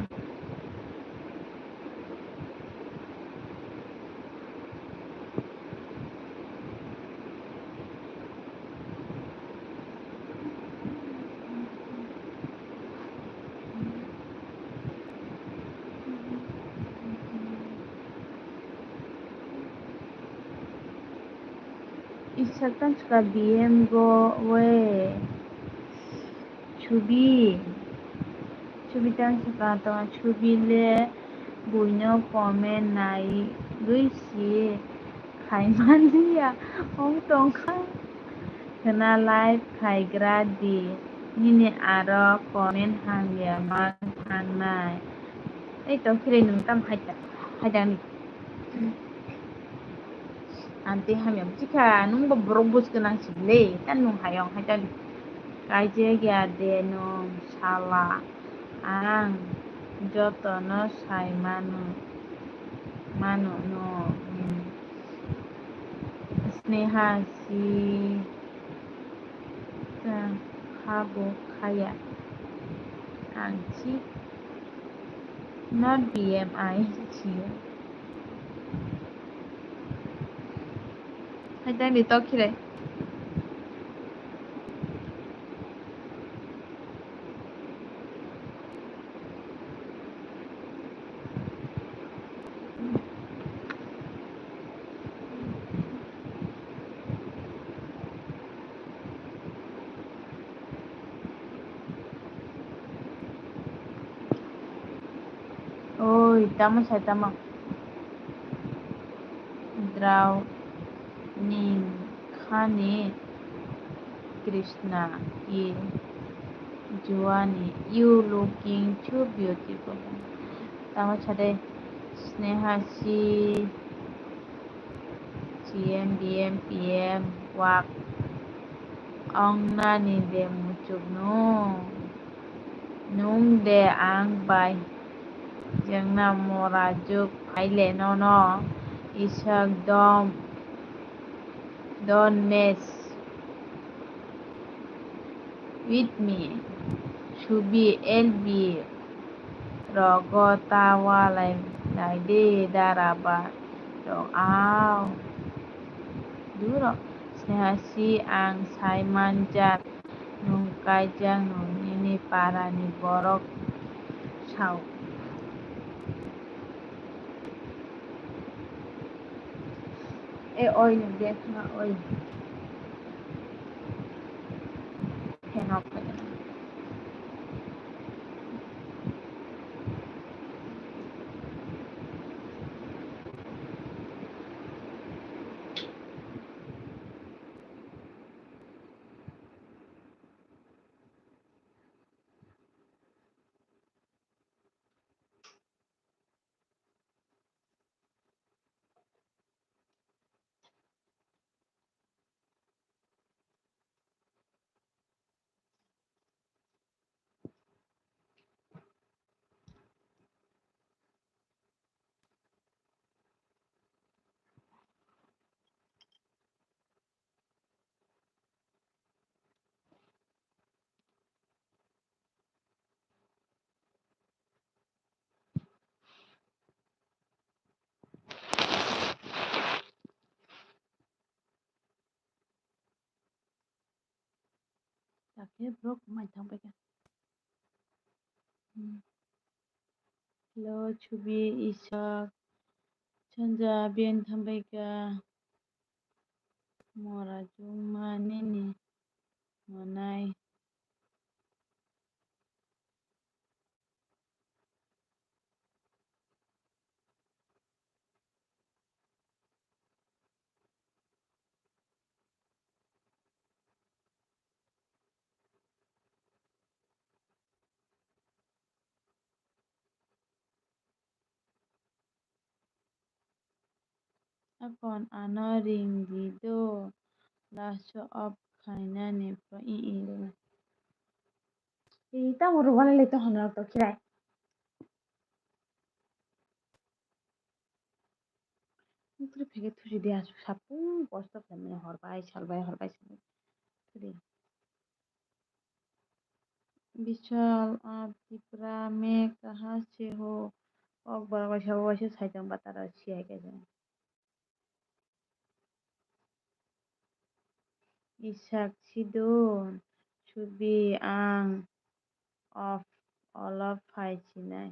Isa tang chwla B M go we. Chubi. Chubi tang si ka tong chubi le buino comment nai gui si khai man liya ong tong kha. Khna live khai gra di nini aro comment hamya man thang nai. Ei tong khire nung tam hai ta hai ta ni. Ang tei hamya bwchikha, nwng bo borok bwskanang sibole, ta nwng hayung hai tali. Kaijak ya de nwng sala, ang jotono sai mano, mano no, hmm. Sneha si. Chwng kha bo khaya. Ang si not B M I si. Hai tang di tok khire. Oi, tamo sai tamo. Drao ning khani Krishna ki juani, you looking too beautiful. Tamo sade Sneha si C M, D M, P M, wak ong nani de muchuk no. Nwng de ang bai jengna mora juk phaile nono isak dom, don't mess with me. Subi L B rogo ta walai lai de dara ba rok au. Duro Sneha si ang sai manjak. Nwng kaijak nwng nini parani borok sao. E oi nwng de khna oi. Phenok phaikha. Takhe borok mai thang paikha. Hmm. Hello, Chubi, Isak, Chanja, Bian thang paikha. Mora chukma nini monai. Akon ano ring di do, laso off khainani pho i i rwna. I tamo rwmani le to hwnwi rok to khirai. Nukri phege thusi de aswk sapung kosto khlaimani hor bai sal bai hor bai sal bai. Thudi. Bishal, aap Tipra mein kahan se ho? Kok borok waisa waisa saichung bata rw siyai kaisa. Isak sidon, subi ang of olo phai sinai.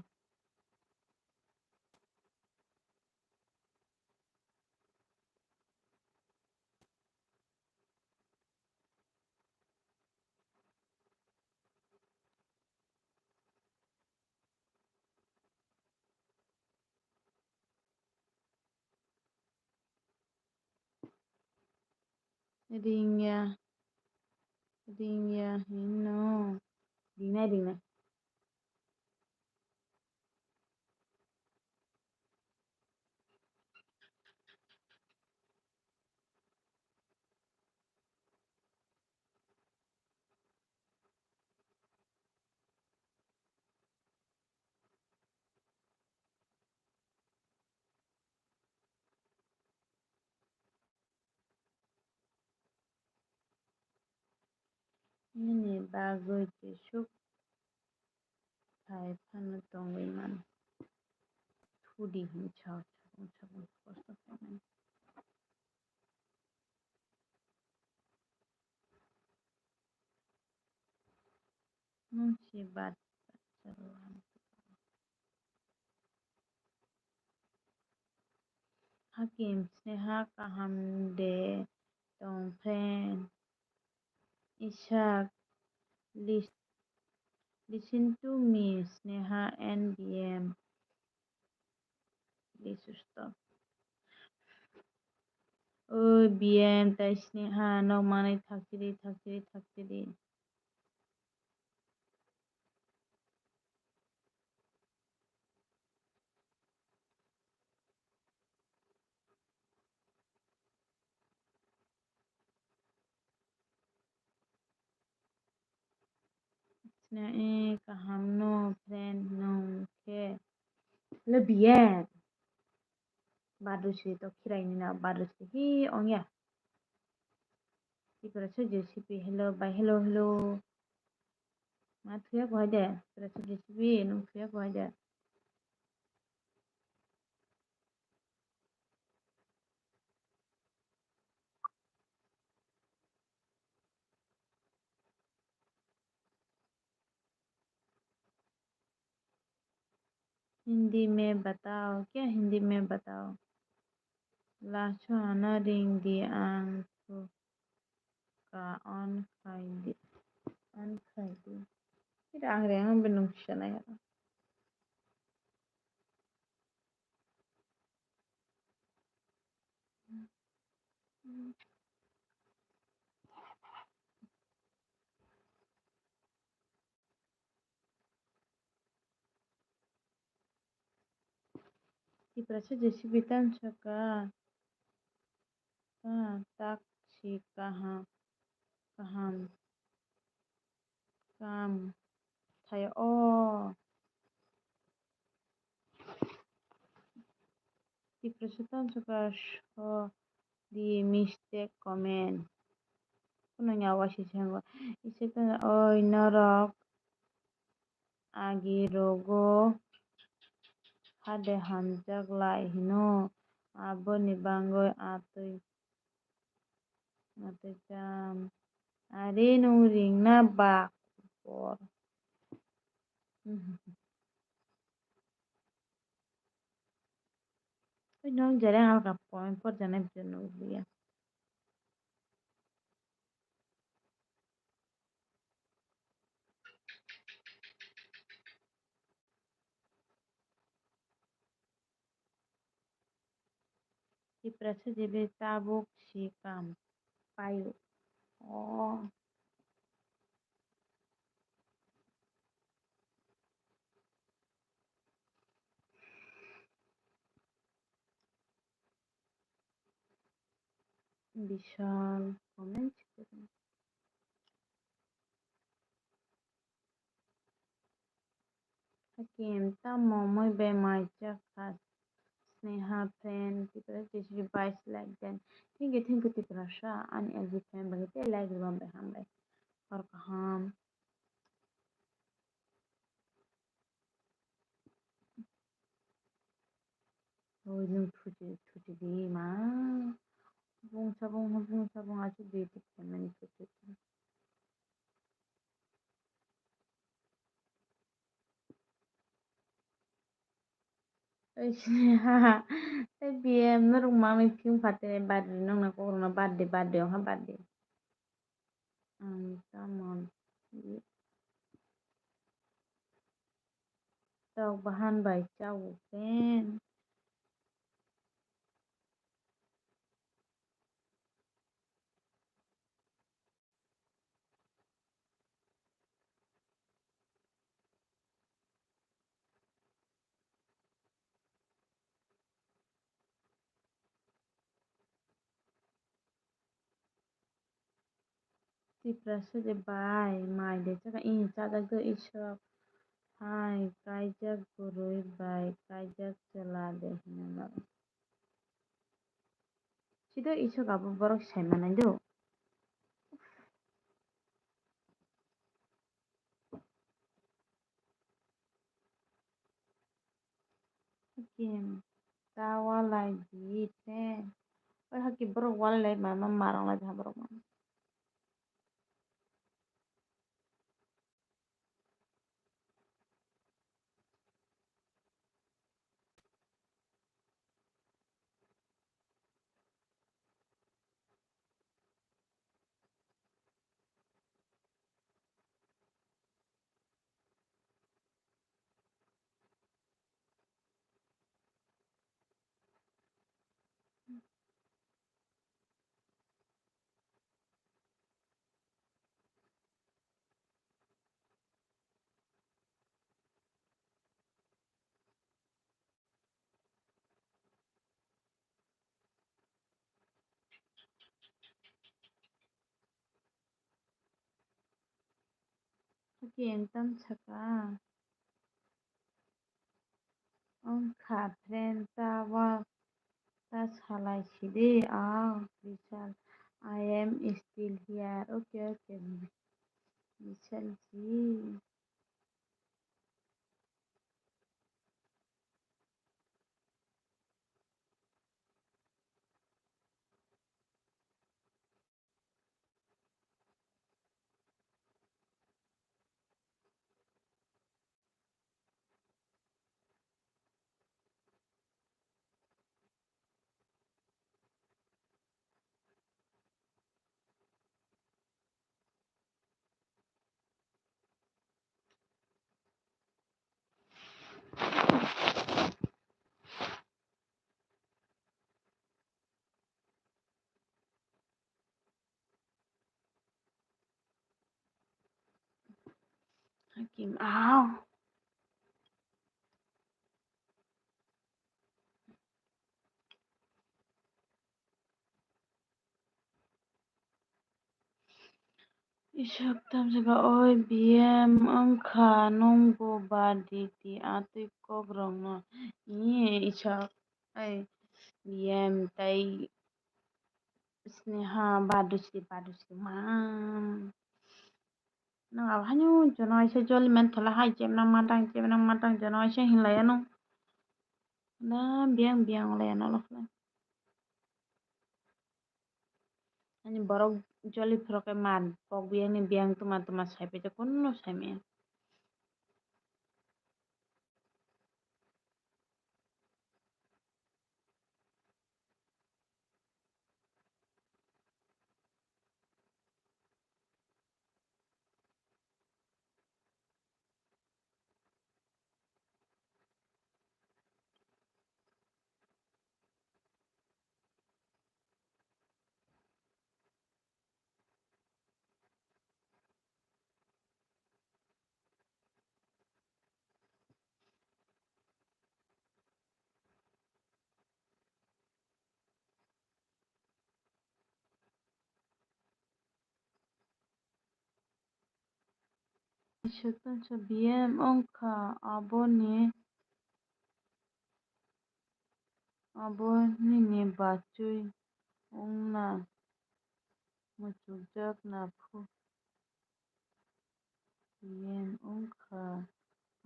Ringya, ringya hino. Ringnai, ringnai. Nini bagwi jesuk khai phano tongwi mano. Thudi hinwi sao, sabung sabung kosto khaimani. Nwng se bad Hakim, Sneha kaham de tong friend? Isak, lis-, listen to me, Sneha and B M. Please stop. Oi, B M tai Sneha, nok manwi thaksidi, thaksidi, thaksidi. Sina, eh, kaham no, friend no khe. Hello, B M. Badusri to khirai ni na, badusri hi ongya. Tiprasa J C P, hello, bye, hello, hello. Ma thuya ko haide, Tiprasa J C P, nung thuya ko haide. Hindi mein batao, kya Hindi mein batao? Laso ano ring di ang thu ka on khai di, on khai di. Ira ang reng ang benung sana ya. Tiprasa J C P tan saka. Ah, tak si kaham, kaham, kam thai o. Tiprasa tan saka so di mistake comment. Kuno nya wasi sengwa. Ise tan oi norok agi rogo hade hamjak lai hino, aboni bangwi atwi, atwi cham. Are nwng ringna bak por. Oi, nwng jereng alka point por janai bwswk nukliya. Tiprasa jibi tabuk si kam paio. Oh. Bishal comment. Hakim, tamo mui bai mai chak kha. Sneha friend, Tipra J C bais like den. Thank you, thank you, Tiprasa. Ani L G friend bai te like rwma bai hambai. Hor kaham. Oi, nwng thuchi, thuchi di ma. Bung sabung, bung sabung, achu di tik khaimani thuchi. Tei B M norok manwi phiyung phatene birthday nokna kokrokno birthday birthday wngkha birthday. Ang tamo tok bahan bai chao pen. Tiprasa de bai mai de chakha i chajak do isok hai kaijak bwrwi bai kaijak chwla de hinwi mano. Sido isok abo borok sai manai do. Hakim ta walai di te. Oi hakim borok walai lai ma ma marang lai ha borok ma. Hakim tam saka. Wngkha friend ta wa ta salai sidi. Ah, Bishal, I am still here. Okay, okay. Bishal ji. Hakim, aw. Isok tamsaka oi B M wngkha nwng bo ba di di atwi kok rokno. Ee, isok ai B M tai Sneha badusi badusi ma. Nwng abo haino jono waisa joli manthola hai chepnang matang chepnang matang jono waisa hinlaiya nwng. Na biyang biyang laiya nolo khlai. Ani borok joli phuru khe man pok biyang ni biyang tuma tuma sai paijak kunno sai maya. Iswk tongsa B M wngkha, aboni, abo nini bachwi wngna muchukjak na phu. B M wngkha,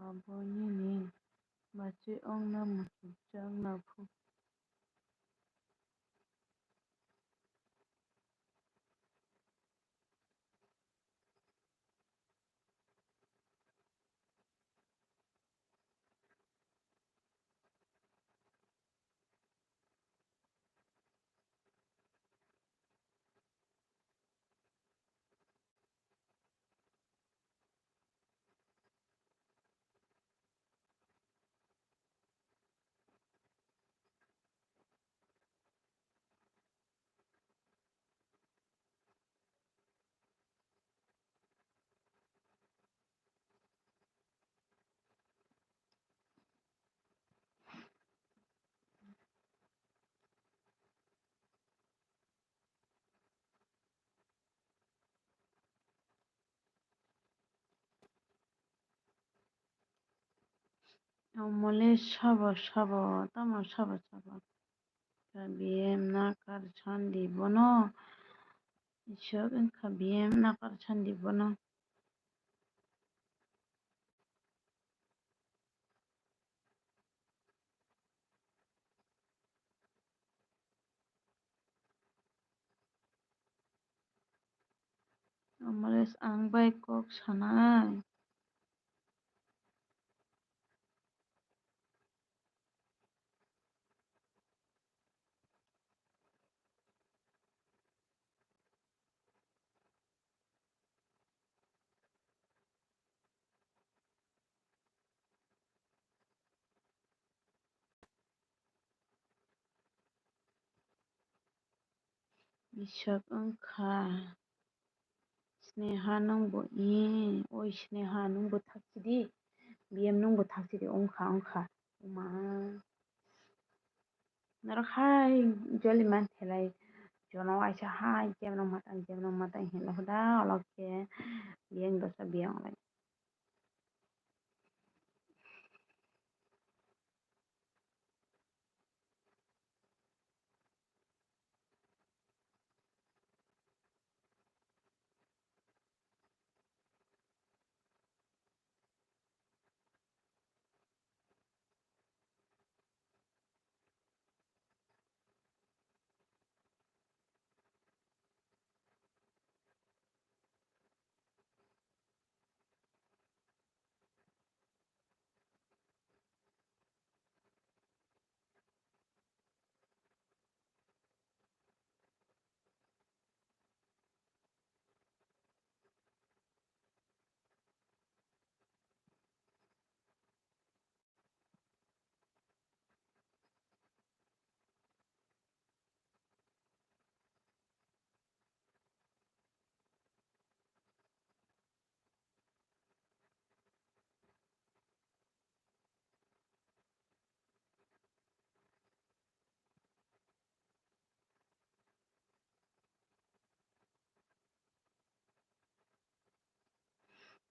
abo nini bachwi wngna muchukjak na phu. Omo le sabo sabo, tamo sabo sabo. Kha B M nakar sandi bono. Iswk wngkha B M nakar sandi bono. Amores ang bai kok sanai. Iswk wngkha. Sneha nwngbo, ee, oi Sneha nwngbo thaksidi, B M nwngbo thaksidi, wngkha, wngkha, oma. Norok hai joli man khelai, jono waisa hai, jemno matang, jemno matang hinwi hoda, olok khe, biyang dosa, biyang lai.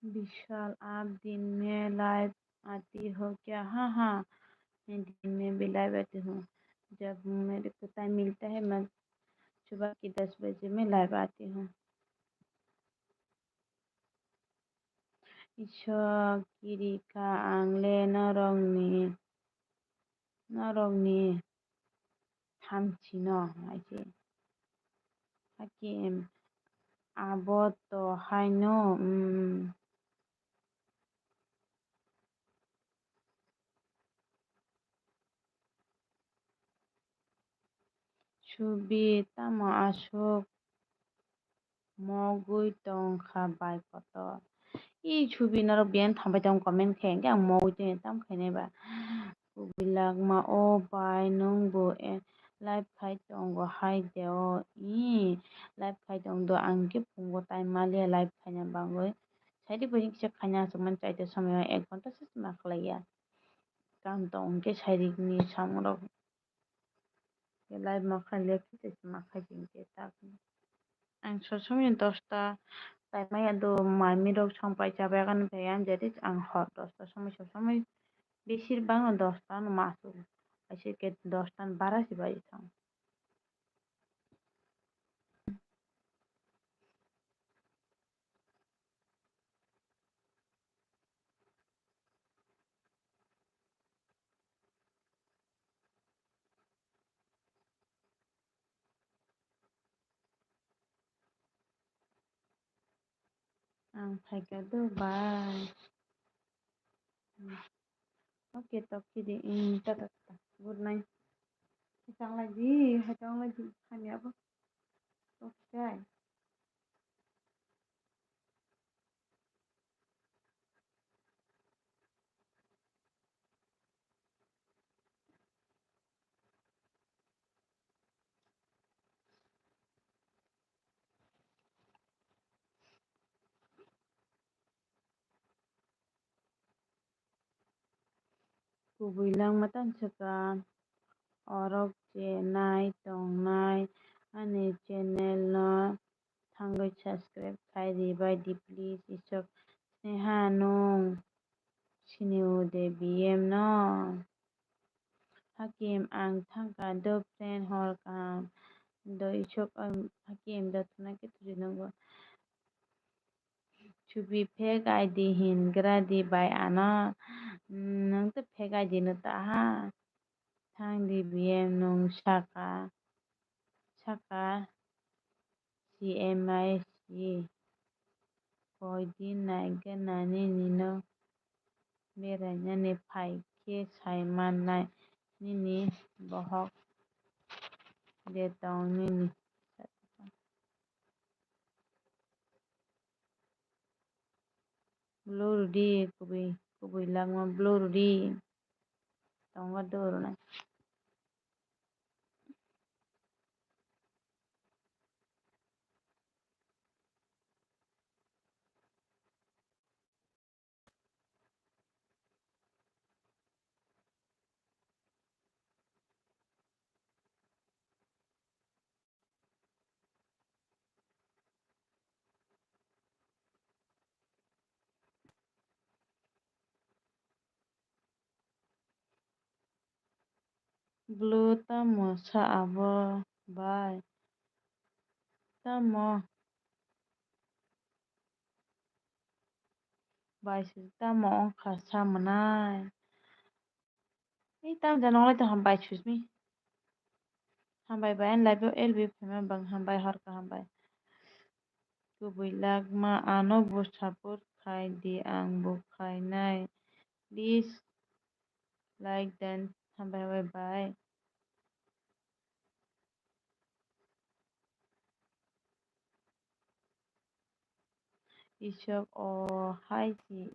विशाल, आप दिन में लाइव आती हो क्या? हाँ, हाँ, मैं दिन में भी लाइव आती हूँ। जब मेरे को टाइम मिलता है, मैं सुबह के दस बजे में लाइव आती हूँ। Iswk, kiri kha ang le norokni, norokni thamchino, hai se. Hakim, abo to haino, um. Subi tamo aswk mogwi tong kha bai kotor. I Subi norok biyang thangbai tongo comment khe, hwnkhe ang mogwi tongya tamo khainai ba. Kubilak ma o bai nwng bo live khai tongo hai de o. I live khai tong do, ang khe phungo time maliya live khaina bagwi. Saidi bai kisa khaina aswk mani chaita somoi o ek ghonta se ma khlaiya. Kam tong hwnkhe sairik ni samung rok. Live ma khlai liya khe tei ma khai tong khe tak. Ang sob somoi dosta taimaya do, mami rok songpai chabayagan phai ang, jadi ang hor dosta somoi sob somoi besir bang no dosta no ma asuk, kaisa ke dosta ni bara se bai thang. Ang phaikha do bai. Okay, tokhi di. Tata, tata. Good night. Hai tong lai di, hai tong lai di. Hamya bo. Okay. Kubui langma tang swkang, orok je nai tongnai ani channel no thangwi subscribe khai di bai di please. Isok sneha nung sini o de B M no. Hakim ang thangkha do friend hor kaham do isok, Hakim do thuna khe thuri nungo. Chubi fake I D hingra di bai ano, nwng tei fake I D no ta ha. Thang di B M nwng saka, saka C M I C. Koi din naikhe nani nino berainani phai khe sai mannai nini bohok de tong nini. Blue rwdi, kubui, kubui langma blue rwdi. Tongo do rwnai. Blue tamo sa abo bai? Tamo bai se tamo wngkha sa mwnai? Ei tamo jani nonglai tong ham bai susmi. Hambai bai ani live o L B phaima bang hambai hor kaham bai. Kubui lakma ano bo support khai di ang bo khainai. Please like then hambai hambai bai. Isok o hai si.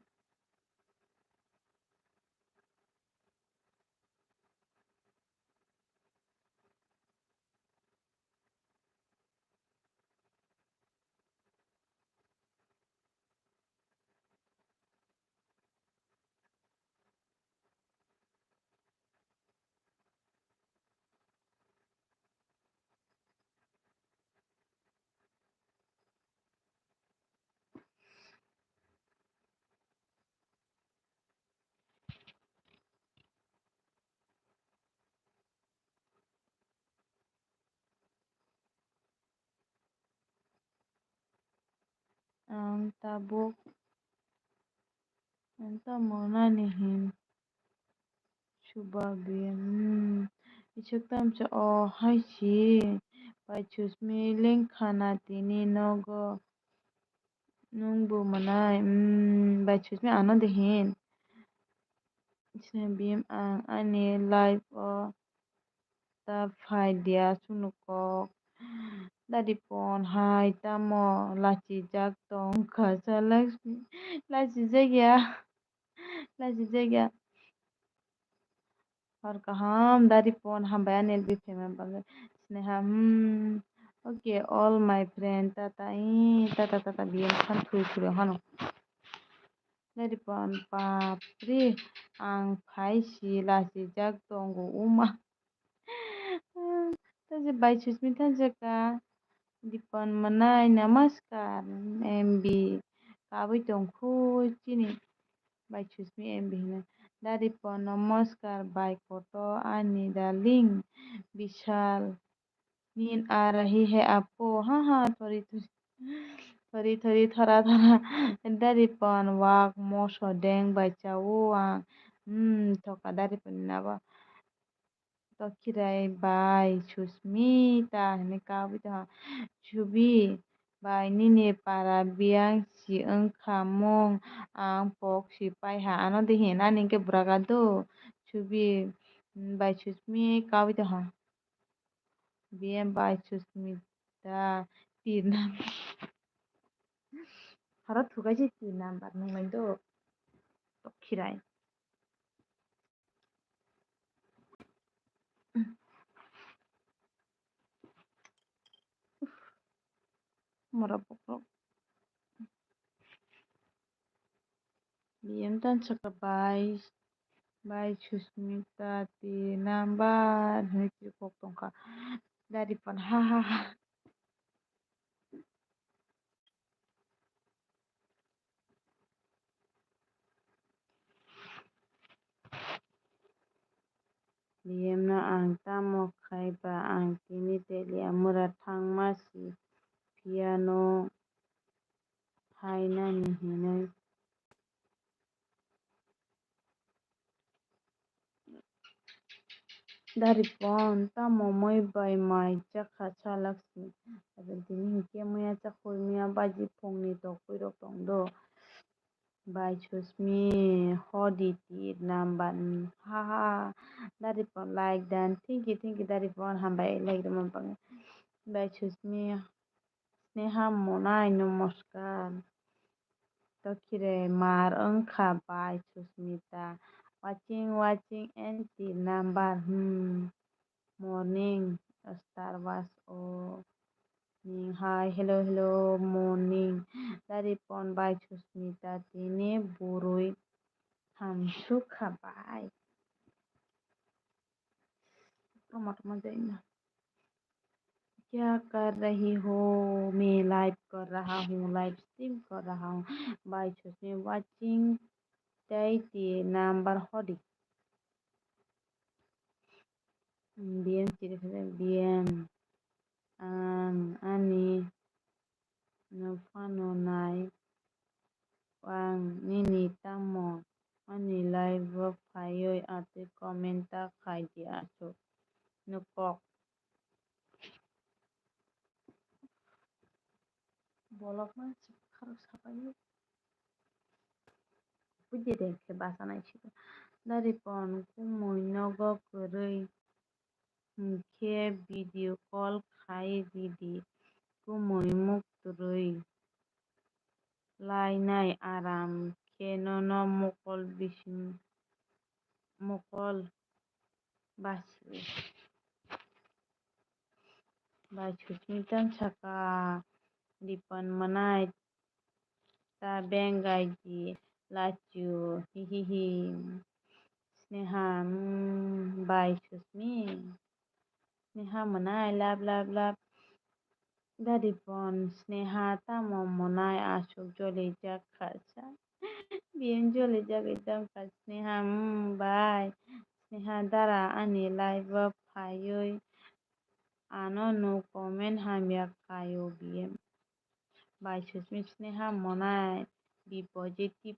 Ang tabuk, ang tamo nani hin subabi, hmm, isuk tamsa o hai si, bai chusmi lengkha na tini nogo, nung bo mwnai, hmm, bai chusmi ano de hin. Sina bim ang ani live o ta phai dia chwngno kok. Dadi pon hai tamo lachijak tong kha sa Lakshmi. Lachijak ya. Lachijak ya. Hor kaham dadi pon hambai ani L B phaima bagwi. Sneha, hmm. Okay, all my friend, tata, ee, tata, tata, biyang khan thui thui hano. Nari pon bapre, ang phai si lachijak tongo uma. Tei je bai susmi thansa ka, Dipon mwnai namaskar M B kabwi tongkhu chini bai Susmi M B hinwi. Da Dipon namaskar bai koto ani darling Bishal nin arahi he apo ha ha thori thori thori thori thora thora. Da Dipon wak moso deng bai chao ang. Hmm, thoka Da Dipon nabo. Tokhirai bai Susmita hinwi kabwi tongkha. Chubi bai nini para biyang si wngkha mung ang pok si paiha ano de hin ani hwnkhe bwraka do. Chubi bai Susmi kabwi tongkha. B M bai Susmita tirna. Horo thukaisi tirna bar nung bai do. Tokhirai. Mora bokrok. B M tan saka bai, bai Susmita tirna bar hinwi tirkok tongkha. Da Dipon ha ha ha. B M no ang tamo khai ba, ang tini Teliamura thangma si phiya no phainani hinwi. Da Dipon tamo moi bai mai chakha salak si. Tini hinkhe muya chakhoi muya baji phungni tokoi rok tong do. Bai Susmi hodi tir number ha ha. Da Dipon like dan thank you thank you Da Dipon hambai like rwma bagwi. Bai Susmi Sneha monai namaskar. Tokhire mar wngkha bai Susmita. Watching, watching and tir number. Hmm. Morning, star was o. Ning hai, hello, hello, morning. Da Dipon bai Susmita tini burui hamsukha bai. Toma, toma, jaina. क्या कर रही हो? मैं लाइव कर रहा हूँ, live stream कर रहा हूँ। Bai Susmi watching tei tir number hodi. B M chiri khajak B M. Ang ani no phano nai. Ang nini tamo ani live o phaiwi atwi comment ta khai di aswk no kok. Bolok ma si kharok sapai o. Bujide khe basa nai si. Da Dipon kumui nogo kwrwi. Hinkhe video call khai ridi, kumui muktwrwi lainai aram khe nono mokol bising mokol basi. Bai Susmita saka Dipon mwnai ta bengai di lachu hihihi. Sneha, mm, bai Susmi. Sneha mwnai love love love. Da Dipon Sneha tamo mwnai aswk jolijak kha sa. B M jolijak ekdam kha Sneha, mm, bai. Sneha dara ani live o phaiwi ano no comment hamya khaio B M. Bai Susmi Sneha mwnai be positive.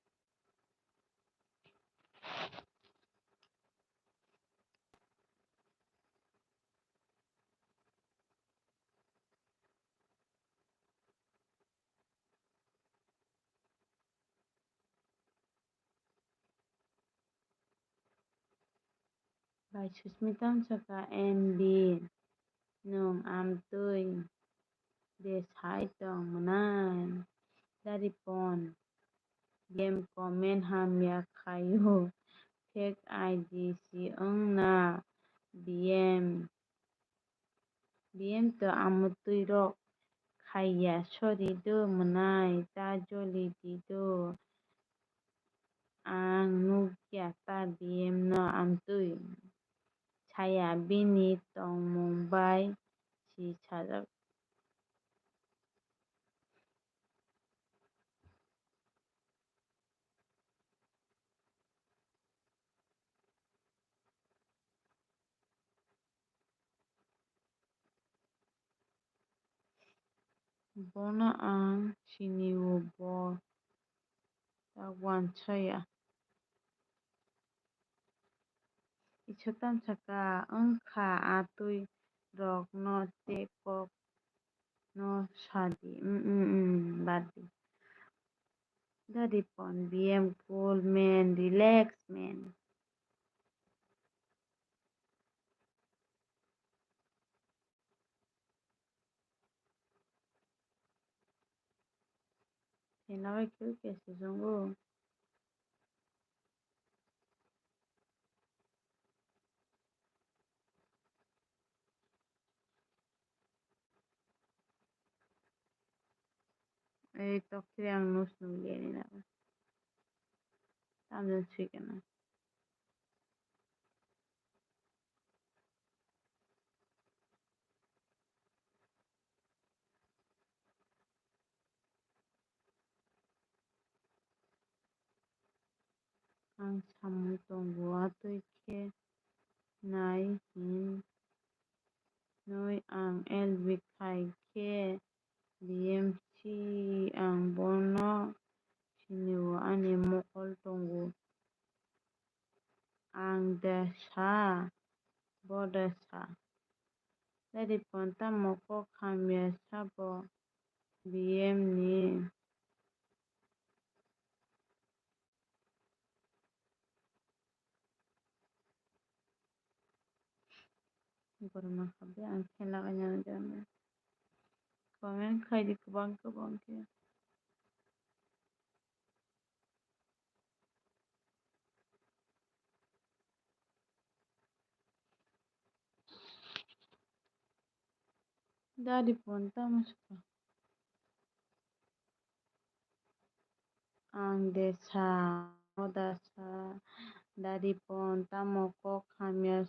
Bai Susmita wng sakha, M B nwng amtwi de sai tong mwnai. Dari pon game comment hamya khaio, fake I D si wng na B M. B M to amtwi rok khaiya, sorry do mwnai, ta joli di do. Ang nukya ta B M no amtwi. Saya bini tongmung bai si sajak. Bono ang sini-o, bo ta wansaya. Isor tamo saka, wng kha a twi rokno tei kok no sa di. Mm, mm, mm, bad di. Daddy Pon, B M cool man, relax man. Hena bai khe khe se jongo. Ei, tok khe ang nus nung liya ni na. Tamjani swi kana. Ang samung tongo, a twi khe nai hinwi ang L B khai khe B M C, ang bono sini-o, ani mokol tongo. Ang de sa, bo de sa. Daddy Pon tamo kok hamya sabo B M ni. Borok ma kha be ang khe lagai nang jani. Comment khai di kwbang kwbang khe. Daddy Pon tamo saka. Ang de sa, o da sa, Daddy Pon tamo kok hamya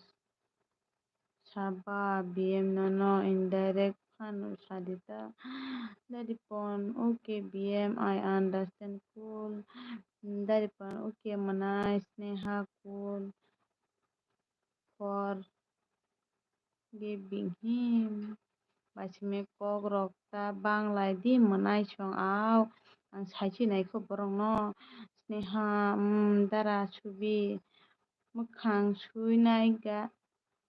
saba B M nono indirect phano sadi ta. Daddy Pon, okay B M, I understand, cool. Daddy Pon, okay mwnai, Sneha, cool. For giving him. Baisime kok rok ta banglai di mwnai song au. Ang sai si nai kho borok no. Sneha, um, dara subi. Mwkhang sui nai ga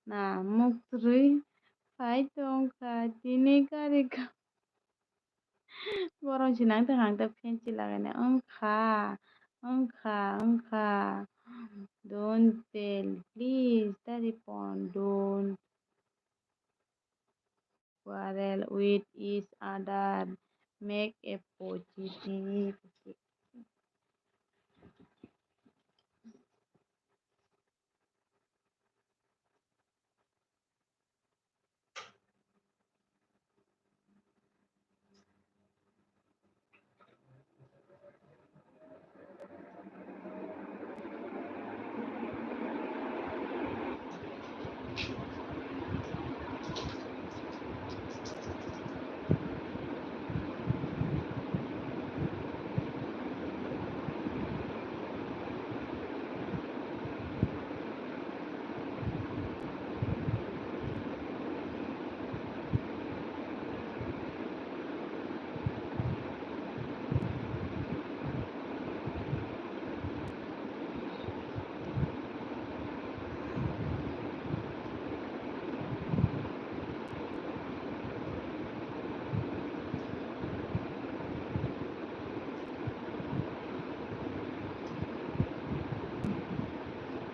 na muk twi phai tong kha tini gari ka. Borok si nang ta nang ta fancy lagai nai wng kha, wng kha, wng kha. Don't tell, please, Daddy Pon, don't quarrel with each other. Make a positive.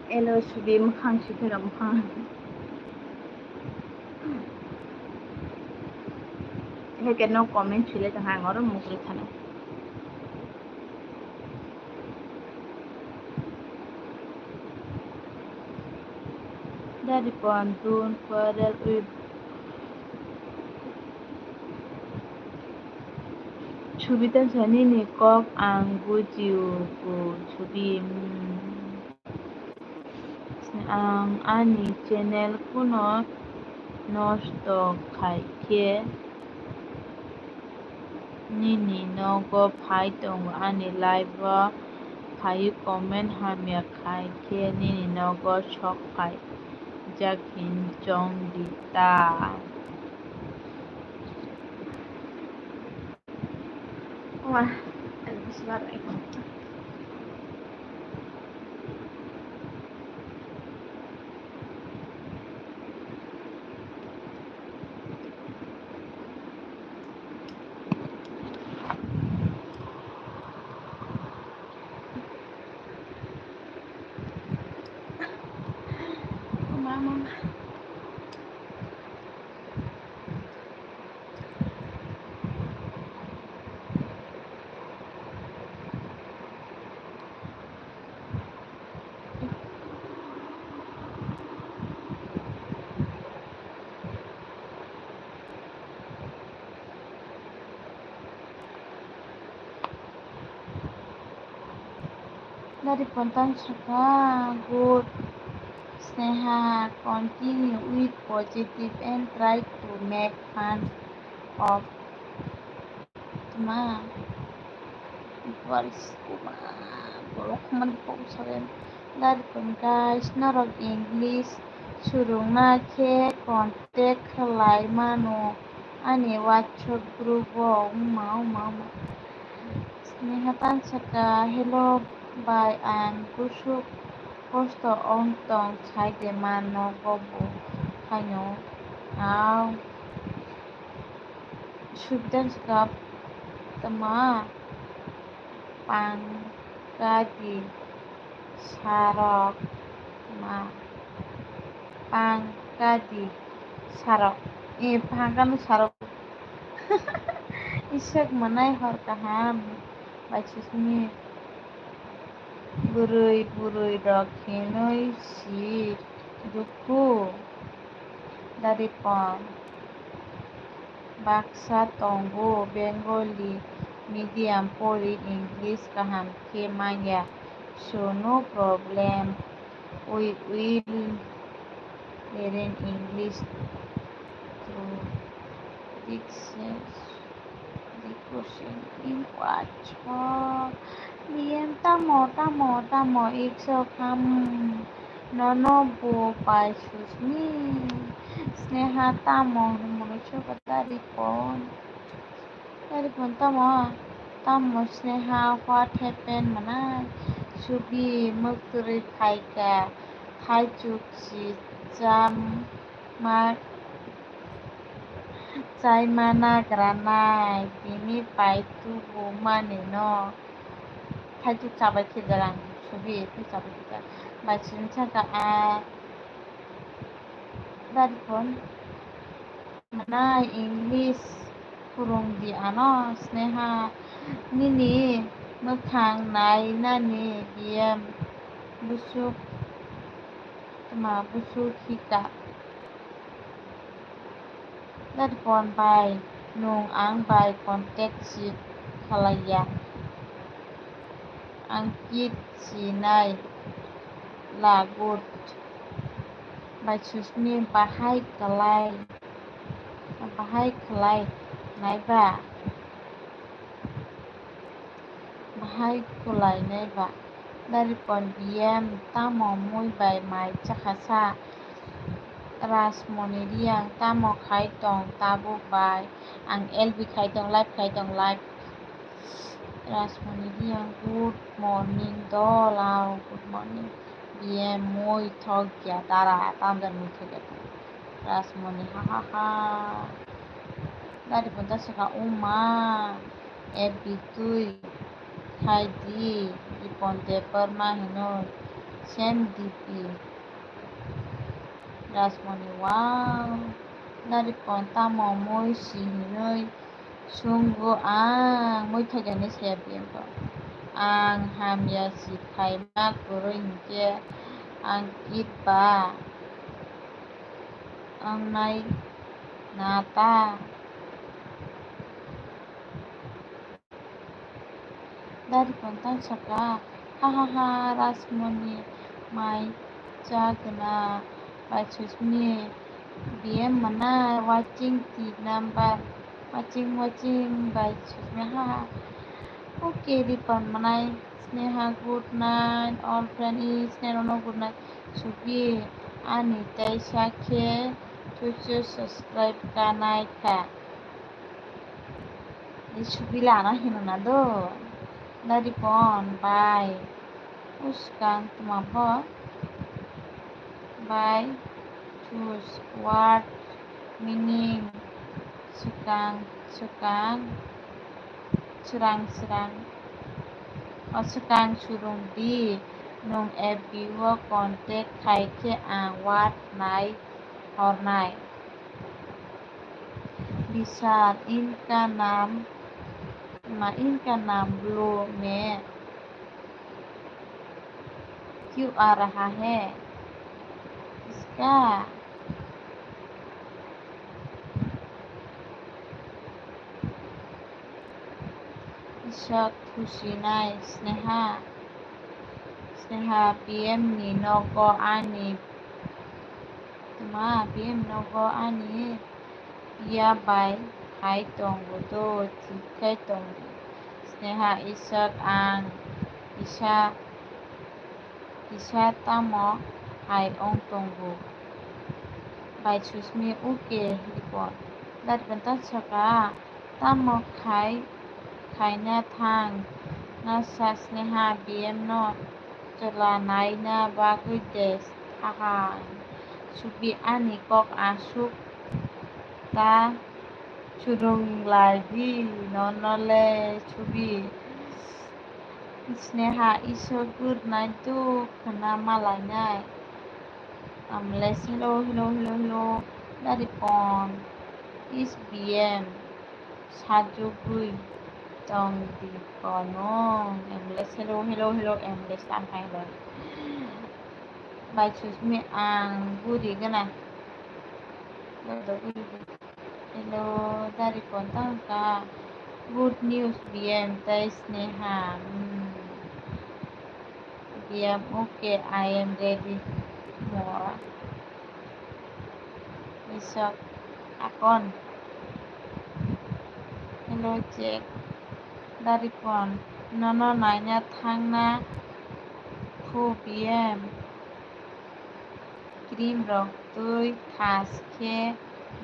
Elo sidi mwkhang si pheno mwkhang. Heke no comment sile tong ang oro mukri thana. Dari pon tun quarrel with Subi ta sa nini kok ang bujio ko subi. Ang ani channel kuno nosto khai khe nini nogo phai tongo ani live o phai comment hamya khai khe nini nogo sok phai jak hin chong di ta. Wah, Elvis Suara ini. Mama. Dari pontang saka good. Sneha, continue with positive and try to make fun of tma. Baris kuma borok man pok saren. Dari pon guys, norok English surungna khe contact khlai mano ani WhatsApp group o. Uma, uma, uma. Sneha tang saka, hello bai, ang kusuk kosto ong tong sai de ma nogo bo phaino. Au. Subidhan saka tma pangkadi sarok ma pangkadi sarok e pangkano sarok. Iswk mwnai hor kaham bai sisini bwrwi bwrwi rok hinwi si dukhu. Dari pon baksa tongo Bengali medium pori English kaham khe manya, so no problem, we will learn English through dictation. Dikosin in wachok. Bien tamo, tamo, tamo, ikso kham. Nono bo pai susni. Sneha tamo, hwnwi soka dari pon. Dari pon tamo. Tamo Sneha, what happened manai? Subi, mwktwrwi phaika. Thaichuk si cham ma. Chai ma nagra nai, tini pai tubu mani no. Thaichuk chabai khijak ang, subi, thai chabai khijak. Bai sini saka a. Dari phone. Manai English phurung di ano, Sneha. Nini mwkhang nai nani B M busuk. Tma busu hika. Dari phone bai nwng ang bai contact si khalaiya. Ang kit sinai lagut bai susni bahai khalai, bahai khalai naiba. Bahai khwlainai ba. Dari pon B M tamo mui bai mai chakha sa. Rasmoni Riang tamo khai tong tabuk bai. Ang L B khai tong, live khai tong, live. Rasmoni Riang, good morning, dol ao, good morning. B M mui thok ya dara, tamjak mui thok ya. Rasmoni, ha ha ha. Dari pon ta saka, uma, F B twi khai di, Ripon Debbarma hinoi, same D P. Rasmoni, wow. Dari pon tamo mui si hinoi, Sungo ang mui thok ya hinwi saya B M khe. Ang hamya si khaima kwrwi hinkhe ang kit ba wngnai na ta. Dari pon tang saka, ha ha ha, Rasmoni mai cha gana bai susni B M mana watching the number, watching, watching bai susni ha ha. Okay, Ripon manai, Sneha, good night, all friend is Sneha no good night. Subi ani tei sakhe chuchu subscribe kanai kha. Subila ano hino na do. Dari pon bai. Uskang tuma bo. Bai. Choose word meaning. Swkang, swkang. Swrang, swrang. O swkang surung di. Nwng F B o contact khai khe ang word nai hornai. Bisal, inka naam, ma inka naam blow me Q R raha hai. Iska. Ishak khusi nai Sneha. Sneha P M ni nogo ani. Tuma P M nogo ani. Iya bai hai tongo do, thik khai tongo. Sneha, Isak, ang kisa, kisa tamo hai ong tongo. Bai Susmi, okay, report. Dari bentar saka, tamo khai, khaina thang, nasa Sneha B M no. Chwla naina bagwi de thahai. Subi ani kok aswk ta chwrwng lai di, nono le Subi. Sneha, Isor good night do khwna malainai. Amle hello, hello, hello, hello. Dari pon. Is B M. Sajugwi tong di kono. Emle hello, hello, hello, emle sampai lo. Bai Susmi ang guri gana. Hello, dari kontang ka. Good news B M tai Sneha. Hmm. B M, okay, I am ready. Mora. Isok, akon. Hello, check. Dari phone. Nono naina thangna khu B M. Cream rok twi thas khe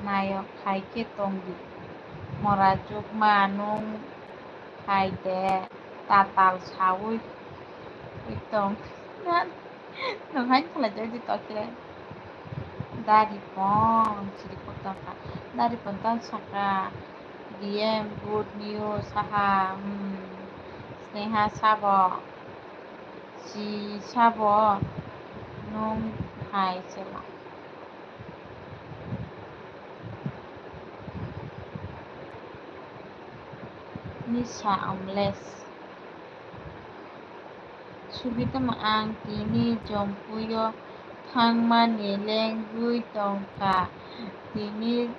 nayok khai khe tong di. Mora chukma nung khai de tatal saui tong. Nwng hai khlai jak di tokhe. Dari pon chiri kok tong kha. Dari pon tong saka. B M good news saha. Hmm. Sneha sabo. Si sabo. Nung hai chela. Nisa omles. Subitama ang tini Jompuio thangmani lengwi tongkha. Tini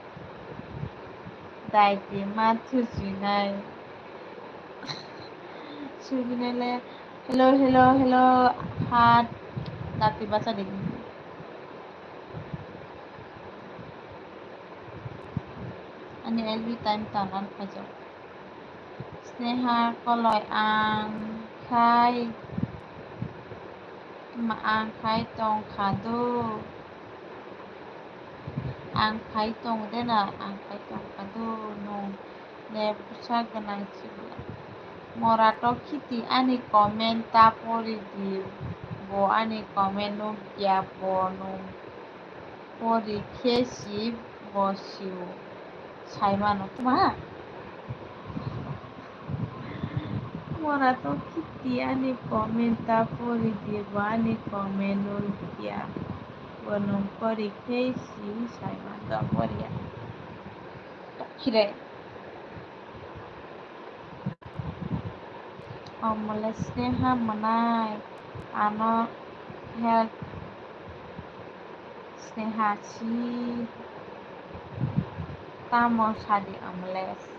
daitema thujinai. Subinale, hello, hello, hello, hat. Dati bacha di. Ani L B time tanan khaijak. Sneha koloi ang khai, ma ang khai tong kha do. Ang khai tong de na, ang khai tong kha do, nung ne bwsa gwnang si. Mora to khiti ani comment ta pori di, bo ani comment nukya bo nung. Pori khe si bo sio. Sai mano tuma? Mora to khiti ani comment ta pori di bo ani comment no kya. Bo nung pori khe si sai man to pori ya. Khire. Omole Sneha mwnai ano help Sneha si tamo sadi Omole.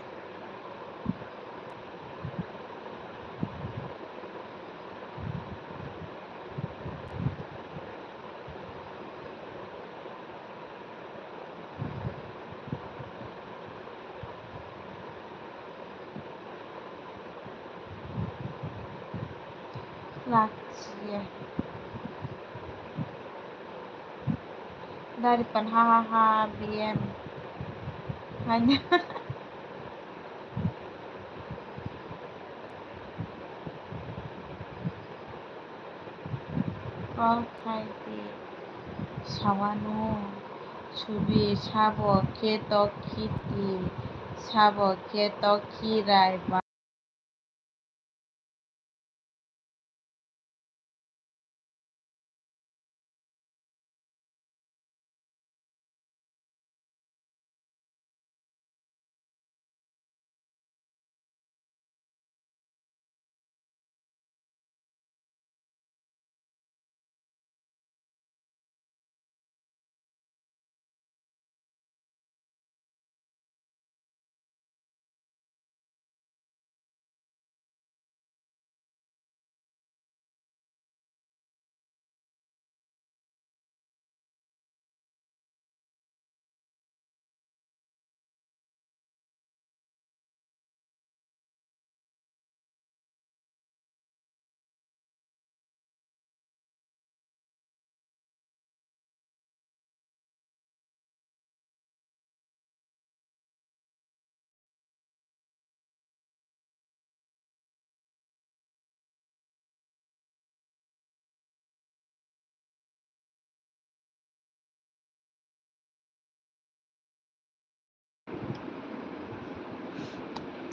Lachiya. Dari pan ha ha ha B M. Hanya. Call khai di. Sawano. Subi sabo khe tokhi di. Sabo khe tokhi rai ba.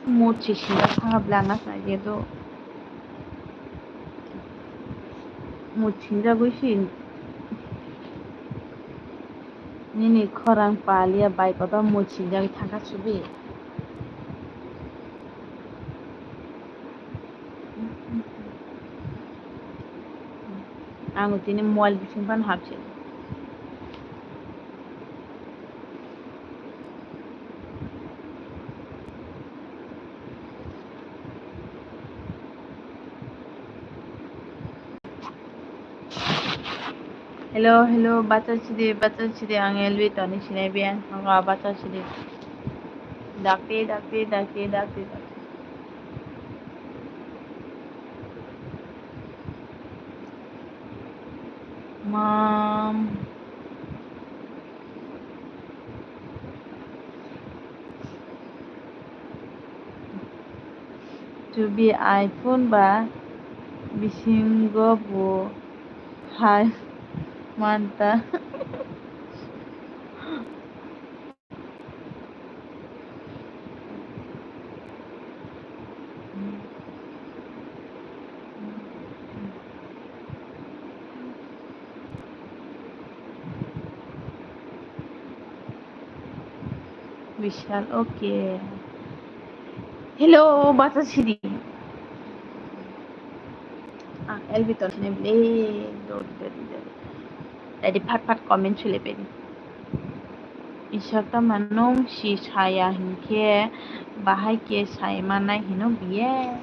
Muchi sinjak thangkha bwle ang nakhna je do. Muchi sinjagwi si nini khorang paliya bai kotor muchi sinjagwi thangkha subi. Ang tini mobile bising phano hapsi. Hello, hello, bacha chidi, bacha chidi, ang Elvi toni sinai biya, ang bacha chidi. Dakti, dakti, dakti, dakti, dakti. Mom. Subi iPhone ba bisingo bo hai manta. Vishal, okay. Hello, bacha sidi. Ah, Elvi to sini bile, dori, dori, dori. Tadi phat phat comment sule pedi. Isor to manung si saya hinkhe bahai ke sai manai hino biye.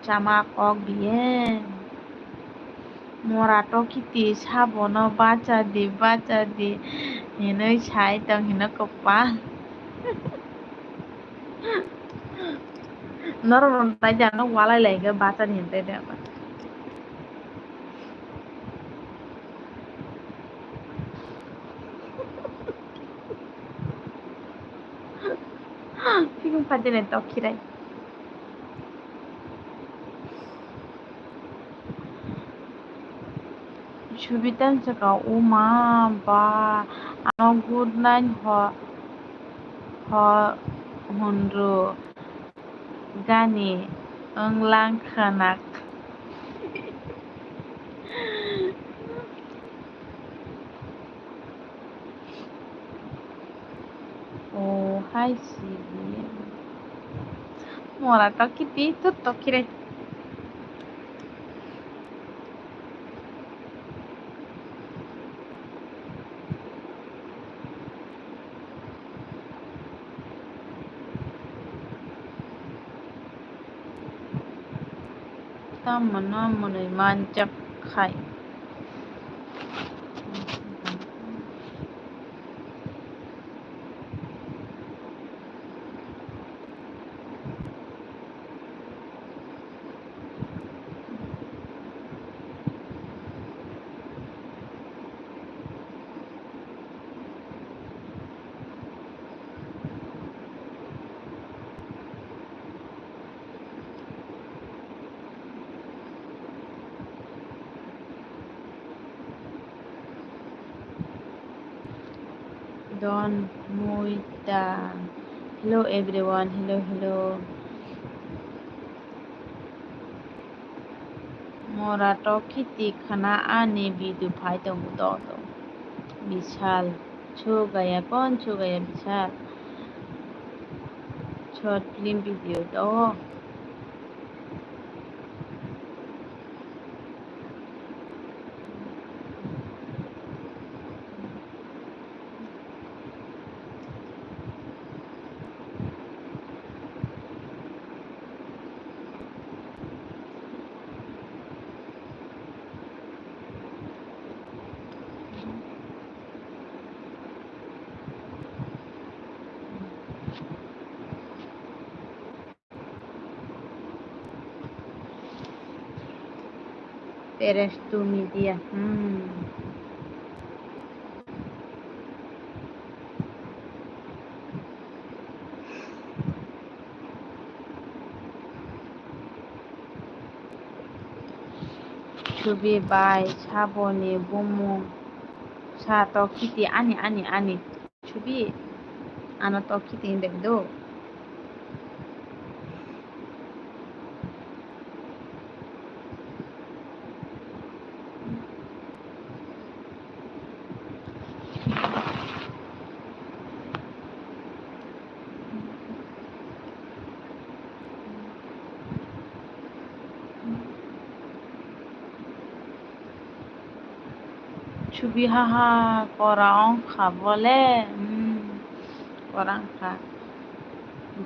Chama kok biye. Mora tokiti sabono bacha di, bacha di hinwi sai tong hino kwpal. Norok rok tai jano walai lai khe bacha di hintai de. Phikung phaidi nai tok khirai. Subitan saka uma ba ano good night ho ho hunru gani wnglang khwnak. Oh, hai sidi. Mora tokiti, tut tokire. Tamo no mwnwi manjak khai. Don Muita. Hello everyone, hello, hello. Mora tokhiti khana ani video phai tongo to to. Bishal. Chugaya, kon chugaya Bishal? Short film video to. Peres tu media. Hmm. Chubi bai saboni bumung sa tokhiti ani, ani, ani. Chubi, ano tokhiti hinwi do. Chubi haha, kora wngkha bole? Hmm, kora wngkha.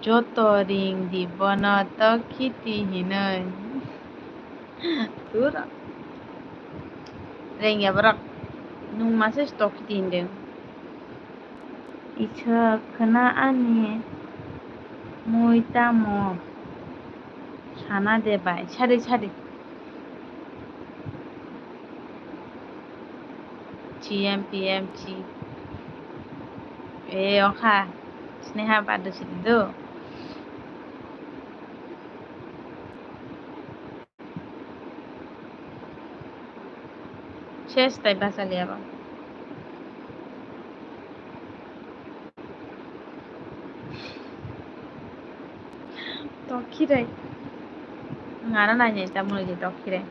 Joto ring di bono tokhiti hinwi. Tura. Rengya borok. Nung masa tokhiti hindeng. Isa khna ani mui tamo sana de bai. Sari, sari. G M P M G. E, oka. Sneha badu sidi do. Ses tai basa liya ba. Tokhirai. Ngara nai nai ta muli tokhirai.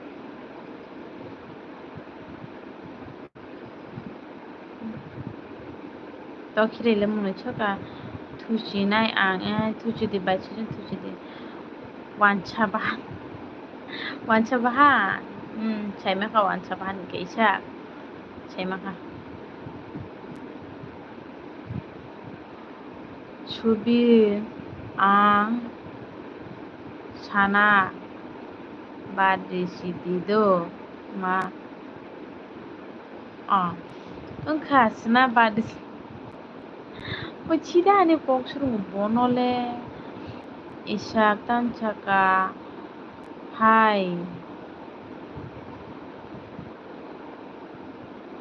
Tokhirai le mwnwi soka thuchinai ang, eh, thuchidi bai sijin thuchidi. Wansa bahan, wansa bahan, hmm, saimaka wansa bahan kaisa, saimaka. Chubi ang sana badi sidi do ma. Ah, wngkha sina badi. Ochi da ani kok surung bono le. Isa tansaka hai.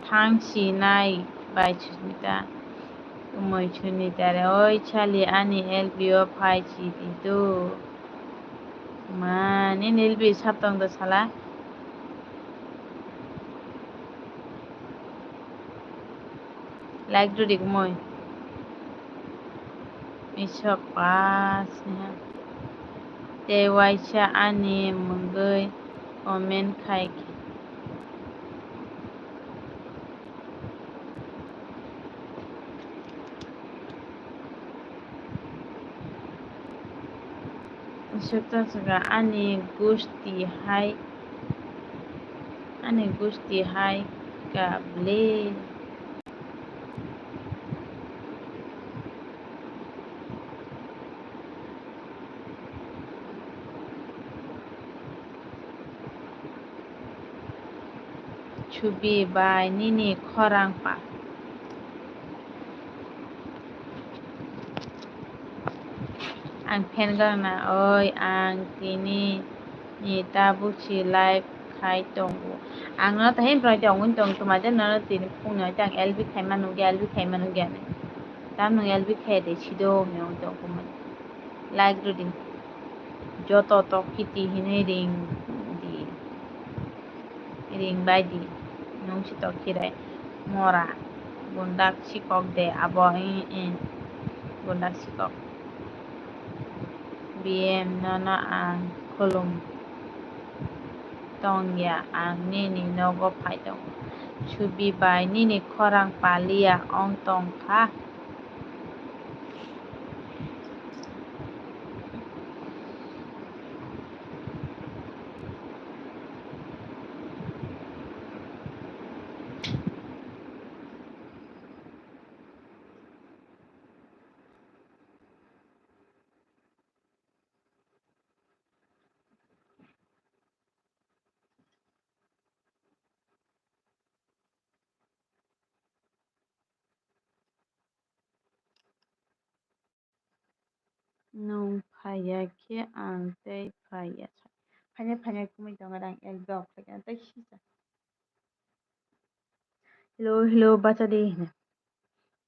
Thang si nai bai Sunita. Umoi Sunita re, oi chali ani L B o phai si di do. Ma, nini L B sap tong do sala. Like rwdi kumui. Isok pa sneha. Tei waisa ani mungwi comment khai khe. Sukha sukha ani gusti hai, ani gusti hai ka bwle. Subi bai nini khorang pa. Ang phen gana oi, ang tini ni tabuk si live khai tongo. Ang no tahim roi tongwi tong tuma de no tini phung no ang L B khai manu ge, L B khai manu ge ani. Tam nung L B khai de sido hinwi tong kumani. Like rwdi. Joto tok kiti hinwi ring di. Ring bai di. Nung si tok khirai. Mora. Gundak sikok de abo. Gundak sikok. B M nono ang khulum tongya, ang nini nogo phai tongo. Subi bai nini khorang paliya ong tong kha. Nwng phaiya khe ang tei phaiya. Phainai phainai kumui tongo, ang L B off khaikhe tei sisa. Hello, hello, bacha di hino.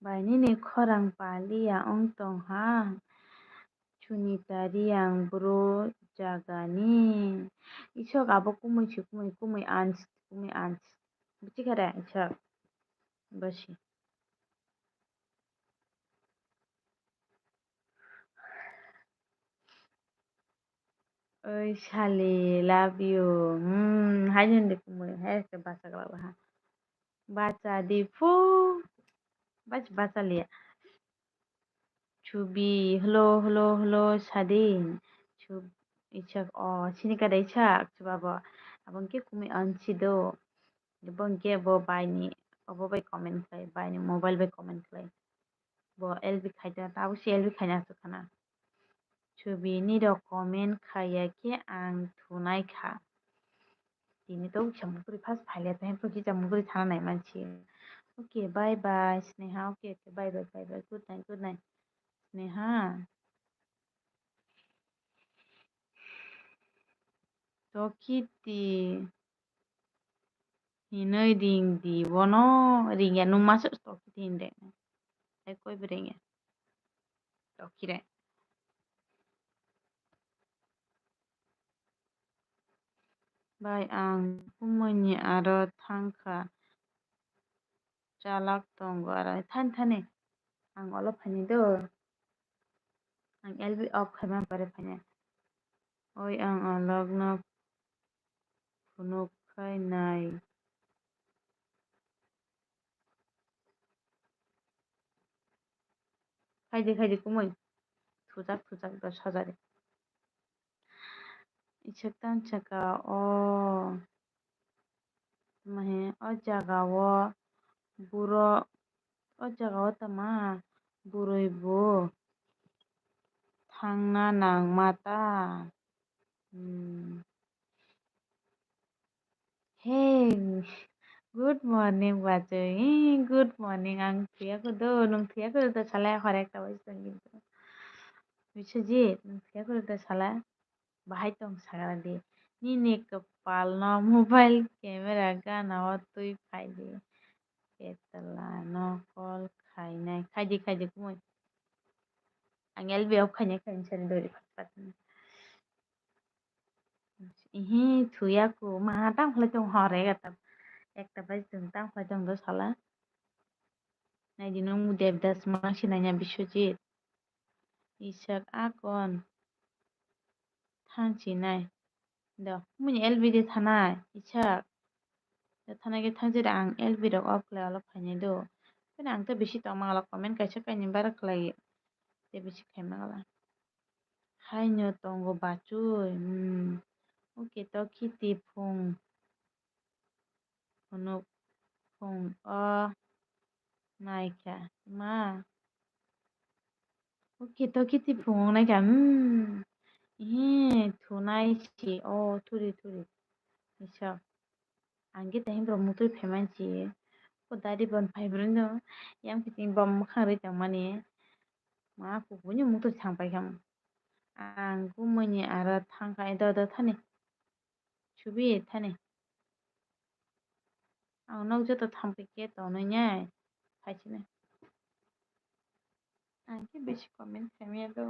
Bai nini khorang paliya ong tong ha. Sunita Riyang bro jagani. Isok abo kumui si kumui, kumui ans, kumui ans. Buchi kha de isok. Basi. Oi sali, love you. Hmm, hai jani de kumui, hai ke bacha kala ha. Bacha di phu. Bach bacha liya. Chubi, hello, hello, hello, sadi. Chub, ichak, oh, sini kada ichak, chuba bo. Abang ke kumui ansi do. Abang ke bo bai ni, obo bai comment khlai, bai ni mobile bai comment khlai. Bo L B khaina, tabuk se L B khaina aswk khana. Chubi ni rok comment khaiya khe ang thunai kha. Tini to samung kwrwi first phaile tei phwrwngkhe samung kwrwi thana nai mansi. Okay, bye bye, Sneha. Okay, okay, bye bye, bye bye. Good night, good night, Sneha. Tokiti hinwi ring di bono, ringya nwng masa tokiti hinwi ring. Hai koi bo ringya. Tokire. Bai ang kumui ni aro thangkha. Chalak tongo aro thani thani ang olo phaini do. Ang L B off khaima pore phainai. Oi ang alokno phunuk khai nai. Khaidi khaidi kumui. Thujak thujak do sajari. Iswk tang saka o. Tamo he o jaga o buro, o jaga o tama bwrwi bo thangna nangma ta. Hmm. Hey, good morning, bachwi. Hey, good morning. Ang thuya kho do, nwng thuya kho do, salai hor ekta bai tong kintu. Biswajit, nwng thuya kho do, salai. Bahai tong sakra di. Nini kwpal no mobile camera gana o twi phai di. Ketla no call khainai. Khaidi, khaidi, kumui. Ang L B off khainai, khainai sari dori phat phat. Ihi, thuya ku, ma tang khlai tong hor ekta, ekta bai tong tang khlai tong do sala. Nai di nung Devdas ma sinai ya Biswajit. Isak akon. Thang sinai. Do, muni L B de thanai, Isak. Do thanai ke thang jera ang L B rok off khlai olo phainai do. Phano ang to bisi tongma olo comment kaisa kainwi bara khlai. Te bisi khaima olo. Haino tongo bachwi, hmm. Oke to khiti phung. Phunuk phung o naikha ma. Oke to khiti phung o naikha, hmm. Ihi thunai si o thuri thuri. Isak. Ang khe tei borok muktwi phaimani si. Ko dadi bon phai brwino yang phi tini bom mwkhang rwi tongmani. Ma kubuini muktwi thang paikha. Ang kumui ni aro thang khai do do thani. Subi thani. Ang nok joto thang paikhe tonwi nai. Phai sini. Ang khe bisi comment khaimaya do.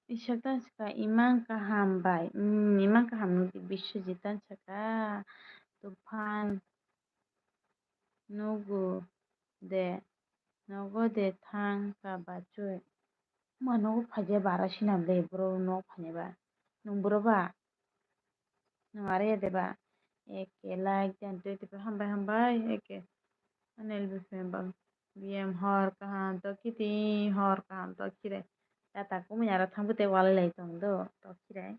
Ishak tan saka imang kaham bai. Hmm, imang kaham nukdi Biswajit tan saka. Tufan nugu de, nogo de thang ka bachoi. Ma nogo phaija bara sinam le bro nok phainai ba. Nung bro ba? Nwng are ya de ba? Eke like dan tei tei hambai hambai eke. Anel bifem ba. B M hor kaham to kiti hor kaham to kire. Tata kumui aro thangbo tei walai lai tong do to kire.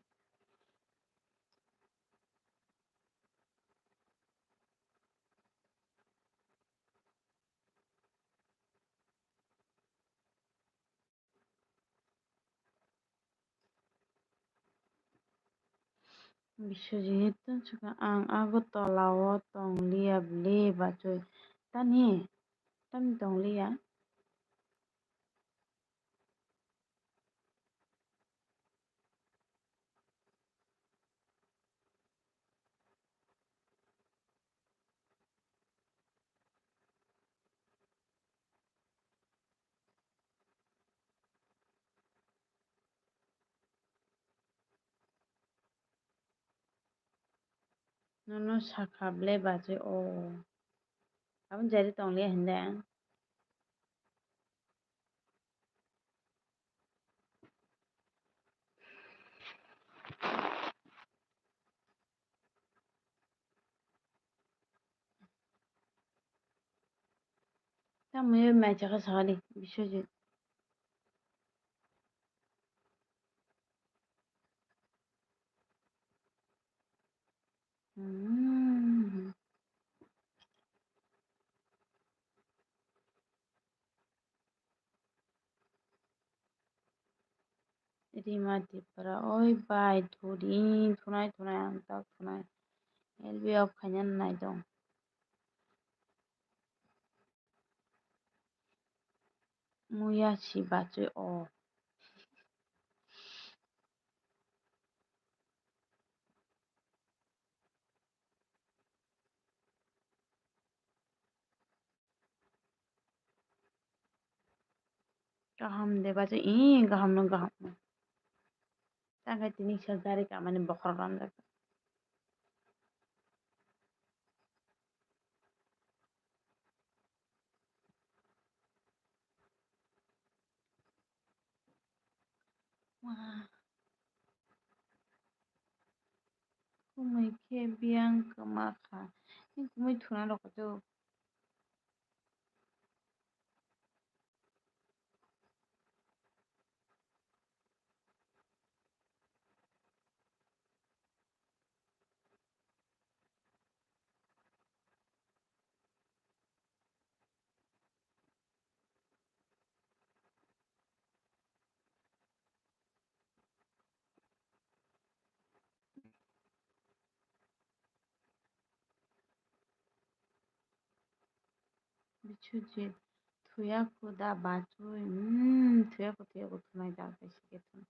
Biswajit, ang Agartala o tong liya bwle bachoi. Tani? Tamni tong liya? Nono sakha ble bachoi o. Aboni jari tong liya hinda. Tamo mai chaka sadi Biswajit. Hmm. Rima Tripura, oi bai, thudi, thunai, thunai, ang tak thunai. L B off khaina nai dong. Muya si bachoi o. Kaham de bachoi, ee, kaham no kaham no. Tangkai tini kisa gari kamani bokhorok lamjak. Wah. Kumui khe biyang kwma kha. Ni kumui thuna rw kuchuk. Biswajit, thuya kho da bachoi? Hmm, thuya kho, thuya kho, thunai da, kaisa khe thun.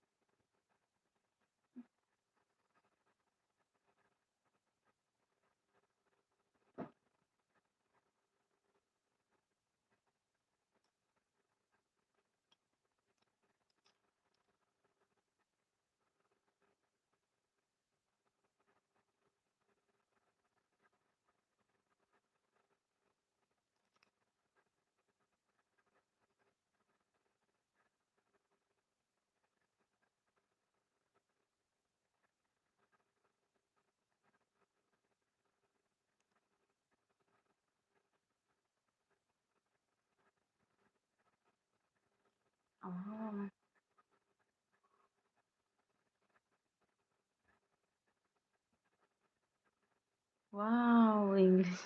Oh. Wow, English.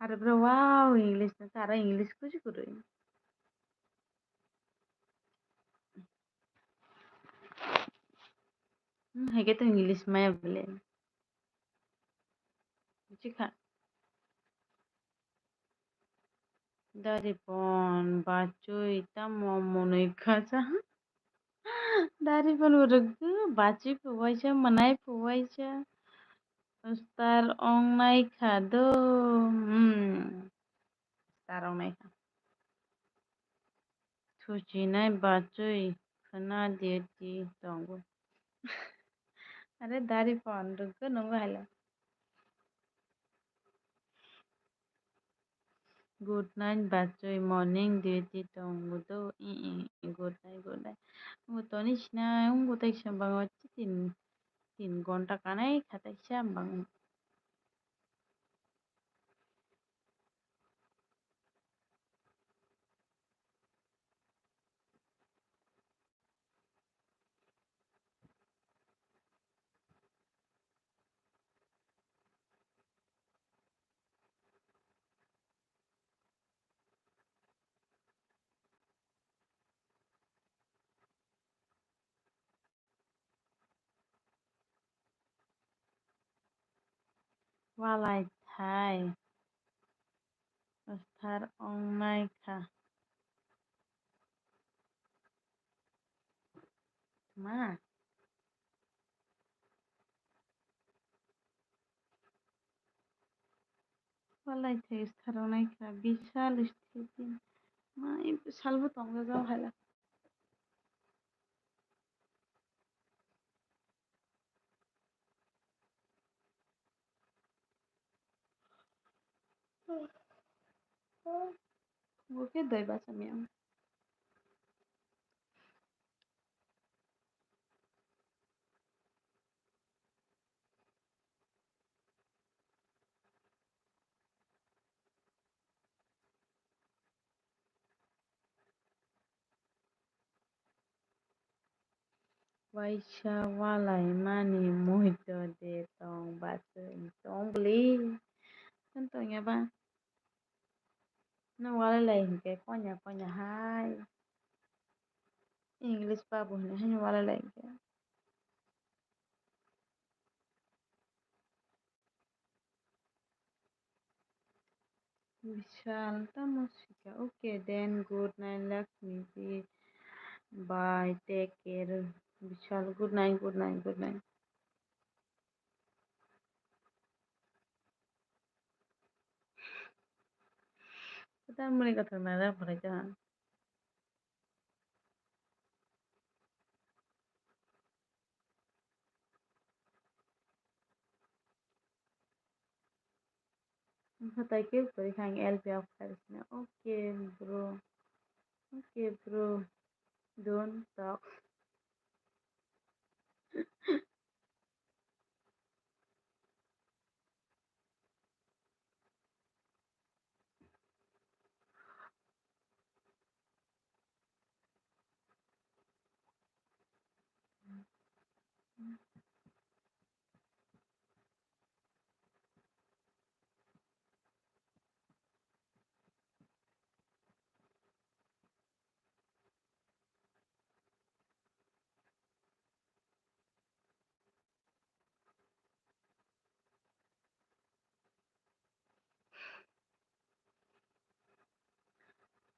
Are bro, wow, English na tara English kuji kuru. Hmm, hai khe to English maya bole. Buji kha. Dari pon bachoi tamo monoi kha cha. Dari pon rwgwi bachoi phuwaisa, mwnai phuwaisa. Star ong nai kha do. Hmm. Star ong nai kha. Thuchinai bachoi khwna di di tongo. Are dari pon rwgwi nungo hala. Good night bachoi, morning duty tongo do. I, i, i, good night, good night. Ungo toni sinai, ungo tai sa bango tin, tin gonta kanai khatai sa bango. Walai thai. Star ong nai kha. Ma. Walai thai star ong nai kha. Bisal stipin. Ma, salbo tong jaga hala. Bo khe doi bacham ya. Waisa walai mani muitu de tong bachoi tong bwlwi. Tong ya ba. No walai lai hinkhe konya konya hai. English babu hinwi haino walai lai hinkhe. Bishal tamo sika. Okay, then good night, Lakshmi ji. Bye, take care. Bishal, good night, good night, good night. Kwtal mwnwi kwthang nai rw phwrwng kha. Hatai khe kwrwi kha ang L P o khlai rwsina. Okay, bro. Okay, bro. Don't talk.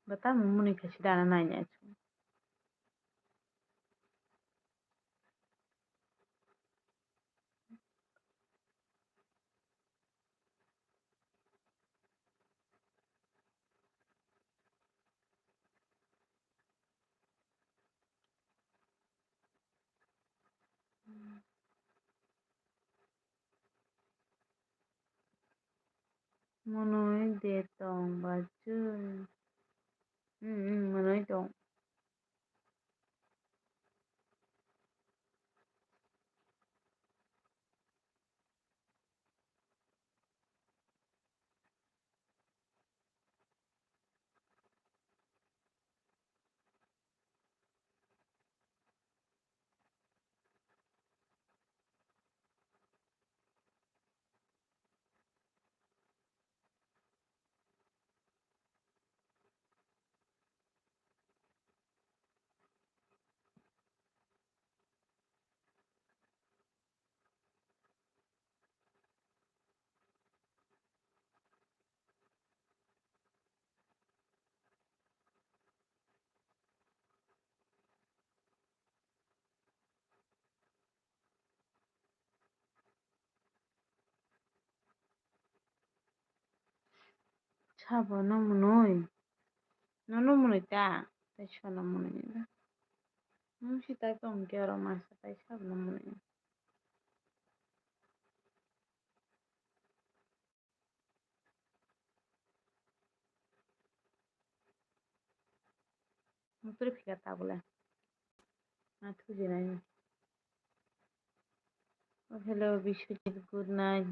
Bata mumuni khe sida na nai nai. Mwnwi de tong bachoi. Hmm, hmm, mwnwi tong. Sabo no mwnwi. Nono mwnwi ta? Tai sabo no mwnwi ba. Nwng si tai tong khe oro masa tai sabo no mwnwi. Mutri phika tabule. Na thuji nai. Oh, hello, Biswajit, good night.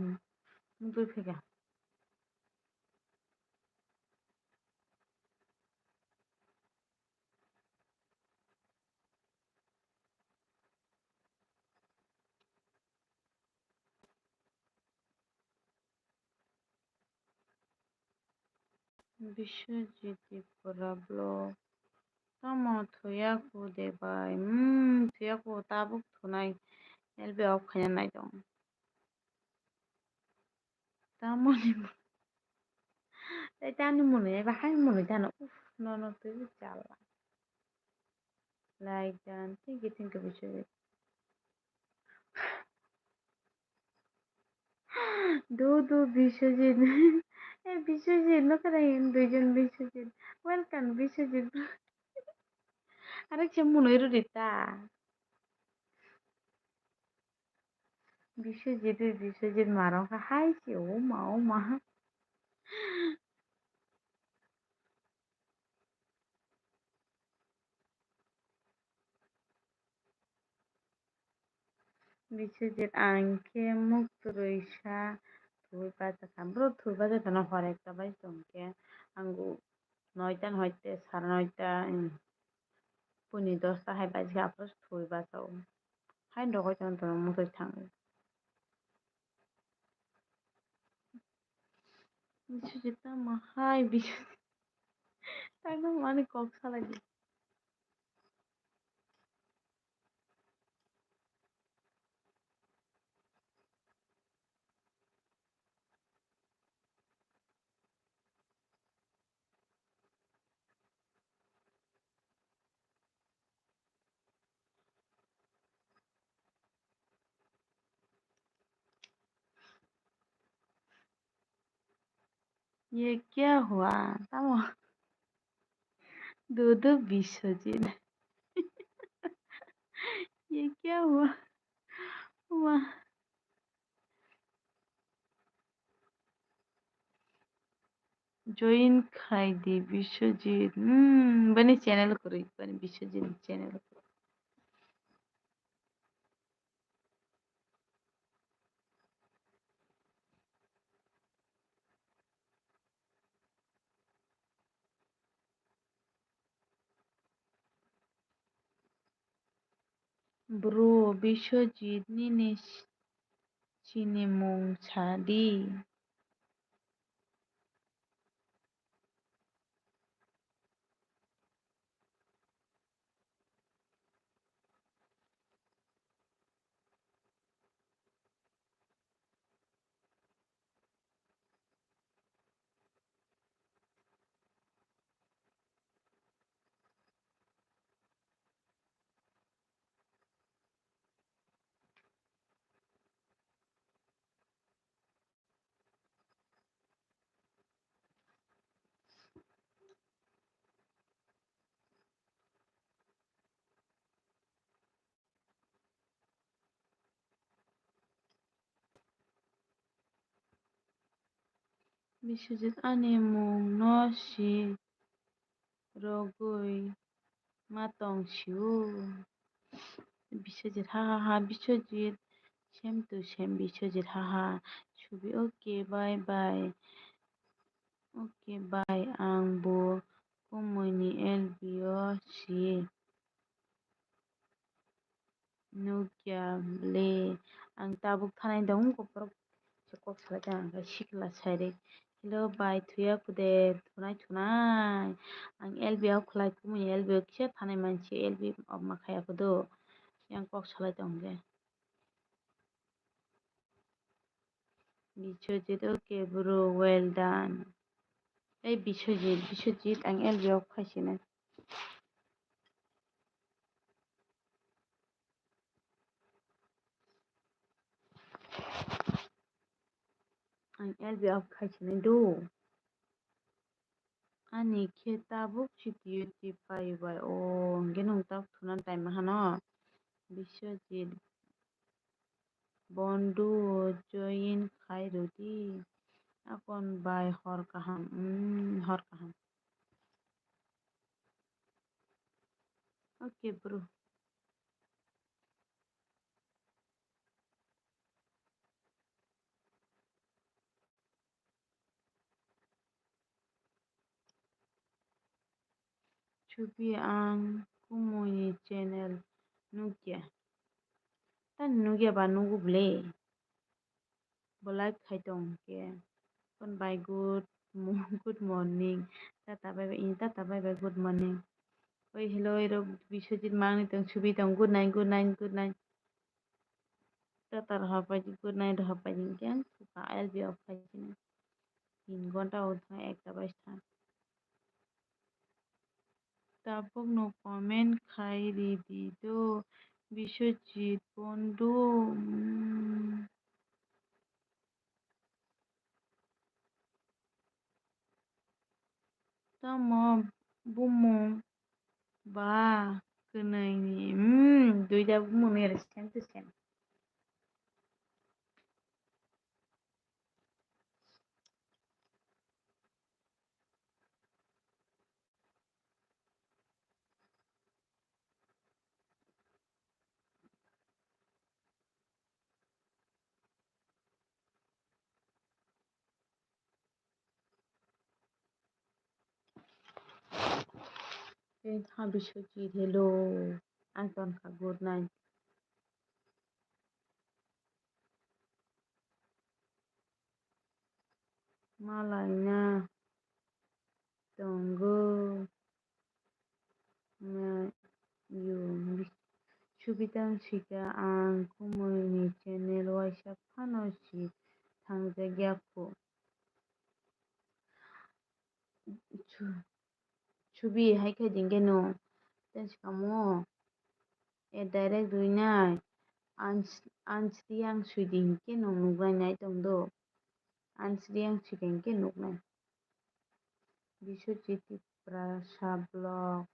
Mutri phika. Biswajit Tripura vlog. Tamo thuya ku de bai? Hmm, thuya ku, tabuk thunai. L B off khaina nai tong. Tamoni. Tai tani mwnwi, bahai mwnwi tano. Uff, nono twi chala. Like dan, thank you, thank you, Biswajit. Do do Biswajit. Eh, Biswajit, no kada hin duijon Biswajit. Welcome, Biswajit. Arek se mwnwi rwdi ta. Biswajit, Biswajit marong kha hai se, o ma, o ma. Biswajit, ang khe muk twrwi sa thwi bachakha. Bro, thwi bachai tongno hor ekta bai tong khe, ang noita, noita, sara noita, em, puni dosta hai baji khe, apor thwi bachao. Hai rogoi tong tong muk thang. Biswajit tamo hai Biswajit. Tamo mani kok salai di. Ye kya hua? Tamo? Dudu Biswajit. Ye kya hua? Hua. Join khai di Biswajit. Hmm, bani channel kwrwi, bani Biswajit channel kwrwi. Bro, Biswajit nini sinimung sa di. Biswajit ani mung no si rogwi ma tong sio. Biswajit ha ha ha, Biswajit same to same, Biswajit ha ha. Subi okay, bye bye. Okay, bye, ang bo kumui ni L B o si. Nukya le, ang tabuk thanai dong, koprok se kok salai tong, ang khe sikla sai rwi. Hello bai, thuya kude, thunai thunai. Ang L B o khlai kumui, L B o kisa thanai mansi, L B o ma khaya kudo. Yang kok salai tong khe. Biswajit, okay bro, well done. Ei Biswajit, Biswajit, ang L B o phaisinai. Ang L B o phaisinai do. Ani khe tabuk C T U T pai bai o, hwnkhe nwng tabuk thuna time hano. Biswajit Bondu join khai rwdi. Akon bai hor kaham, mm, hor kaham. Okay, bro. Chubi ang kumui ni channel nukya. Tani nukya ba nugu ble. Bo like khai tong khe. Kon bai good mo-, good morning. Tata bye bye, tata bye bye, good morning. Oi hello, ero Biswajit mangni tong chubi tong, good night, good night, good night. Tata rohor pai, good night rohor pai din khe ang suka L B off khai sini. Tin ghonta o thang ekta bai thang. Tabukno comment khai ridi do, Biswajit Bondu. Hmm. Tamo bumung ba kwnwini, hmm, duida bumungni ere same to same. Tei tha Biswajit, hello. Ang ton kha, good night. Malaina tongo. Ma-, yo, bi-, Subitang sika ang kumui ni channel waisa phano si thangjak ya kho. Chu-, chubi hai khe din khe no, tei swkang mo, e direct rwinai, ans-, ansri ang sui din khe no nuknai nai tong do, ansri ang sui din khe nuknai. Biswajit Tiprasa vlog,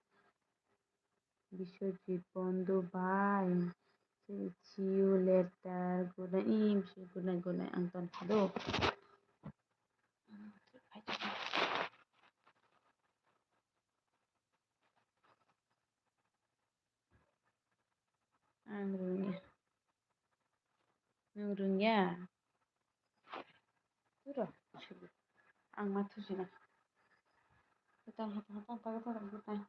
Biswajit Bondu bhai, see you later, good night, good night, good night, ang ton kha do. Ang rwngya. Nwng rwngya? Turo. Ang ma thusina. Hotang, hotang, hotang, paga, paga, hotang.